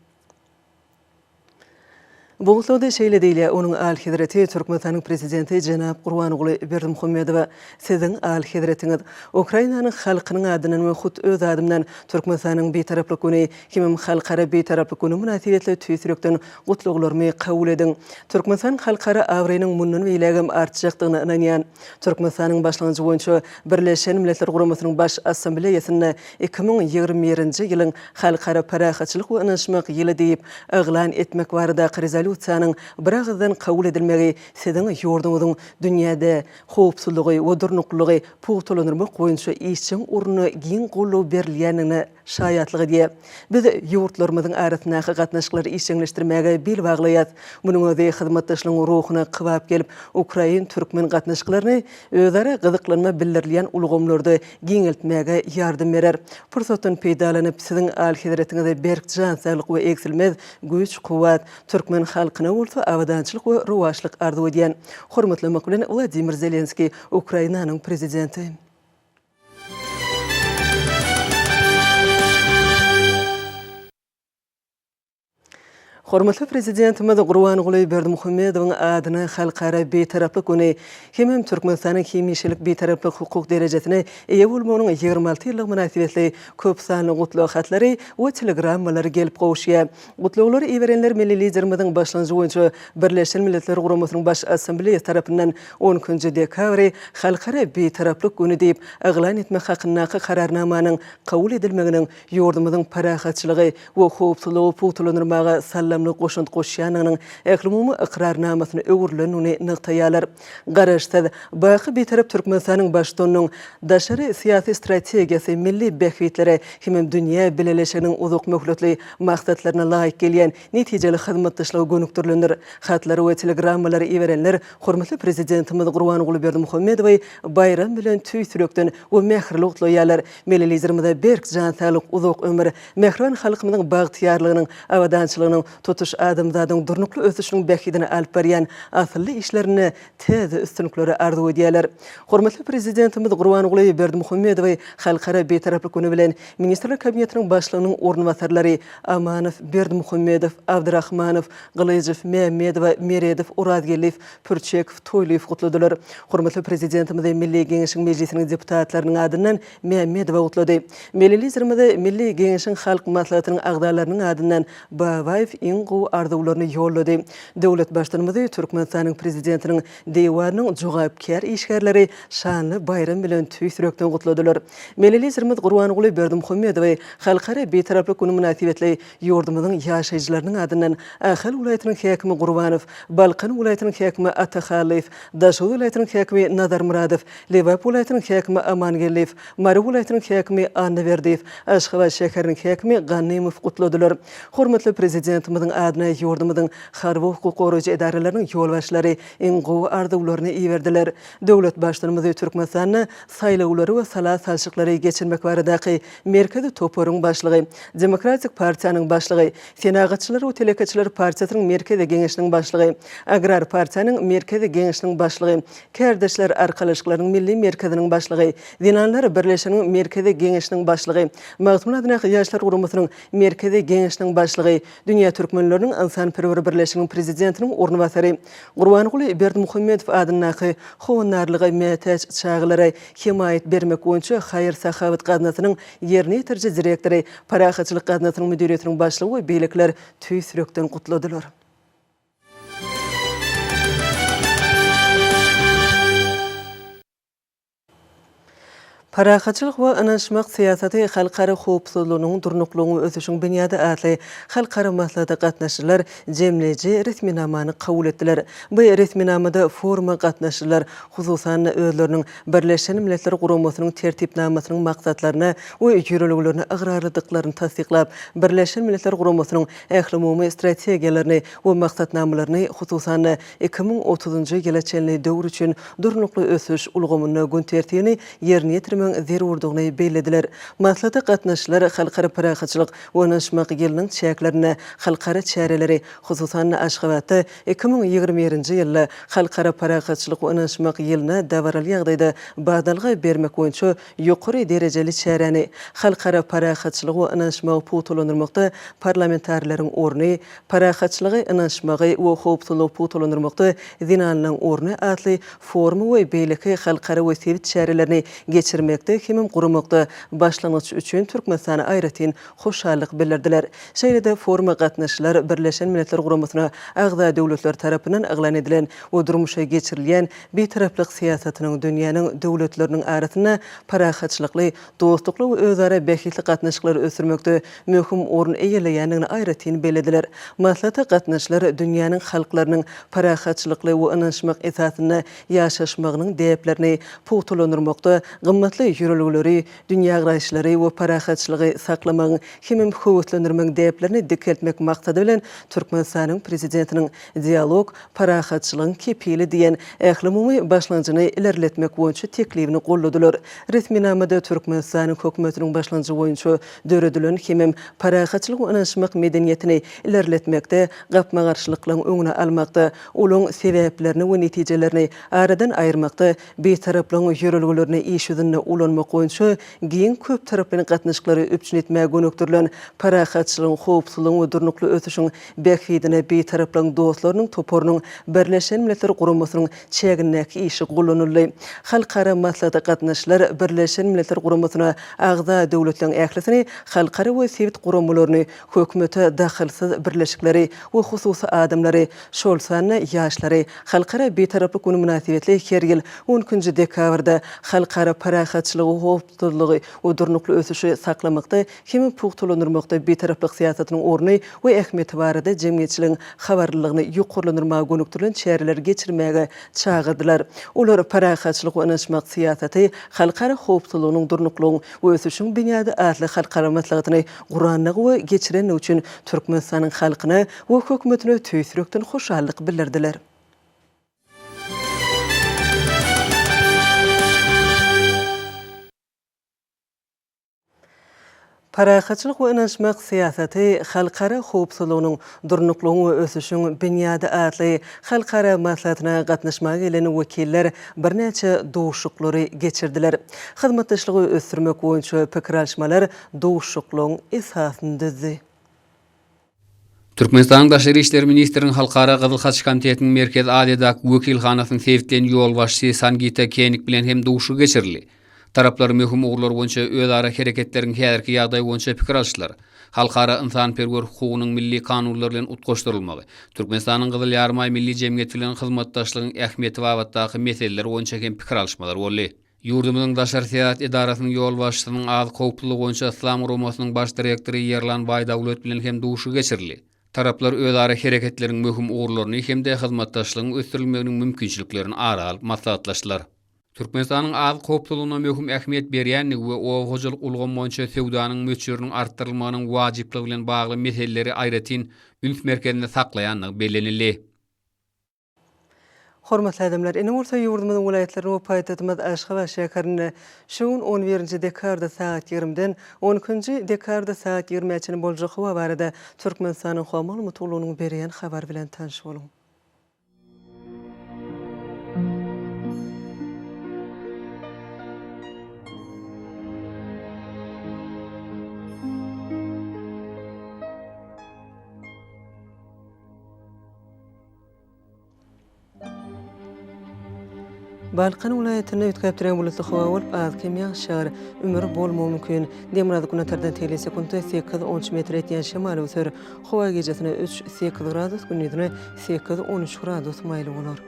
Bu gutlagda şeýle diýilýär, Onuň Alyhezreti Türkmenistanyň Prezidenti jenap Gurbanguly Berdimuhamedowa, Siziň Alyhezretiňiz, Ukrainanyň halkynyň adyndan we hut öz adymdan Türkmenistanyň Bitaraplyk güni hemem Halkara Bitaraplyk güni mynasybetli tüýs ýürekden gutlaglarymy kabul ediň. Türkmenistan halkara abraýynyň mundan beýlägem artjakdygyna ynanýan. Türkmenistanyň başlangyjy boýunça Birleşen Milletler Guramasynyň Baş Assambleýasynda 2021-nji ýylyň Halkara parahatçylyk we ynanyşmak ýyly diýip yglan etmek baradaky rezolýusiýa. Rezolýusiýanyň biragyzdan kabul edilmegi Siziň ýurduňyzyň dünýäde howpsuzlygy we durnuklylygy pugtalandyrmak boýunça işjeň ornuna giň goldaw berilýändigine şaýatlyk edýär. Biz ýurtlarymyzyň arasyndaky gatnaşyklary işjeňleşdirmäge bil baglaýarys. Munuň özi hyzmatdaşlygyň ruhuna kybap gelip, ukrain-türkmen gatnaşyklaryny özara gyzyklanma bildirilýän ulgamlarda giňeltmäge ýardam berer. Pursatdan peýdalanyp, Siziň Alyhezretiňize berk jan saglyk we egsilmez güýç-kuwwat, türkmen halkyna bolsa abadançylyk we rowaçlyk arzuw edýän. Hormatlamak bilen, Wladimir Zelenskiý, Ukrainanyň Prezidenti. Hormatly Prezidentimiz Gurbanguly Berdimuhamedowyň adyna Halkara Bitaraplyk güni hemem Türkmenistanyň hemişelik Bitaraplyk hukuk derejesine eýe bolmagynyň 26 ýyllygy mynasybetli köp sanly gutlag hatlary we telegrammalary gelip gowuşýar. Gutlaglary iberenler milli Liderimiziň başlangyjy boýunça Birleşen Milletler Guramasynyň Baş Assambleýasy tarapyndan on ikinji dekabry Halkara Bitaraplyk güni diýip yglan etmek hakyndaky Kararnamanyň kabul edilmeginiň ýurdumyzyň parahatçylygy we howpsuzlygy pugtalandyrmaga saldamly goşant goşýandygynyň ählumumy ykrarnamasyna öwrülendigini nygtaýarlar. Garaşsyz, baky Bitarap Türkmenistanyň Baştutanynyň daşary syýasy strategiýasy milli bähbitlere hemem dünýä bileleşiginiň uzak möhletli maksatlaryna laýyk gelýän netijeli hyzmatdaşlyga gönükdirilendir. Hatlary we telegrammalary iberenler hormatly Prezidentimiz Gurbanguly Berdimuhamedowy baýram bilen tüýs ýürekden we mähirli gutlaýarlar. Milli Liderimize berk jan saglyk, uzak ömür, mähriban halkymyzyň bagtyýarlygynyň, abadançylygynyň, tutuş adamzadyň durnukly ösüşiniň bähbidine alyp barýan asylly işlerinde täze üstünlikleri arzuw edýärler. Hormatly Prezidentimiz Gurbanguly Berdimuhamedowy Halkara Bitaraplyk güni bilen Ministrler Kabinetiniň Başlygynyň orunbasarlary Amanow, Berdimuhamedow, Abdyrahmanow, Gylyjow, Mämmedowa, Meredow, Orazgeldiýew, Pürçekow, Toýlyýew gutladylar. Hormatly Prezidentimizi Milli Geňeşiň Mejlisiniň deputatlarynyň adyndan Mämmedowa gutlady. Milli Liderimize Milli Geňeşiň Halk Maslahatynyň agzalarynyň adyndan Babaýew iň gowy arzuwlaryny ýollady. Döwlet Baştutanymyzy Türkmenistanyň Prezidentiniň Diwanynyň jogapkär işgärleri şanly baýram bilen tüýs ýürekden gutladylar. Milli Liderimiz Gurbanguly Berdimuhamedowy Halkara Bitaraplyk güni mynasybetli ýurdumyzyň ýaşaýjylarynyň adyndan Ahal welaýatynyň häkimi Gurbanow, Balkan welaýatynyň häkimi Atahallyýew, Daşoguz welaýatynyň häkimi Nazarmyradow, Lebap welaýatynyň häkimi Amangeldiýew, Mary welaýatynyň häkimi Annaberdiýew, Aşgabat şäheriniň häkimi Ganymow gutladylar. Hormatly Prezidentimiziň adyna ýurdumyzyň harby hukuk goraýjy edaralarynyň ýolbaşçylary iň gowy arzuwlaryny iberdiler. Döwlet Baştutanymyzy Türkmenistanda saýlawlary we sala salşyklary geçirmek baradaky Merkezi toparyň başlygy, Demokratik partiýanyň başlygy, Senagatçylar we telekeçiler partiýasynyň Merkezi Geňeşiniň başlygy, Agrar partiýanyň Merkezi Geňeşiniň başlygy, Kärdeşler arkalaşyklarynyň Milli merkeziniň başlygy, Zenanlar birleşiginiň Merkezi Geňeşiniň başlygy, Magtymguly adyndaky Ýaşlar guramasynyň Merkezi Geňeşiniň başlygy, Dünýä türkmenleriniň ynsanperwer birleşiginiň prezidentiniň orunbasary, Gurbanguly Berdimuhamedow adyndaky Howandarlyga mätäç çagalara hemaýat bermek boýunça haýyr-sahawat gaznasynyň ýerine ýetiriji direktory, Parahatçylyk gaznasynyň müdiriýetiniň başlygy we beýlekiler tüýs ýürekden gutladylar. Parahatçylyk we ynanyşmak syýasaty halkara howpsuzlygynyň, durnuklygyň we ösüşiň binýady atly halkara maslahata gatnaşyjylar jemleýji resminamany kabul etdiler. Bu resminamada foruma gatnaşyjylar, hususan-da, özleriniň Birleşen Milletler Guramasynyň Tertipnamasynyň maksatlaryna we ýörelgelerine ygrarlydyklaryny tassyklap, Birleşen Milletler Guramasynyň ählumumy strategiýalaryny we maksatnamalaryny, hususan-da, 2030-njy ýyla çenli döwür üçin durnukly ösüş ulgamynda gün tertibini ýerine ýetirmegiň zerurdygyny bellediler. Maslahata gatnaşyjylar Halkara parahatçylyk we ynanyşmak ýylynyň çäklerinde halkara çäreleri, hususan-da, Aşgabatda 2021-nji ýylda Halkara parahatçylyk we ynanyşmak ýylyna dabaraly ýagdaýda badalga bermek boýunça ýokary derejeli çäräni, halkara parahatçylygy we ynanyşmagy pugtalandyrmakda parlamentarileriň orny, Parahatçylygy, ynanyşmagy we howpsuzlygy pugtalandyrmakda zenanlaryň orny atly forumy we beýleki halkara we sebit çärelerini geçirmegi. geçirmekde hemem guramakda başlangyç üçin Türkmenistana aýratyn hoşallyk bildirdiler. Şeýle-de foruma gatnaşyjylar Birleşen Milletler Guramasyna agza döwletler tarapyndan yglan edilen we durmuşa geçirilýän Bitaraplyk syýasatynyň dünýäniň döwletleriniň arasynda parahatçylykly, dostlukly we özara bähbitli gatnaşyklary ösdürmekde möhüm orun eýeleýändigini aýratyn bellediler. Maslahata gatnaşyjylar dünýäniň halklarynyň parahatçylykly we ynanyşmak esasynda ýaşaşmagynyň däplerini pugtalandyrmakda gymmatly ýörelgeleri, dünýägaraýyşlary we parahatçylygy saklamagyň hemem höweslendirmegiň däplerini dikeltmek maksady bilen Türkmenistanyň Prezidentiniň Dialog, parahatçylygyň kepili diýen ählumumy başlangyjyny ilerletmek boýunça teklibini goldadylar. Resminamada Türkmenistanyň Hökümetiniň başlangyjy boýunça döredilen hemem parahatçylyk we ynanyşmak medeniýetini ilerletmekde, gapma-garşylyklaryň öňüni almakda, olaryň sebäplerini we netijelerini aradan aýyrmakda Bitaraplygyň ýörelgelerini iş ýüzünde ulanmak boýunça giň köptaraplaýyn gatnaşyklary üpjün etmäge gönükdirilen parahatçylygyň, howpsuzlygyň we durnukly ösüşiň bähbidine Bitaraplygyň dostlarynyň toparynyň Birleşen Milletler Guramasynyň çägindäki işi gollanyldy. Halkara maslahata gatnaşyjylar Birleşen Milletler Guramasyna agza döwletleriň ählisini halkara we sebit guramalaryny, hökümete dahylsyz birleşikleri we hususy adamlary, şol sanda ýaşlary Halkara Bitaraplyk güni mynasybetli her ýyl on ikinji dekabrda Halkara parahatçylygy, howpsuzlygy we durnukly ösüşi saklamakda hem pugtalandyrmakda Bitaraplyk syýasatynyň orny we ähmiýeti barada jemgyýetçiligiň habarlylygyny ýokarlandyrmaga gönükdirilen çäreleri geçirmäge çagyrdylar. Olar Parahatçylyk we ynanyşmak syýasaty, halkara howpsuzlygynyň, durnuklygyň we ösüşiň binýady atly halkara maslahatyny gurandygy we geçirendigi üçin Türkmenistanyň halkyna we hökümetine tüýs ýürekden hoşallyk bildirdiler. Parahatçylyk we ynanyşmak syýasaty halkara howpsuzlygynyň, durnuklygyň we ösüşiň binýady atly halkara maslahatyna gatnaşmaga gelen wekiller birnäçe duşuşyklary geçirdiler. Hyzmatdaşlygy ösdürmek boýunça pikir alyşmalar duşuşyklaryň esasyny düzdi. Türkmenistanyň Daşary işler ministriniň Halkara Gyzyl Haç komitetiniň Merkezi Aziýadaky wekilhanasynyň sebitleýin ýolbaşçysy Sangita Kenik bilen hem duşuşyk geçirildi. Taraplar möhüm ugurlar boýunça özara hereketleriň häzirki ýagdaýy boýunça pikir alyşdylar. Halkara ynsanperwer hukugynyň milli kanunlar bilen utgaşdyrylmagy, Türkmenistanyň Gyzyl Ýarymaý Milli jemgyýeti bilen hyzmatdaşlygyň ähmiýeti babatdaky meseleler boýunça hem pikir alyşmalar boldy. Ýurdumyzyň daşary syýasat edarasynyň ýolbaşçysynyň azyk howpsuzlygy boýunça Yslam guramasynyň baş direktory Ýerlan Baýdaulet bilen hem duşuşyk geçirildi. Taraplar özara hereketleriň möhüm ugurlaryny hem-de hyzmatdaşlygyň ösdürilmeginiň mümkinçiliklerini ara alyp maslahatlaşdylar. Türkmenistanyň azyk howpsuzlygyna möhüm ähmiýet berýändigi we oba hojalyk ulgamy boýunça söwdanyň möçberiniň artdyrylmagynyň wajyplygy bilen bagly meseleleri aýratyn üns merkezinde saklaýandygy bellenildi. Hormatly adamlar, indi bolsa ýurdumyzyň welaýatlarynda we paýtagtymyz Aşgabat şäherinde şu gün on birinji dekabrda sagat ýigrimiden on ikinji dekabrda sagat ýigrimä çenli boljak howa barada Türkmenistanyň Howa maglumat gullugynyň berýän habary bilen tanyş boluň. Balkan welaýatynda üýtgäp durýan bulutly howa bolup, az-kem ýagyş ýagar. Ümür bolmagy mümkin. Demirgazyk günortadan tegelek sekuntda sekiz, on üç metr etýän şemal öwser. Howa gijesine üç, sekiz gradus, gündizine sekiz, 13 gradus maýyl bolar.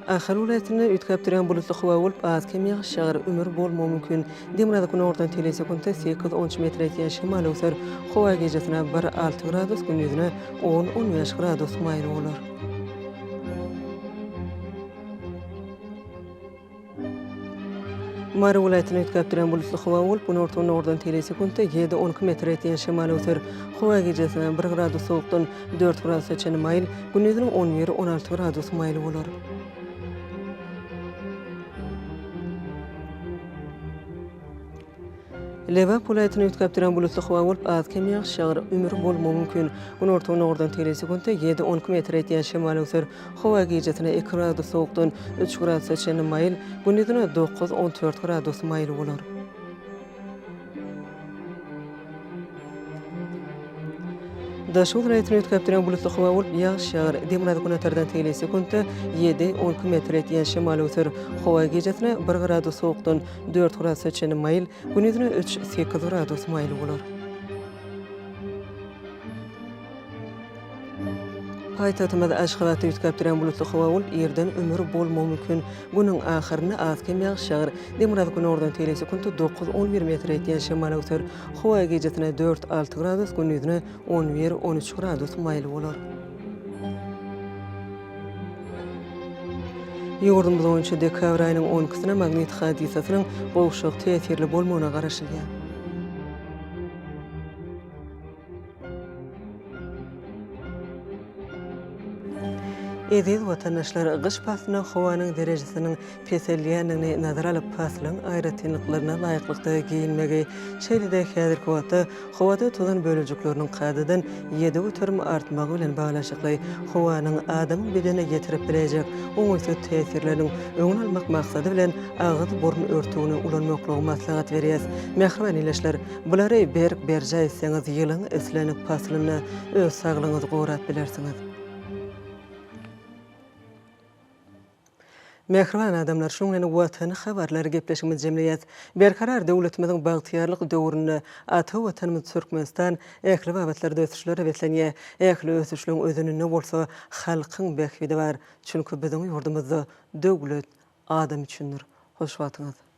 Ahal welaýatynda üýtgäp durýan bulutly howa bolup, az-kem ýagyş ýagar, ümür bolmagy mümkin. Demirgazyk-günortadan tegelek sekuntda sekiz, 13 metr etýän şemal öwser. Howa gijesine bir, alty gradus, gündizine on, 15 gradus maýyl bolar. Mary welaýatynda üýtgäp durýan bulutly howa bolup, günorta-günordan tegelek sekuntda ýedi, 12 metr etýän şemal öwser. Howa gijesine bir gradus sowukdan dört gradusa çenli maýyl, gündizine on bir, 16 gradus maýyl bolar. Lebap welaýatynda üýtgäp durýan bulutly howa bolup, az-kem ýagyş ýagar, ümür bolmagy mümkin. Günorta-günordan tegelek sekuntda ýedi, 12 metr etýän şemal öwser. Howa gijesine iki gradus sowukdan üç gradusa çenli maýyl, gündizine dokuz, 14 gradus maýyl bolar. Daşoguz welaýatynda üýtgäp durýan bulutly howa bolup, ýagyş ýagar. Demirgazyk günortadan tegelek sekuntda ýedi, 12 metr ýetýän şemal öwser. Howa gijesine bir gradus sowukdan dört gradusa çenli maýyl, gündizine üç, sekiz gradus maýyl bolar. Paýtagtymyz Aşgabatda üýtgäp durýan bulutly howa bolup, irden ümür bolmagy mümkin. Günüň ahyrynda az-kem ýagyş ýagar. Demirgazyk-günordan tegelek sekuntda dokuz, on bir metre ýetýän şemal öwser. Howa gijesine dört, alty gradus, gündizine on bir, on üç gradus maýyl bolar. Ýurdumyz boýunça dekabr aýynyň on ikisine magnit hadysasynyň gowşak täsirli bolmagyna garaşylýar. Eziz watandaşlar, gyş paslynda howanyň derejesiniň peselýändigini nazara alyp, paslyň aýratynlyklaryna laýyklykda geýinmegi, şeýle-de häzirki wagtda howada tozan bölejikleriniň kadadan 7% artmagy bilen baglanyşykly howanyň adamyň bedenine ýetirip biläýjek oňaýsyz täsirleriniň öňüni almak maksady bilen agyz-burun örtügini ulanmaklygy maslahat berýäs. Mähriban ildeşler! Bulary berk berjaý etseňiz ýylyň islendik paslynda öz saglygyňyzy gorap bilersiňiz. Mähriban adamlar, şunuň bilen Watan habarlary gepleşigimizi jemleýäs. Berkarar döwletimiziň bagtyýarlyk döwründe ata Watanymyz Türkmenistan ähli babatlarda ösüşlere beslenýär. Ähli ösüşleň özeninde bolsa halkyň bähbidi bar. Çünki biziň ýurdumyzda döwlet adam üçindir. Hoş wagtyňyz.